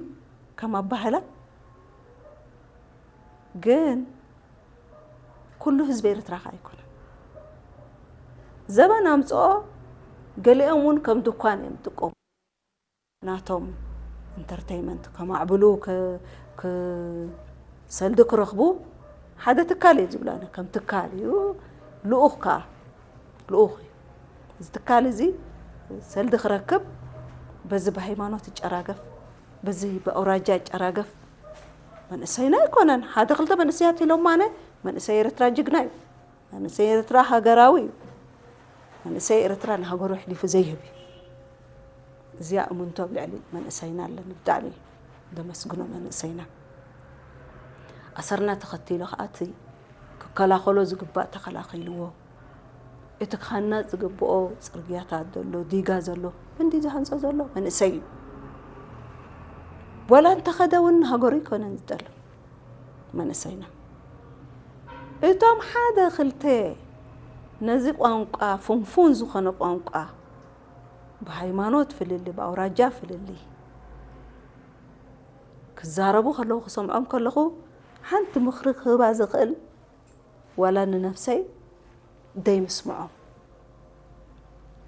ከም ኣባህላ። ግን ኩሉ ህዝቢ ኤርትራ ኸኣ ኣይኮነን። ዘበን ኣምጽኦ ገሊኦም እውን ከም ድኳን እዮም ዝጥቀሙ። ናቶም ኢንተርተይመንት ከማዕብሉ፣ ክ-፣ ክ-፣ ሰልዲ ክረኽቡ ሓደ ትካል እዩ ዝብሉ። ኣነ ከም ትካል እዩ፣ ልኡኽ ከኣ ልኡኽ እዩ። እዚ ትካል እዚ ሰልዲ ክረክብ፣ በዚ ብሃይማኖት ይጨራገፍ፣ በዚ ብኣውራጃ ይጨራገፍ። መንእሰይና ኣይኮነን። ሓደ ክልተ መንእሰያት ኢሎም ኣነ፣ መንእሰይ ኤርትራ ጅግና እዩ። መንእሰይ ኤርትራ ሃገራዊ እዩ። መንእሰይ ኤርትራ ንሃገሩ ኣሕሊፉ ዘይህብ እዩ። እዚኣ እምንቶ ኣብ ልዕሊ መንእሰይና ኣለኒ። ብጣዕሚ ደመስግኖ መንእሰይና። ኣሰርና ተኸቲሉ ከኣ እቲ ክከላኸሎ ዝግባእ ተኸላኺልዎ። እቲ ክሃነጽ ዝግብኦ ጽርግያታት ዘሎ፣ ዲጋ ዘሎ፣ እንዲ ዝሃንጾ ዘሎ መንእሰይ እዩ። ዋላ እንተኸደ እውን ንሃገሩ ኣይኮነን ዝጠልም መንእሰይና። እቶም ሓደ ክልተ ነዚ ቋንቋ፣ ፍንፉን ዝኾነ ቋንቋ፣ ብሃይማኖት ፍልልይ፣ ብኣውራጃ ፍልልይ ክዛረቡ ከለዉ ክሰምዖም ከለኹ፣ ሓንቲ ምኽሪ ክህባ ዝኽእል ዋላ ንነፍሰይ ደይምስምዖም።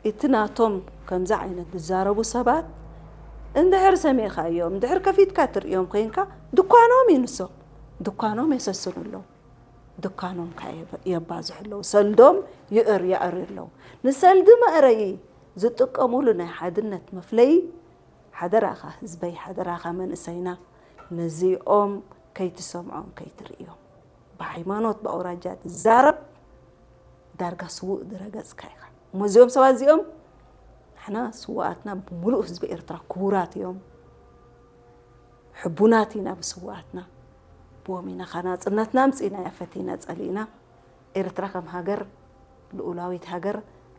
እቲ ናቶም ከምዚ ዓይነት ዝዛረቡ ሰባት እንድሕር ሰሚዕካዮም፣ እንድሕር ከፊትካ ትርእዮም ኮይንካ፣ ድኳኖም እዩ ንሶም። ድኳኖም የሰስኑ ኣለዉ። ድኳኖም ከኣ የበ-፣ የባዝሑ ኣለዉ። ሰልዶም ይእር-፣ የእርዩ ኣለዉ። ንሰልዲ መእረዪ ዝጥቀሙሉ ናይ ሓድነት መፍለዪ፣ ሓደራኻ ህዝበይ፣ ሓደራኻ መንእሰይና፣ ነዚኦም ከይትሰምዖም፣ ከይትርእዮም። ብሃይማኖት፣ ብኣውራጃ ትዛረብ፣ ዳርጋ ስዉእ ዝረገጽካ ኢኻ። እሞ እዚኦም ሰባት እዚኦም፣ ንሕና ስዉኣትና ብምሉእ ህዝቢ ኤርትራ ክቡራት እዮም። ሕቡናት ኢና ብስዉኣትና። ብኦም ኢና ኸኣ ናጽነትና ኣምጺእናያ፣ ፈቲና ጸሊእና። ኤርትራ ከም ሃገር፣ ልኡላዊት ሃገር፣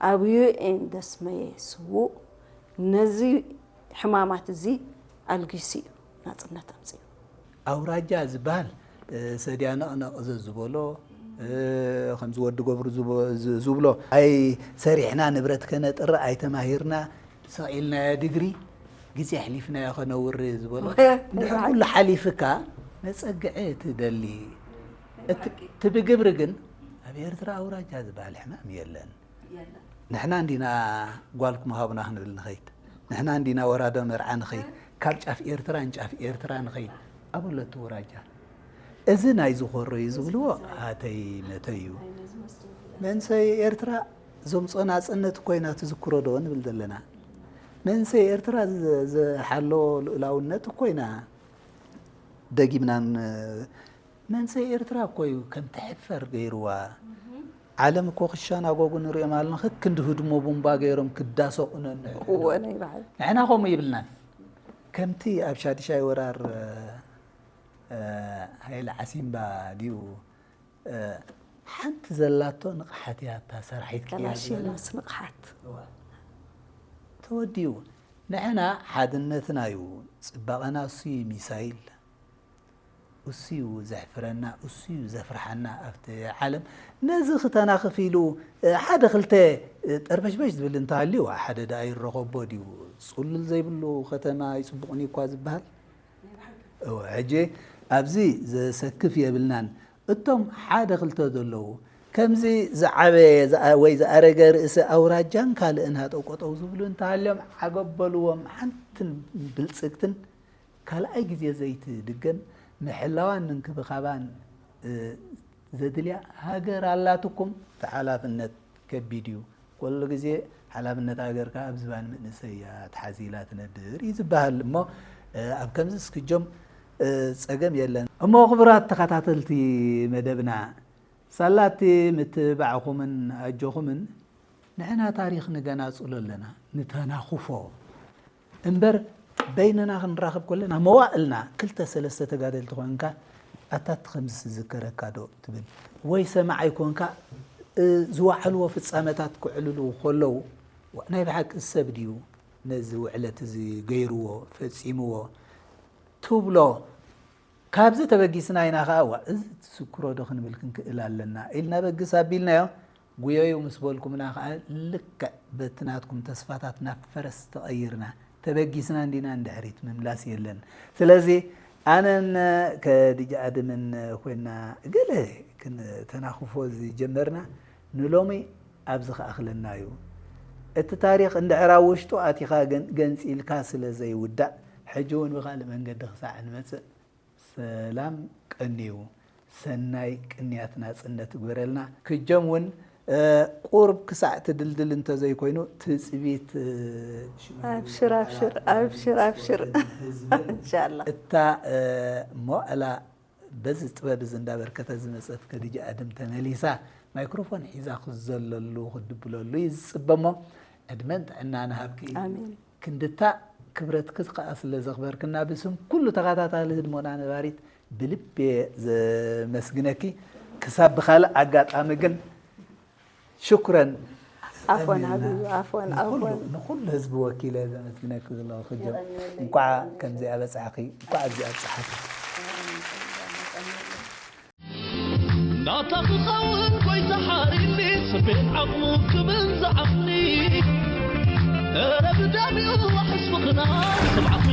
ኣብ ዩ ኤን ደስመየ ስዉእ ነዚ ሕማማት እዚ ኣልጊሱ እዩ ናጽነት ኣምጺኡ። ኣውራጃ ዝበሃል፣ እ፣ ሰድያ ነቕነቕ ዘዝበሎ፣ እ፣ ከምዚ ወዲ ገብሩ ዝብ-፣ ዝ-፣ ዝብሎ፣ ኣይ ሰሪሕና ንብረት ከነጥሪ ኣይተማሂርና፣ ስቕ ኢልናዮ ዲግሪ፣ ግዜ ኣሕሊፍናዮ ከነውሪ ዝበሎ። ወይ፣ እንድሕር ወይ። ኩሉ ሓሊፍካ መጸግዒ ትደሊ። እቲ፣ እቲ ብግብሪ ግን ኣብ ኤርትራ ኣውራጃ ዝበሃል ሕማም የለን። የለን። ንሕና እንዲና ጓልኩም ሃቡና ክንብል ንኸይድ። ንሕና እንዲና ወራዶ መርዓ ንኸይድ። ካብ ጫፍ ኤርትራ ንጫፍ ኤርትራ ንኸይድ። ኣበሎ እቲ ውራጃ። እዚ ናይ ዝኾሮ እዩ ዝብልዎ፣ ሃተይ መተይ እዩ። መንሰይ ኤርትራ ዘምጾ ናጽነት እኮ ኢና ትዝክሮ ዶ ንብል ዘለና። መንሰይ ኤርትራ ዝ-፣ ዝሓሎ ልኡላውነት እኮ ኢና ደጊምናን መንሰይ ኤርትራ እኮ እዩ ከም ትሕፈር ገይርዋ። ዓለም እኮ ክሻናጎጉ ንሪኦም ኣለና። ከክንዲ ህድሞ ቡምባ ገይሮም ክዳሰቑ ነንሕድሮ። እወ፣ ናይ በዓል። ንሕና ከምኡ ይብልናን። ከምቲ ኣብ ሻድሻይ ወራር፣ እ፣ ሃይለ ዓሲምባ ድዩ፣ እ፣ ሓንቲ ዘላቶ ንቕሓት እያ እታ ሰራሒት ቅያ ካላሽን ዝበላ። ምስ ንቕሓት። እወ። ተወዲኡ። ንሕና ሓድነትና እዩ ጽባቐና፣ እሱ እዩ ሚሳይል። እሱ እዩ ዘሕፍረና፣ እሱ እዩ ዘፍርሓና ኣብቲ ዓለም። ነዚ ክተናኽፍ ኢሉ፣ እ፣ ሓደ ክልተ፣ እ፣ ጠርበሽበሽ ዝብል እንተሃልዩ፣ ሓደ ደኣ ይረኸቦ ድዩ? ጽሉል ዘይብሉ ከተማ ኣይጽቡቕን እዩ እኳ ዝበሃል። እወ፣ ሕጂ ኣብዚ ዘሰክፍ የብልናን። እቶም ሓደ ክልተ ዘለዉ፣ ከምዚ ዝዓበየ ዝኣ-፣ ወይ ዝኣረገ ርእሲ ኣውራጃን ካልእን ሃጠው ቀጠው ዝብሉ እንተሃልዮም፣ ዓገብ በልዎም። ሓንትን ብልጽግትን ካልኣይ ግዜ ዘይትድገም ምሕላዋን ምንክብኻባን፣ እ፣ ዘድልያ ሃገር ኣላትኩም። እቲ ሓላፍነት ከቢድ እዩ። ኩሉ ግዜ ሓላፍነት ሃገርካ ኣብ ዝባን መንእሰይ እያ ተሓዚላ ትነብር እዩ ዝበሃል። እሞ፣ እ፣ ኣብ ከምዚ እስክጆም፣ እ፣ ጸገም የለን። እሞ ክቡራት ተኸታተልቲ መደብና፣ ሳላቲ ምትብባዕኹምን ኣጆኹምን ንሕና ታሪኽ ንገናጽሎ ኣለና፣ ንተናኹፎ እምበር በይንና ክንራኸብ ከለና መዋእልና ክልተ ሰለስተ ተጋደልቲ ኮንካ ኣታት ከምዚ ዝዝከረካ ዶ ትብል ወይ ሰማዓይ ኮንካ ዝወዓልዎ ፍጻመታት ክዕልሉ ከለዉ ናይ ብሓቂ ሰብ ድዩ ነዚ ውዕለት እዚ ገይርዎ ፈጺምዎ ትብሎ። ካብዚ ተበጊስና ኢና ኸዓ እዋ እዚ ትዝክሮ ዶ ክንብል ክንክእል ኣለና ኢልና በግስ ኣቢልናዮ። ጉዮዩ ምስ በልኩምና ኸዓ ልክዕ በቲ ናትኩም ተስፋታት ናብ ፈረስ ተቐይርና ተበጊስና እንዲና ንድሕሪት ምምላስ የለን። ስለዚ ኣነን ከድጅ ኣድምን ኮይና ገለ ክንተናኽፎ ዝጀመርና ንሎሚ ኣብዚ ክኣኽለና እዩ። እቲ ታሪኽ እንድሕር ኣብ ውሽጡ ኣቲኻ ገንፂልካ ስለ ዘይውዳእ ሕጂ እውን ብኻልእ መንገዲ ክሳዕ ንመፅእ ሰላም ቀንዩ ሰናይ ቅንያት ናጽነት ግበረልና። ክጀም እውን ቁርብ ክሳዕ ትድልድል እንተዘይኮይኑ ትጽቢት ኣብሽር ኣብሽር ኣብሽር ኣብሽር እንሻላ እታ ሞዕላ በዚ ጥበብ እዚ እንዳበርከተ ዝመፀት ከድጂ ኣድም ተመሊሳ ማይክሮፎን ሒዛ ክዘለሉ ክድብለሉ እዩ ዝፅበ እሞ ዕድመን ጥዕናን ሃብኪ ኣሜን ክንድታ ክብረትኪ ከዓ ስለ ዘኽበርክና ብስም ኩሉ ተኸታታሊ ህድሞና ነባሪት ብልቢ እየ ዘመስግነኪ። ክሳብ ብኻልእ ኣጋጣሚ ግን ሽኩረን ኣፎን ሃብዩ ኣፎን ኣፎን ንኩሉ ህዝቢ ወኪለ ዘመስግነኪ ዘለኹ ክጀም እንኳዕ ከምዚኣ በፃዕኺ እንኳዕ ኣብዚኣ ኣብፅሓኪ። ናታ ክኸውን ጎይታ ሓሪኒ ስቤን ዓቕሙ ክብል ዝዓቕኒ እረ ብዳቢኡ ዋሕስ ምኽናን ስምዓኺ